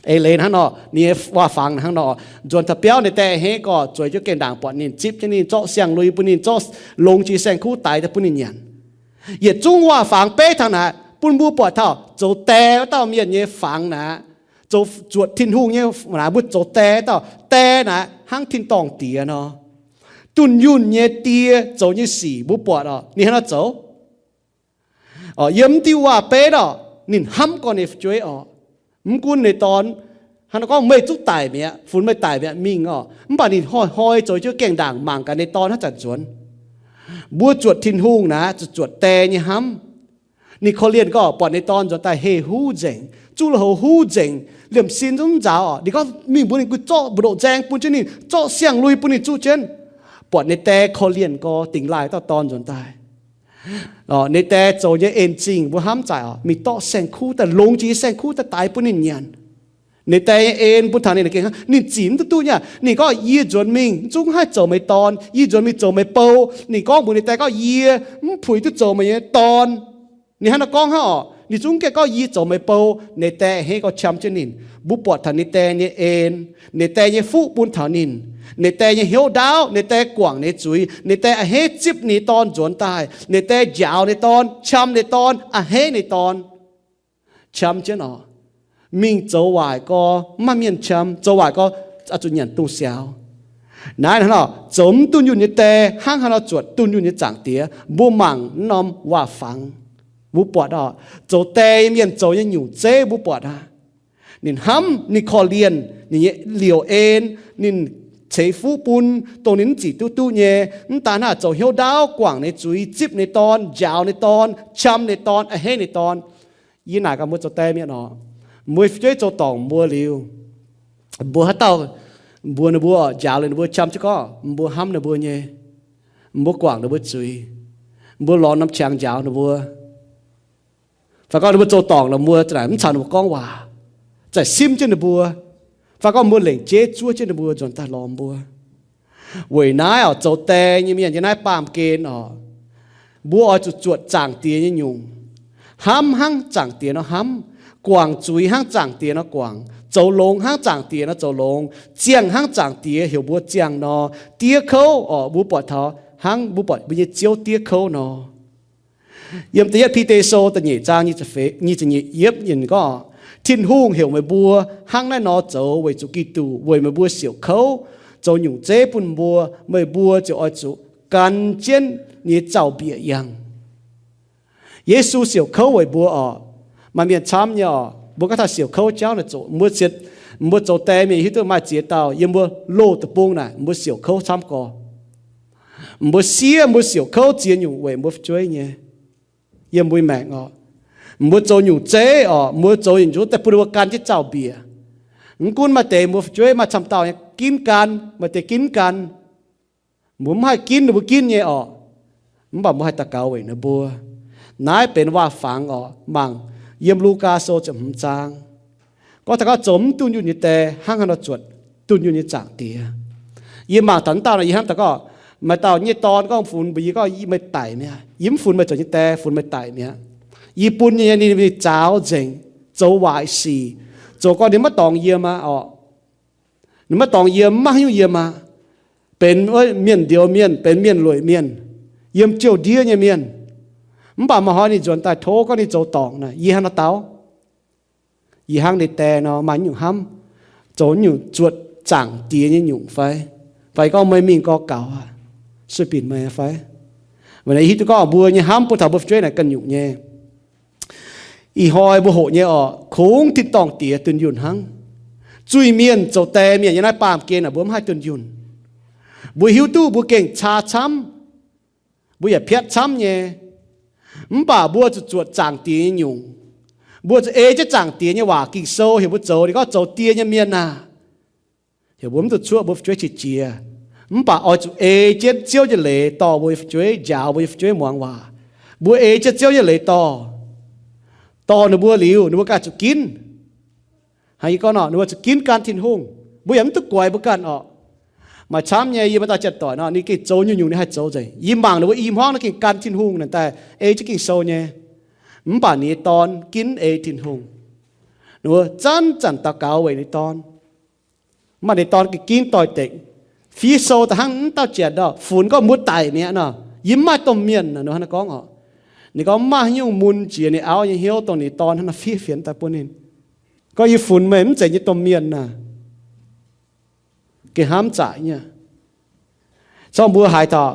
Eix leiz hnangv nor, ninh nyei waac-fangx hnangv nor, nzuonx taux biauv ninh die a'hneiv gorx zueiz jienv gaengh ndaangc buatc ninh, zipv jienv ninh, zorqv siang-lui bun ninh, zorqv longx jiex saeng-kuv daix daaih bun ninh nyanc. Yietc zungv waac-fangx beiv taux naaic bun mbuo buatc taux zoux die wuov dauh mienh nyei fangx naaic, zoux zuotc Tin-Hungh nyei naaic, mbuo zoux die dauh die naaic hnangv tin-dorngh diex nor. Dunh yunh nyei die zoux nyei sic mbuo buatc oc, ninh hnangv nor zoux. Yiem mv diuh waac-beiv oc, ninh hnamv gorngv ninh fu'jueiv oc. Mv gunv ninh dorn hnangv nor gorngv meih zungv daic mi'aqv, funx meih daic mi'aqv mingh oc, mv baac ninh hnoi-hnoi zoux jienv gaengh ndaangc mangc gaax ninh dorn haaix zanc nzuonx. Mbuo zuotc Tin-Hungh naaic zuqc zuotc die nyei hnamv. Ninh korv-lienh gorngv buatc ninh dorn nzuonx daaih heh huv nzengc, zuqv lui-houx huv nzengc, liemh sin zungv mv nzaaux oc. Ninh gorngv mingh mbuox ninh gui zorqv mbu'ndoqc nzaeng bun jienv ninh, zorqv siang-lui bun ninh zuqv jienv. Buatc ninh die korv-lienh gorx dingx laaih dauh dorn nzuonx daaih. Ninh die zoux nyei en zingh mbuo hnamv zaaic oc, mingh dorqv saeng-kuv daaih, longx jiex saeng-kuv daaih daix bun ninh nyanc. Ninh die nyei en bun taux ninh gengh hnangv, ninh zic mv duqv duqv nyei aqv. Ninh gorngv, Yie nzuonx mingh zungv haih zoux meih dorn, yie nzuonx mingh zoux meih bou. Ninh gorngv mbuox ninh die gorngv, Yie mv puix duqv zoux meih nyei dorn. Ninh hnangv nor gorngv hnangv oc. Ninh zungv gaengh gorngv, Yie zoux meih bou. Ninh die a'hneiv gorx qam jienv ninh. Mbuo buatc taux ninh die nyei en, ninh die nyei fuqv bun taux ninh, ninh die nyei hnyouv ndaauv, ninh die guangc ninh zuiz, ninh die a'hneiv zipv ninh dorn nzuonx daaih, ninh die njaaux ninh dorn, qam ninh dorn, a'hneiv ninh dorn. Qam jienv oc. Mingh zoux waaic gorx mv maaih mienh qam, zoux waaic gorx oix zuqc nyanc dungz siaaux. Naaiv hnangv nor, zoux mv dunh yunh nyei die hnangv haaix nor zuotc dunh yunh nyei Zaangc Diex. Mbuo mangc naaiv norm waac-fangx, mbuo buatc oc, zoux die nyei mienh zoux nyei nyungc zeiv mbuo buatc aqv. Ninh hnamv, ninh korv-lienh ninh nyei liouc en, ninh ceix fuqv bun dongh ninh mv zic duqv duqv nyei. Mv daan hnangv, zoux hnyouv ndaauv, guangc ninh zuiz, zipv ninh dorn, njaaux ninh dorn, qam ninh dorn, a'hneiv ninh dorn. Yie naaic gaax mbuo zoux die mienh oc, mbuo fu'jueiv zoux dorngc mbuo liuz, mbuo haaix dauh mbuox ninh mbuo, njaaux liuz ninh mbuo qam jienv gorngv mbuo hnamv ninh mbuo nyei, mbuo guangc ninh mbuo zuiz, mbuo lorz norm qangx njaaux ninh mbuo, fai gorngv ninh mbuo zoux dorngc lorqc mbuo za'naaic mv caux ninh mbuo gorngv waac, za'gengh simv jienv ninh mbuo, fai gorngv mbuo lengc jeiv zuov jienv ninh mbuo nzuonx daaih lorz mbuo. Weic naaiv oc, zoux die nyei mienh yiem naaiv baamh gen oc, mbuo oix zuqc zuotc Zaangc Diex nyei nyungc, hnamv hnangv Zaangc Diex nor hnamv, guangc zuiz hnangv Zaangc Diex nor guangc, zoux longx hnangv Zaangc Diex nor zoux longx, ziangh hnangv Zaangc Diex heuc mbuo ziangh nor. Diev kouv oc, mbuo buatc taux hnangv mbuo buatc mbuo nyei Ziouv diev kouv nor. Yiem da'yietv Bide Sou da'nyeic zaang nyic ziepc nyeic yiemc ninh gorngv, Tin-Hungh heuc meih mbuo hnangv naaiv nor zoux weic zuqc Giduc weic meih mbuo siouc kouv, zoux nyungc zeiv bun mbuo. Meih mbuo ziouc oix zuqc gan jienv ninh nyei zaux-mbiec yangh. Yesu siouc kouv weic mbuo oc. Maaih mienh camv nyei oc, mbuo gaav taux siouc kouv jauv naaic zoqc mbuo, mbuo zoux die mienh hiuv duqv maaih ziex dauh yiem mbuo loz deic-bung naaic mbuo siouc kouv camv gorx. Mbuo siev mbuo siouc kouv ziex nyungc weic mbuo fu'jueiv nyei, yiem mbuo maengc oc. Mbuo zoux nyungc zeiv oc, mbuo zoux nyungc nzuov daaih bun ninh mbuo gan jienv zaux-mbiec. Mv gunv maaih deix mbuo fu'jueiv maaih camv dauh nyei ginv gan, maaih deix ginv gan. Mbuo mv haih ginv ninh mbuo ginv nyei oc, mv baac mbuo haih daux gaux weic ninh mbuo. Naaiv benx waac-fangx oc. Mangc yiem Lugaa Sou ziepc hmz zaang, gorngv taux gorngv zoux mv dunh yunh nyei die hnangv haaix nor zuotc dunh yunh nyei Zaangc Diex. Yie mangc taux naaiv dauh nor yie hnamv taux gorngv, maaih dauh nyei dorn gorngv funx mbuox yie gorngv, Meih daic mi'aqv. Yie mv funx meih zoux nyei die, funx meih daic mi'aqv. Yie bun nyei ninh mingh zaaux nzengc, zoux waaic sic, zoux gorngv ninh maiv dorngx yiem aqv oc. Ninh maiv dorngx yiem, maiv hiuv yiem aqv. Benx mienh njoux mienh, benx mienh lueic mienh, yiem jouh ndiev nyei mienh. Mv baac maaih hnoi ninh nzuonx daaih tov gorngv ninh zoux dorngc naaic, yie hnangv nor dau, yie hnangv ninh die nor maaih nyungc hnamv, zoux nyungc zuotc Zaangc Diex nyei nyungc fai? Fai gorngv meih mingh gorx gaux aqv, sueih binc meih fai? Weic naaiv hiuv duqv gorngv mbuo nyei hnamv bun taux mbuo fu'jueiv naaic ganh nyungc nyei. Ih hnoi mbuo hoqc nyei oc, kungx tin-dorngh diex dunh yunh hnangv. Zuiz-mienh zoux die mienh yiem naaiv baamh gen naaic mbuo mv haih dunh yunh. Mbuo hiuv duqv mbuo gengh caa camv. Mbuo yaac piatv camv nyei. Mv baac mbuo zuqc zuotc Zaangc Diex nyei nyungc. Mbuo zuqc ei jienv Zaangc Diex nyei waac Ging-Sou heuc mbuo zoux. Ninh gorngv zoux die nyei mienh aah, heuc mbuo mv dungx cuoqv mbuo fu'jueiv qiex jiez. Mv baac oix zuqc ei jienv Ziouv nyei leiz dorh mbuo nyei fu'jueiv, njaaux mbuo nyei fu'jueiv muangx waac. Mbuo ei jienv Ziouv nyei leiz dorh, dorh ninh mbuo liuz, ninh mbuo ganh zuqc ginv. Hnangv yie gorngv nor, ninh mbuo zuqc ginv gan Tin-Hungh. Mbuo yaac mv duqv guaix mbuo ganh orqc. Maaih camv nyei, yie maaih dauh janx-doic nor, ninh gengh zoux nyungc-nyungc ninh haih zoux nzengc. Yie mangc ninh mbuo i hmuangv naaiv gengh gan Tin-Hungh naaic daaih ei jienv Ging-Sou nyei. Mv baac ninh nyei dorn ginv ei Tin-Hungh. Ninh mbuo zanc-zanc daux gaux weic ninh dorn. Mv baac ninh dorn gengh ginv doix-dekc. Fiev sou da'hnangv mv dauh janx nor, funx gorngv mbuo daic mi'aqv nor, yie mv maaih domh mienh nor, ninh hnangv naaiv gorngv orqc. Ninh gorngv mv maaih haaix nyungc mun jiex ninh auv nyei hnyouv dongh ninh dorn hnangv naaiv fiev fienx daaih bun ninh. Gorngv yie funx meih mv zeiz nyei domh mienh naaic. Gengh hnamv zaqc nyei. Zorqv mbuo haaix taux,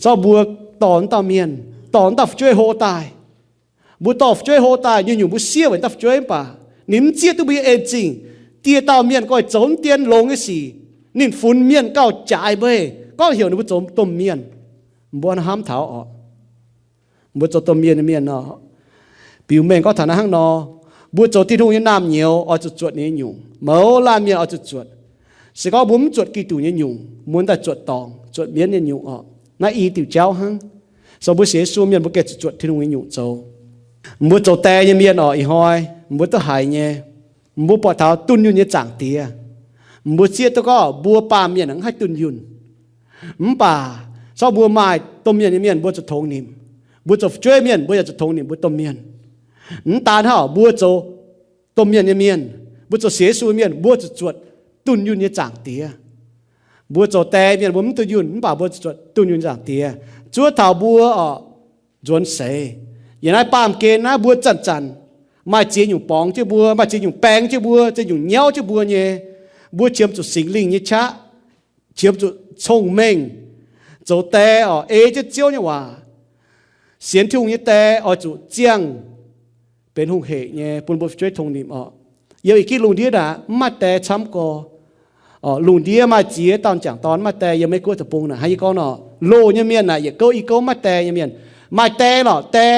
zorqv mbuo dorh wuov dauh mienh, dorh wuov dauh fu'jueiv hlo daaih. Mbuo dorh fu'jueiv hlo daaih, nyungc-nyungc mbuo siev weic dauh fu'jueiv mv baac ninh mv zieqv duqv mbuo nyei en zingh. Dieh dauh mienh goiv zoux mv dien longx nyei sic, ninh funx mienh gauh jaaix meih, gorngv heuc ninh mbuo zoux domh mienh. Mbuo hnamv taux orqc, mbuo zoux domh mienh nyei mienh nor, biux mengh gorngv taux naaiv hnangv nor, mbuo zoux Tin-Hungh nyei naamh nyouz oix zuqc zuotc ninh nyei nyungc. Mouz laanh mienh oix zuqc zuotc. Se gorngv mbuo mv zuotc Giduc nyei nyungc, mbuo daaih zuotc dorngc, zuotc mienv nyei nyungc orqc, naaiv i diuc jauv hnangv. So mbuo sienx Yesu mienh mbuo gengh zuqc zuotc Tin-Hungh nyei nyungc zoux. Mbuo zoux die nyei mienh orqc, ih hnoi mbuo duqv haiz nyei, mbuo buatc taux dunh yunh nyei Zaangc Diex, mbuo zieqv duqv gorngv mbuo baamh mienh mv haih dunh yunh. Mv baac zorqv mbuo maaih domh mienh nyei mienh mbuo zuqc tongx nimc. Mbuo zoux fu'jueiv mienh mbuo yaac zuqc tongx nimc mbuo domh mienh. Mv daan hnangv, mbuo zoux domh mienh nyei mienh, mbuo zoux sienx Yesu mienh, mbuo zuqc zuotc dunh yunh nyei Zaangc Diex. Mbuo zoux die mienh mbuo mv dunh yunh, mv baac mbuo zuqc zuotc dunh yunh Zaangc Diex zuov taux mbuo orqc, nzuonx seix. Yiem naaiv baamh gen naaiv mbuo zanc-zanc maaih ziex nyungc borngz jienv mbuo, maaih ziex nyungc baeng jienv mbuo, ziex nyungc nyauv jienv mbuo nyei. Mbuo qiemx zuqc Singx Lingh nyei qaqv, qiemx zuqc cong-mengh, zoux die orqc, ei jienv Ziouv nyei waac. Sienx Tin-Hungh nyei die oix zuqc ziangh benx hungh-hec nyei bun mbuo fu'jueiv tongx nimc orqc. Yiem ih gitv lungh ndiev naaic mv maaih die camv gorx. Lungh ndiev maaih ziex dauh m'jangc dorn mv maaih die. Yiem Meiv Guoqv deic-bung naaic hnangv yie gorngv nor, loz nyei mienh naaic yietc gouv i gouv mv maaih die nyei mienh. Maaih die lorqc, die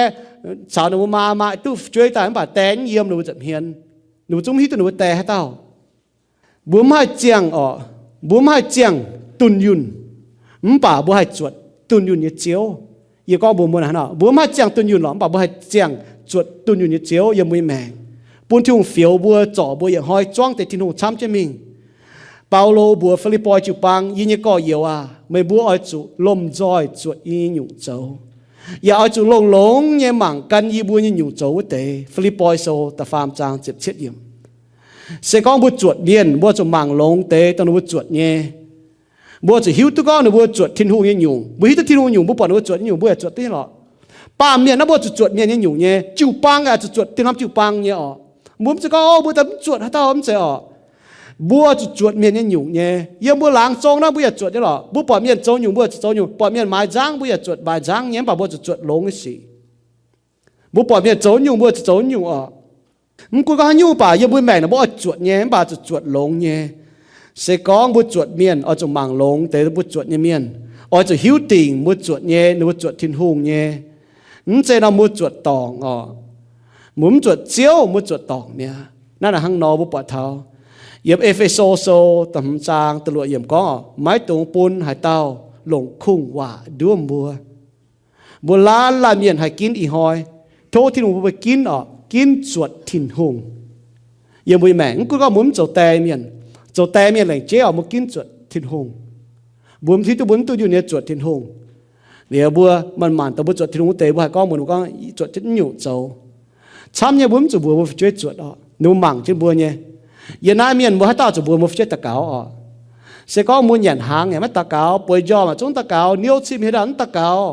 caux ninh mbuo maa maaih duqv fu'jueiv daaih mv baac die mv yiem ninh mbuo nza'hmien. Ninh mbuo zungv mv hiuv duqv ninh mbuo die haaix dauh. Mbuo mv haih ziangh orqc, mbuo mv haih ziangh dunh yunh, mv baac mbuo haih zuotc dunh yunh nyei Ziouv. Yie gorngv mbuox mbuo naaic, mbuo mv haih ziangh dunh yunh lorqc, mv baac mbuo haih ziangh zuotc dunh yunh nyei Ziouv yiem mbuo nyei maengc, bun Tin-Hungh fioux mbuo, zorc mbuo yietc hnoi zuangv deix Tin-Hungh camv jienv mingh. Baulo mbuox Fi^lipv^poi jiu-baang, Yie nyei gorx-youz aac, meih mbuo oix zuqc lomh nzoih zuotc yie nyei nyungc zoux, yaac oix zuqc longx-longx nyei mangc gan yie mbuo nyei nyungc zoux wuov deix. Fi^lipv^poi Sou da'faam zaang ziepc cietv yiemc. Se gorngv mbuo zuotc mienh, mbuo zuqc mangc longx deix dongh ninh mbuo zuotc nyei. Mbuo zuqc hiuv duqv gorngv ninh mbuo zuotc Tin-Hungh nyei nyungc. Mbuo hiuv duqv Tin-Hungh nyungc, mbuo buatc ninh mbuo zuotc nyei nyungc, mbuo yaac zuotc duqv nyei lorqc. Baamh mienh naaiv mbuo zuqc zuotc mienh nyei nyungc nyei, jiu-baang yaac zuqc zuotc tin norm jiu-baang nyei orqc. Mbuo mv zeiz gorngv, O, mbuo daaih mv zuotc haaix dauh, mv zeiz orqc. Mbuo zuqc zuotc mienh nyei nyungc nyei. Yiem mbuo laangz zong naaiv mbuo yaac zuotc nyei lorqc. Mbuo buatc mienh zoux nyungc mbuo zuqc zoux nyungc, buatc mienh maaiz nzangv mbuo yaac zuotc maaiz nzangv nyei, mv baac mbuo zuqc zuotc longx nyei sic. Mbuo buatc mienh zoux nyungc mbuo zuqc zoux nyungc orqc. Mv gunv gorngv haaix nyungc baac yiem mbuo maengc naaic mbuo oix zuotc nyei, mv baac zuqc zuotc longx nyei. Se gorngv mbuo zuotc mienh oix zuqc mangc longx deix mbuo zuotc nyei mienh, oix zuqc hiuv dingc mbuo zuotc nyei, ninh mbuo zuotc Tin-Hungh nyei. Mv zeiz nor mbuo zuotc dorngc orqc. Mbuo mv zuotc Ziouv, mbuo zuotc dorngc mi'aqv. Naaiv naaic hnangv nor mbuo buatc taux yiem E^fe^so Sou da'hmz zaang da'luoqc yiemc gorngv orqc, maiv dungx bun haaix dauh longc kungx-waac nduov mbuo. Mbuo laanh laanh mienh haih ginv ih hnoi, tov Tin-Hungh bun mbuo ginv orqc, ginv zuotc Tin-Hungh. Yiem mbuo nyei maengc, mv gunv gorngv mbuo mv zoux die mienh, zoux die mienh laengz jeiv orqc, mbuo ginv zuotc Tin-Hungh. Mbuo mv hiuv duqv mbuo mv duqv yunh nyei zuotc Tin-Hungh. Liuz mbuo manc-manc dongh mbuo zuotc Tin-Hungh wuov deix, mbuo haih gorngv mbuo, mbuo gorngv zuotc jienv nyungc zoux. Camv nyei mbuo mv zuqc mbuox mbuo fu'jueiv zuotc orqc, ninh mbuo mangc jienv mbuo nyei. Yiem naaiv mienh mbuo haaix dauh zuqc mbuox mbuo fu'jueiv daux gaux orqc? Se gorngv mbuo nyanc hnaangx yaac maiv daux gaux, bueix njormh yaac zungv daux gaux, niouv cim hei dauh mv daux gaux,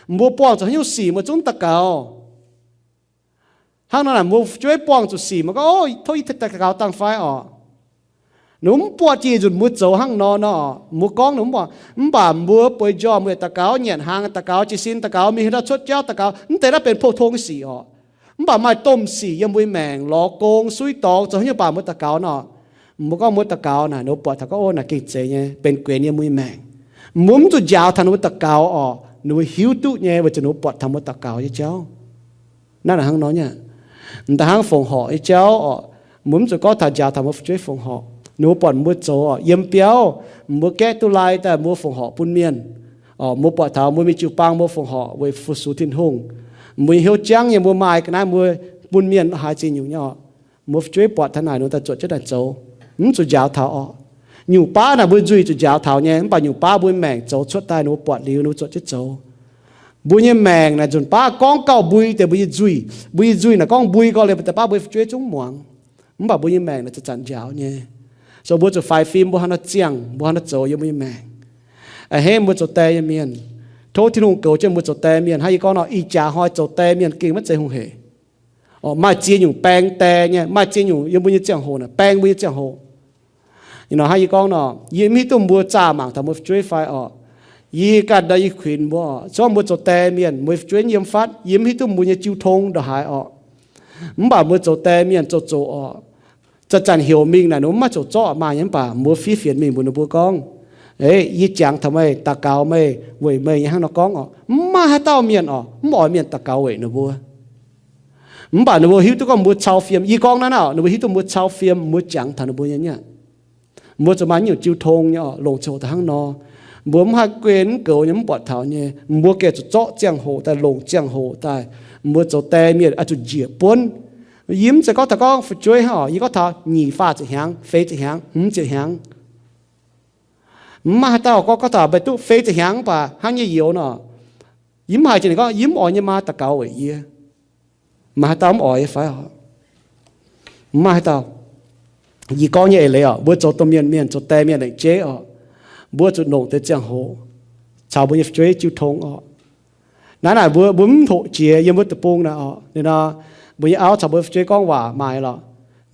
mbuo buangh zuqc haaix nyungc sic mbuo zungv daux gaux. Hnangv nor naaic mbuo fu'jueiv buangh zuqc sic mbuo gorngv, O, tov yie daux gaux dangh fai orqc? Ninh mbuo mv buatc jiex nzunc mbuo zoux hnangv nor nor, mbuo gorngv ninh mv buatc. Mv baac mbuo bueix njormh mbuo yaac daux gaux, nyanc hnaangx daux gaux, jiez sin daux gaux, mingh haaix ndau cuotv jauv daux gaux. Mv deix naaiv benx pou-tong sic orqc. Mv baac maaih domh sic yiem mbuo nyei maengc, lorz gong, suiv dorngx, zoux haaix nyungc baac mbuo daux gaux nor, mbuo gorngv mbuo daux gaux naaic, ninh mbuo buatc taux gorngv, O, naaic gengh zeiz nyei, benx guenx yiem mbuo nyei maengc. Mbuo mv zuqc njaaux taux ninh mbuo daux gaux orqc. Ninh mbuo hiuv duqv nyei weic zuqc ninh mbuo buatc taux mbuo daux gaux nyei jauv. Naaiv hnangv nor nyei. M'daaih hnangv fongc horc nyei jauv oc, mbuo mv zuqc gorngv taux njaaux taux mbuo fu'jueiv fongc horc. Ninh mbuo buatc mbuo zoux oc, yiem biauv, mbuo gaeqv duqv lai daaih mbuo fongc horc bun mienh. Oc, mbuo buatc taux mbuo mingh jiu-baang mbuo fongc horc weic fu-sux Tin-Hungh. Mbuo nyei hnyouv jangv nyei, mbuo maaih ga'naaiv mbuo bun mienh haaix ziex nyungc nyei oc. Mbuo fu'jueiv buatc taux naaic ninh mbuo daaih zuotc jienv naaic zoux, mv zuqc njaaux taux oc. Nyungc baav naaic mbuo nzuih zuqc njaaux taux nyei, mv baac nyungc baav mbuo maengc zoux cuotv daaih ninh mbuo buatc liuz ninh mbuo zuotc jienv zoux. Mbuo nyei maengc naaic nzunc baav gorngv gauh mbui deix mbuo nyei nzuih. Mbuo nyei nzuih naaic gorngv mbui gau liuz deix baav mbuo fu'jueiv zungv muangx. Mv baac mbuo nyei maengc naaic zanc-zanc njaaux nyei. So mbuo zuqc faix fim, mbuo haaix nor ziangh, mbuo haaix nor zoux yiem mbuo nyei maengc. A'hneiv mbuo zoux die nyei mienh, tov Tin-Hungh goux jienv mbuo zoux die mienh. Hnangv yie gorngv nor, ih jaax hnoi zoux die mienh gengh maiv zeiz hungh hec. Oc, maaih ziex nyungc baeng die nyei, maaih ziex nyungc yiem mbuo nyei ziangh hoc naaic, baeng mbuo nyei ziangh hoc. Ih nor hnangv yie gorngv nor, yie mv hiuv duqv mbuo zaah mangc taux mbuo fu'jueiv fai oc. Yie ganh ndau yie kuinx mbuo oc, se gorngv mbuo zoux die mienh, mbuo fu'jueiv yiem fatv, yie mv hiuv duqv mbuo nyei jiu tong ndongc haaix oc. Mv baac mbuo zoux die mienh zoux zoqc oc, zanc-zanc heuc mingh naaic ninh mbuo mv maaih zoqc zorqv maaih nyei, mv baac mbuo fiev fienx mingh mbuox ninh mbuo gorngv, Ei, yie jangx taux meih, daux gaux meih, weic meih nyei hnangv nor gorngv oc. Mv maaih haaix dauh mienh oc, mv oix mienh daux gaux weic ninh mbuo. Mv baac ninh mbuo hiuv duqv gorngv mbuo cau fiem. Yie gorngv naaiv naaic, ninh mbuo hiuv duqv mbuo cau fiem, mbuo jangx taux ninh mbuo nyei nyei. Mbuo zuqc maaih nyungc jiu tong nyei oc, longc ziangh hoc daaih hnangv nor. Mbuo mv haih guen mv goux nyei, mv buatc taux nyei. Mbuo gengh zuqc zorqv ziangh hoc daaih, longc ziangh hoc daaih. Mbuo zoux die mienh oix zuqc njiec buonv. Yie mv zeiz gorngv taux gorngv fu'jueiv hnangv oc, yie gorngv taux nyic faah ziepc hnyangx, feix ziepc hnyangx, hmz ziepc hnyangx. Mv maaih haaix dauh gorngv, gorngv taux meih duqv feix ziepc hnyangx mv baac hnangv nyei youz nor, yie mv haiz jiex ninh gorngv, yie mv oix nyei maa daux gaux weic yie. Maaih haaix dauh mv oix nyei fai oc? Mv maaih haaix dauh. Yie gorngv nyei eix leiz oc, mbuo zoux domh mienh, mienh zoux die mienh lengc jeiv oc, mbuo zuqc longc deix ziangh hoc caux mbuo nyei fu'jueiv jiu tong oc. Naaiv naaic mbuo, mbuo mv hoqc jiex yiem mbuo deic-bung naaic oc. Ninh nor, mbuo nyei auv caux mbuo fu'jueiv gorngv waac maaih lorqc.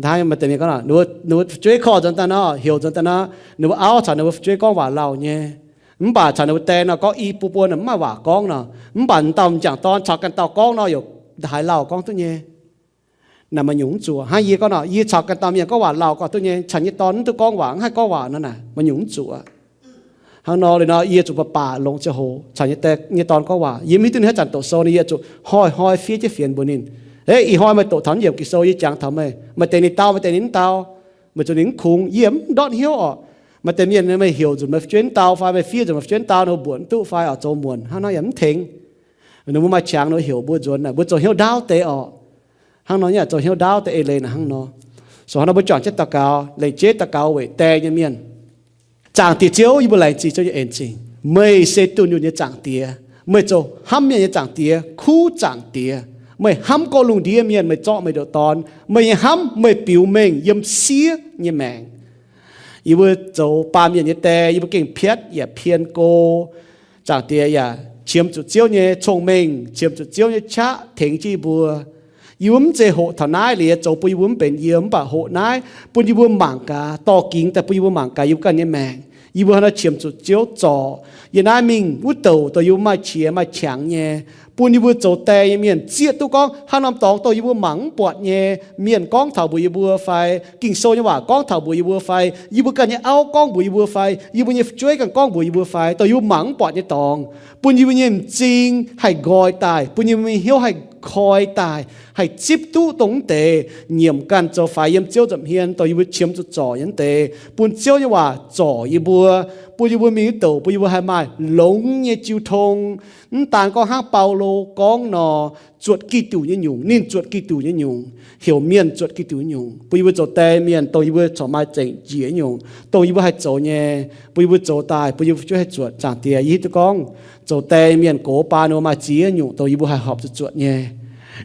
Hnangv maaih deix mienh gorngv, ninh mbuo fu'jueiv korv nzuonx daaih nor, heuc nzuonx daaih nor, ninh mbuo auv caux ninh mbuo fu'jueiv gorngv waac lauh nyei. Mv baac caux ninh mbuo die nor gorngv i buo buo naaic mv maaih waac gorngv nor. Mv baac m'dauh m'jangc dorn caux ganh dauh gorngv nor, yaac haaix lauh gorngv duqv nyei. Naaic maaih nyungc mv zuqc. Hnangv yie gorngv nor, yie caux ganh dauh mienh gorngv waac lauh gorngv duqv nyei, caux nyei dorn mv duqv gorngv waac, mv haih gorngv waac nor naaic maaih nyungc mv zuqc. Hnangv nor liuz nor, yie zuqc baac baac longc ziangh hoc caux nyei die nyei dorn gorngv waac. Yie mv hiuv duqv ninh haaix zanc doqc sou, ninh yie zuqc hnoi-hnoi fiev jienv fienx mbuox ninh, Eix, ih hnoi meih doqc taux naaiv yiemc Ging-Sou, yie jangx taux meih. Maaih deix ninh dau, maaih deix ninh mv dau. Meih zuqc ninh mv kungx, yie mv ndortv hnyouv oc. Maaih deix mienh meih heuc nzunc meih fu'jueiv mv dau fai meih fiev nzunc meih fu'jueiv mv dau, ninh mbuo mbuoqc mv duqv fai oc, zoux muonc hnangv nor yaac mv tengx. Ninh mbuo maaih qangx ninh mbuo heuc mbuo nzuonx naaic, mbuo zoux hnyouv ndaauv deix oc. Hnangv nor yaac zoux hnyouv ndaauv deix eix leiz naaic hnangv nor. So hnangv nor mbuo juangc jienv daux gaux, lengc jeiv daux gaux weic die nyei mienh. Zaangc Diex Ziouv, yie mbuo laengz zingh Ziouv nyei en zingh. Meih se dunh yunh nyei Zaangc Diex. Meih zoux hnamv mienh nyei Zaangc Diex, kuv Zaangc Diex. Meih hnamv gorqv-lungh ndiev mienh, meih zorqv meih ndoqc Dorn. Meih nyei hnamv meih biux mengh yiem siev nyei maengc. Yie mbuo zoux baamh mienh nyei die, yie mbuo gengh piatv yaac pien go. Zaangc Diex yaac qiemx zuqc Ziouv nyei cong-mengh, qiemx zuqc Ziouv nyei qaqv tengx jienv yie mbuo. Yie mbuo mv zeiz hoqc taux naaiv liuz zoux bun yie mbuo mv benx yiem, mv baac hoqc naaiv bun yie mbuo mangc gaax, dorh gingx daaih bun yie mbuo mangc gaax yie mbuo ganh nyei maengc. Yie mbuo haaix nor qiemx zuqc Ziouv zorc. Yiem naaiv mingh wuov douc dongh yie mbuo maaih qiex maaih qangx nyei, bun yie mbuo zoux die nyei mienh zieqv duqv gorngv haaix norm dorngx dongh yie mbuo mangc mv buatc nyei, mienh gorngv taux mbuox yie mbuo fai Ging-Sou nyei waac gorngv taux mbuox yie mbuo fai yie mbuo ganh nyei auv gorngv mbuox yie mbuo fai yie mbuo nyei fu'jueiv ganh gorngv mbuox yie mbuo fai dongh yie mbuo mangc mv buatc nyei dorngx, bun yie mbuo nyei m'zing haih nqoi daaih, bun yie mbuo nyei hnyouv haih koi daaih, haih zipv duqv dongh mv deix nyiemc ganh zoux faix yiem Ziouv nza'hmien dongh yie mbuo qiemx zuqc zorc nyei mv deix, bun Ziouv nyei waac zorc yie mbuo, bun yie mbuo mingh wuov douc bun yie mbuo haih maaih longx nyei jiu tong. Mv daan gorngv hnangv Baulo gorngv nor, zuotc Giduc nyei nyungc, ninh zuotc Giduc nyei nyungc, heuc mienh zuotc Giduc nyei nyungc, bun yie mbuo zoux die mienh dongh yie mbuo corc maaih zengc njiec nyungc, dongh yie mbuo haih zoux nyei, bun yie mbuo zoux daaih, bun yie mbuo fu'jueiv haih zuotc. Zaangc Diex, yie hiuv duqv gorngv zoux die mienh gox baan ninh mbuo maaih ziex nyungc dongh yie mbuo haih horpc zuqc zuotc nyei.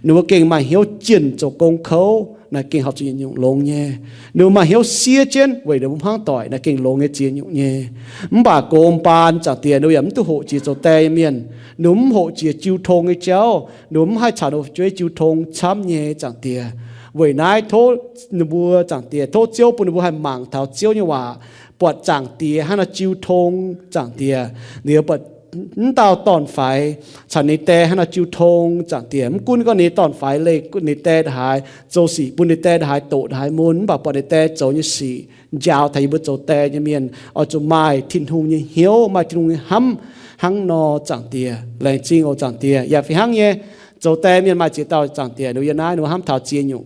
Ninh mbuo gengh maaih hnyouv jienh zoux gong kouv naaic gengh horpc zuqc nyungc longx nyei. Ninh mbuo maaih hnyouv siev jienv weic ninh mbuo hmuangv doic naaic gengh longx nyei ziex nyungc nyei. Mv baac gox baan, Zaangc Diex, ninh mbuo yaac mv duqv hoqc jiex zoux die nyei mienh. Ninh mbuo mv hoqc jiex jiu tong nyei jauv, ninh mbuo mv haih caux ninh mbuo fu'jueiv jiu tong camv nyei, Zaangc Diex. Weic naaiv tov ninh mbuo, Zaangc Diex, tov Ziouv bun ninh mbuo haih mangc taux Ziouv nyei waac, buatc Zaangc Diex hnangv nor jiu tong, Zaangc Diex. Ninh buatc mv dauh dorn-faix caux ninh die hnangv nor jiu tong, Zaangc Diex. Mv gunv gorngv ninh dorn-faix leih ninh die ndongc haaix, zoux sic bun ninh die ndongc haaix doqc ndongc haaix mun, mv baac buatc ninh die zoux nyei sic njaaux taux yie mbuo zoux die nyei mienh oix zuqc maaih Tin-Hungh nyei hnyouv, maaih Tin-Hungh nyei hnamv, hnangv nor, Zaangc Diex. Laengz zingh oc, Zaangc Diex. Yaac fih hnangv nyei, zoux die mienh maaih ziex dauh, Zaangc Diex, ninh mbuo yiem naaiv ninh mbuo hnamv taux ziex nyungc.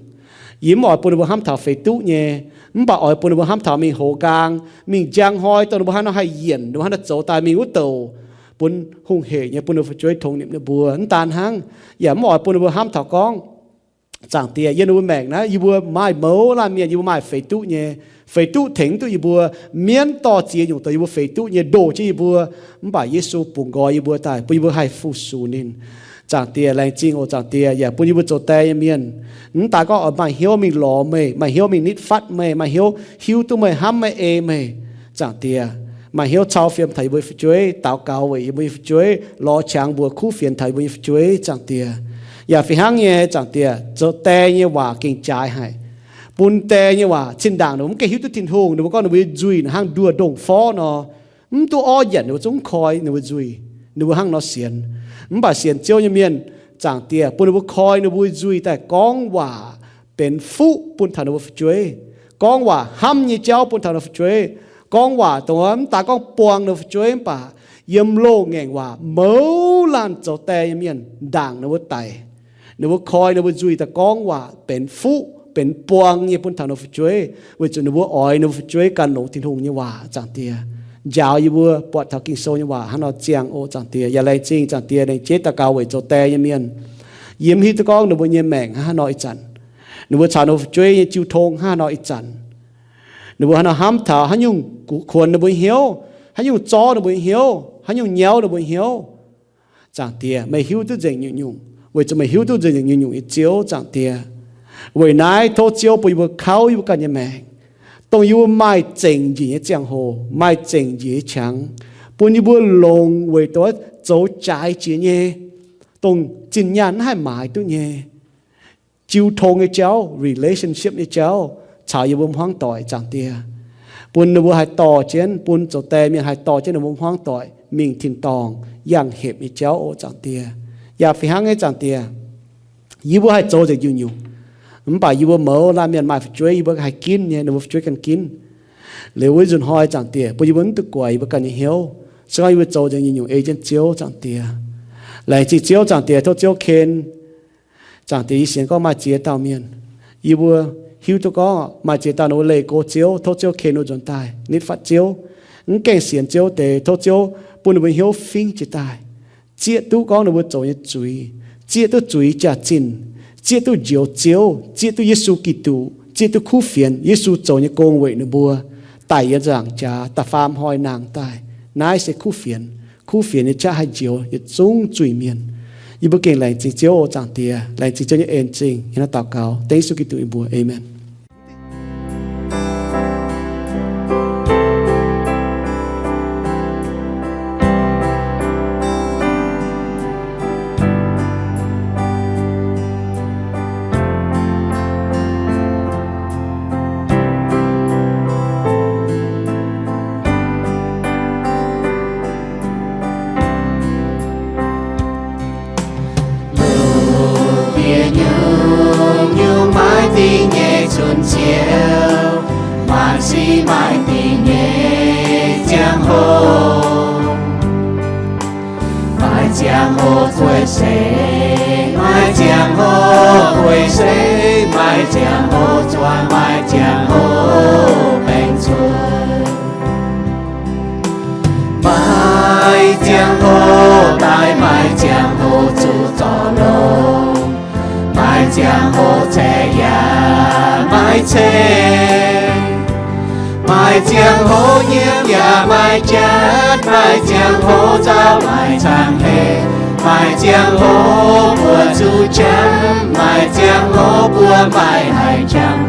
Yie mv oix bun ninh mbuo hnamv taux feix duqv nyei, mv baac oix bun ninh mbuo hnamv taux mingh hoz nqaang, mingh njang hnoi, dongh ninh mbuo haaix nor haih yienc, ninh mbuo haaix nor zoux daaih mingh wuov douc, bun hungh hec nyei, bun ninh mbuo fu'jueiv tongx nimc ninh mbuo. Mv daan hnangv, yaac mv oix bun ninh mbuo hnamv taux gorngv, Zaangc Diex, yiem ninh mbuo maengc naaiv, yie mbuo maaih mouz laanh mienh, yie mbuo maaih feix duqv nyei. Feix duqv tengx mv duqv yie mbuo. Mienv dorh ziex nyungc dongh yie mbuo feix duqv nyei ndoh jienv yie mbuo. Mv baac Yesu bungx nqoi yie mbuo daaih, bun yie mbuo haih fu-sux ninh. Zaangc Diex, laengz zingh oc, Zaangc Diex, yaac bun yie mbuo zoux die nyei mienh, mv daaih gorngv oix maaih hnyouv mingh lorz meih, maaih hnyouv mingh nitv fatv meih, maaih hnyouv hiuv duqv meih, hnamv meih, ei meih, Zaangc Diex, maaih hnyouv cau fiem taux yie mbuo nyei fu'jueiv, daux gaux weic yie mbuo nyei fu'jueiv, lorz qangx mbuox kuv fienx taux yie mbuo nyei fu'jueiv, Zaangc Diex. Yaac fih hnangv nyei, Zaangc Diex, zoux die nyei waac gengh jaaix haic. Bun die nyei waac, zinh ndaangc ninh mbuo mv gaengh hiuv duqv Tin-Hungh, ninh mbuo gorngv ninh mbuo nyei nzuih hnangv nduoh ndongh forv nor, mv duqv orv nyanc, ninh mbuo zungv mv koi ninh mbuo nzuih. Ninh mbuo hnangv nor sienx. Mv baac sienx Ziouv nyei mienh, Zaangc Diex, bun ninh mbuo koi ninh mbuo nzuih daaih gorngv waac benx fuqv bun taux ninh mbuo fu'jueiv. Gorngv waac hnamv nyei jauv bun taux ninh mbuo fu'jueiv. Gorngv waac dongh mv daaih gorngv buang ninh mbuo fu'jueiv mv baac yiem loz-ngaengc waac mouz laanh zoux die nyei mienh ndaangc ninh mbuo daic. Ninh mbuo koi ninh mbuo nzuih daaih gorngv waac benx fuqv benx buang nyei bun taux ninh mbuo fu'jueiv, weic zuqc ninh mbuo oix ninh mbuo fu'jueiv gan longx Tin-Hungh nyei waac, Zaangc Diex. Njaaux yie mbuo buatc taux Ging-Sou nyei waac hnangv nor ziangh oc, Zaangc Diex. Yaac laengz zingh, Zaangc Diex, laengz jeiv daux gaux weic zoux die nyei mienh. Yie mv hiuv duqv gorngv ninh mbuo nyei maengc hnangv haaix nor ih zanc. Ninh mbuo caux ninh mbuo fu'jueiv nyei jiu tong hnangv haaix nor ih zanc. Ninh mbuo haaix nor hnamv taux haaix nyungc kuonx ninh mbuo nyei hnyouv, haaix nyungc zorv ninh mbuo nyei hnyouv, haaix nyungc nyauv ninh mbuo nyei hnyouv. Zaangc Diex, meih hiuv duqv nzengc nyungc-nyungc, weic zuqc meih hiuv duqv nzengc nyungc-nyungc nyei Ziouv, Zaangc Diex. Weic naaiv tov Ziouv bun yie mbuo kauv yie mbuo ganh nyei maengc, dongh yie mbuo maaih zengc njiec nyei ziangh hoc, maaih zengc njiec nyei qangx, bun yie mbuo longx weic dongh zoux jaaix jiex nyei, dongh zinh nyaanh mv haih maaiz duqv nyei jiu tong nyei jauv, relationship nyei jauv, caux yie mbuo hmuangv doic, Zaangc Diex. Bun ninh mbuo haih dorh jienv, bun zoux die mienh haih dorh jienv ninh mbuo hmuangv doic mingh tin-dorngh yangh hepc nyei jauv oc, Zaangc Diex. Yaac fih hnangv nyei, Zaangc Diex, yie mbuo haih zoux nzengc nyungc-nyungc, mv baac yie mbuo mouz laanh mienh maaih fu'jueiv yie mbuo haih ginv nyei, ninh mbuo fu'jueiv ganh ginv. Liuz wuov nzunc hnoi, Zaangc Diex, bun yie mbuo mv duqv guaix yie mbuo ganh nyei hnyouv. Se gorngv yie mbuo zoux nzengc nyungc-nyungc ei jienv Ziouv, Zaangc Diex. Laengz zingh Ziouv, Zaangc Diex, tov Ziouv ken. Zaangc Diex, yie sienx gorngv maaih ziex dauh mienh, yie mbuo hiuv duqv gorngv maaih ziex dauh ninh mbuo leih go Ziouv, tov Ziouv ken ninh mbuo nzuonx daaih nitv fatv Ziouv. Mv gaengh sienx Ziouv deix, tov Ziouv bun ninh mbuo hnyouv fingv jiez daaih, zieqv duqv gorngv ninh mbuo zoux nyei zuiz, zieqv duqv zuiz jaax-zinh, zieqv duqv njoux Ziouv, zieqv duqv Yesu Giduc, zieqv duqv kuv fienx Yesu zoux nyei gong weic ninh mbuo daic yiem nzaangc jaax da'faam hnoi nangh daaih. Naaiv se kuv fienx. Kuv fienx nyei qaqv haih njoux yietc zungv zuiz-mienh. Yie mbuo gengh laengz zingh Ziouv oc, Zaangc Diex. Laengz zingh Ziouv nyei en zingh. Hnangv naaiv daux gaux dengv Yesu Giduc nyei mbuox. Aamen. Lungh ndiev nyungc-nyungc maiv dingh nyei cun-ciouv, maanc sic maiv dingh nyei ziangh hoc. Maaih ziangh hoc guei seix, maaih ziangh hoc guei seix, maaih ziangh hoc zuangx, maaih ziangh hoc baengc cuotv. Maaih ziangh hoc daaih, maaih ziangh hoc zuqc zorc longx, maaih ziangh hoc ceix yaac maiv ceix. Maaih ziangh hoc nyiemv yaac maiv jatv, maaih ziangh hoc nzauh maiv cang hec, maaih ziangh hoc mbuo zuqc qamv, maaih ziangh hoc mbuo maiv haih qangx,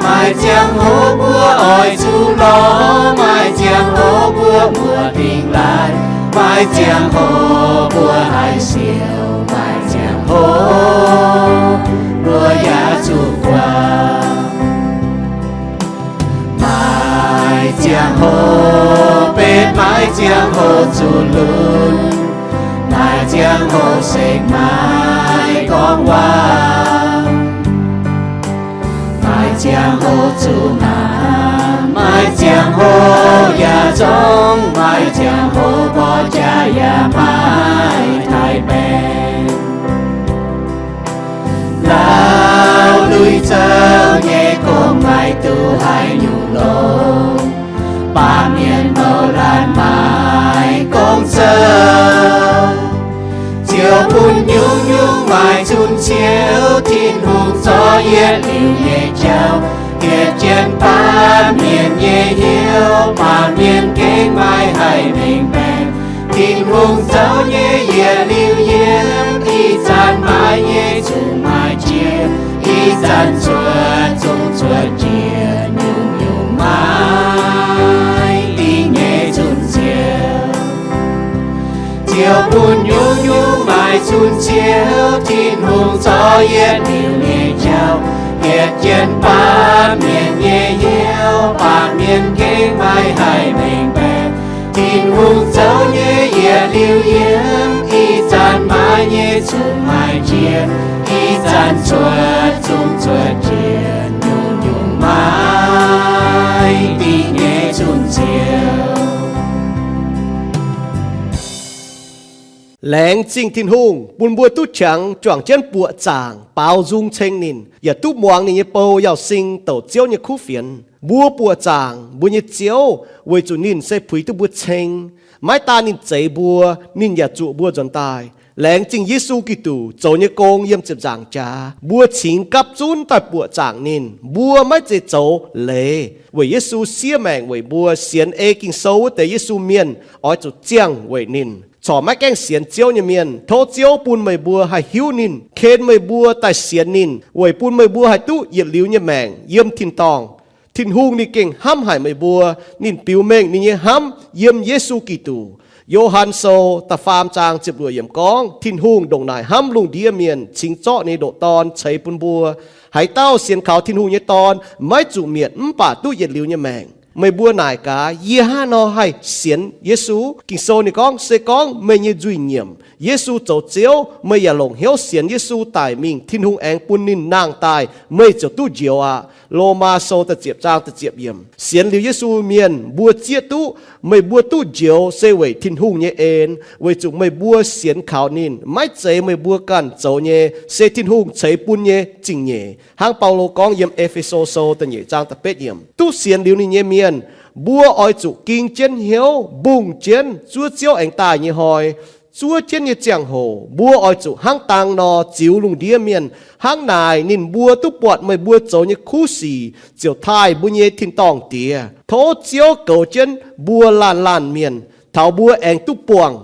maaih ziangh hoc mbuo oix zuqc lorz, maaih ziangh hoc mbuo muoz-dingh laaih, maaih ziangh hoc mbuo haih siouc, maaih ziangh hoc mbuo yaac zuqc guangc. Maaih ziangh hoc betv, maaih ziangh hoc zuqc lunx, maaih ziangh hoc sekv maiv gorngv waac, maaih ziangh hoc zuqc naanc, maaih Maaih ziangh hoc yaac zongv, maaih ziangh hoc mborqv jaax yaac maaih taaix-baengc. Lauh lui zouv nyei gong maaih duqv haaix nyungc longx, baamh mienh mouc laanh maaih gong zoux. Ziouv bun nyungc-nyungc maaih zunc Ziouv, Tin-Hungh zorqv yietc liuz nyei jauv. Yietc jienv baamh mienh nyei hnyouv, baamh mienh gengh maiv haih mengh baeqc. Tin-Hungh zoux nyei yietc liuz yiem, ih zanc maaih nyei zuqc maaih jiex, ih zanc cuotv zungv cuotv jiex, nyungc-nyungc maiv dingc nyei zunc Ziouv. Ziouv bun nyungc-nyungc maaih zunc Ziouv, Tin-Hungh zorqv yietc liuz nyei jauv. Yietc jienv baamh mienh nyei hnyouv, baamh mienh gengh maiv haih mengh baeqc. Tin-Hungh zoux nyei yietc liuz yiem, ih zanc maaih nyei zuqc maaih jiex, ih zanc cuotv zungv cuotv jiex, nyungc-nyungc maiv dingc nyei zunc Ziouv. Laengz zingh Tin-Hungh bun mbuo duqv qangx juangc jienv buoqc zaangc baaux nzung ceng ninh, yaac duqv muangx ninh nyei bou Yauz Sing douc Ziouv nyei kuv fienx. Mbuo buoqc zaangc mbuo nyei Ziouv weic zuqc ninh se puix duqv mbuo ceng. Maiv daan ninh zeix mbuo, ninh yaac zuoqc mbuo nzuonx daaih. Laengz zingh Yesu Giduc zoux nyei gong yiem ziepc nzaangc jaax. Mbuo cingx gapv zunv daaih buoqc zaangc ninh. Mbuo maiv zeiz zoux leiz weic Yesu siev maengc weic mbuo. Sienx ei Ging-Sou wuov deix Yesu mienh oix zuqc ziangh weic ninh. Corc maiv gaengh sienx Ziouv nyei mienh, tov Ziouv bun meih mbuo haih hiuv ninh, ken meih mbuo daaih sienx ninh, weic bun meih mbuo haih duqv yietc liuz nyei maengc yiem tin-dorngh. Tin-Hungh ninh gengh hnamv haic meih mbuo. Ninh biux mengh ninh nyei hnamv yiem Yesu Giduc. Yo^han Sou da'faam zaang ziepc luoqc yiemc gorngv, Tin-Hungh ndongc naaic hnamv lungh ndiev mienh, cingx zorqv ninh nyei ndoqc Dorn ceix bun mbuo. Haaix dauh sienx kaux Tin-Hungh nyei Dorn maiv zuqc mietc mv baac duqv yietc liuz nyei maengc. Meih mbuo naaic gaax, yie hnangv haaix nor haih sienx Yesu? Ging-Sou ninh gorngv, se gorngv meih nyei nzuih nyiemc, Yesu zoux Ziouv, meih yaac longc hnyouv sienx Yesu daic mingh, Tin-Hungh aengx bun ninh nangh daaih, meih ziouc duqv njoux aqv. Lomaa Sou da'ziepc zaang da'ziepc yiemc. Sienx liuz Yesu mienh mbuo zieqv duqv meih mbuo duqv njoux se weic Tin-Hungh nyei en, weic zuqc meih mbuo sienx kaux ninh. Maiv zeiz meih mbuo ganh zoux nyei, se Tin-Hungh ceix bun nyei zingh nyeic. Hnangv Baulo gorngv yiem E^fe^so Sou da'nyeic zaang da'betv yiemc, duqv sienx liuz ninh nyei mienh, mbuo oix zuqc ging jienv hnyouv mbungh jienv zuov Ziouv aengx daaih nyei hnoi. Zuov jienv nyei ziangh hoc mbuo oix zuqc hnangv dang nor ziux lungh ndiev mienh. Hnangv naaic ninh mbuo duqv buatc meih mbuo zoux nyei kuv sic ziouc taaih mbuo nyei tin-dorngh Diex. Tov Ziouv goux jienv mbuo laanh laanh mienh, taux mbuo aengx duqv buangh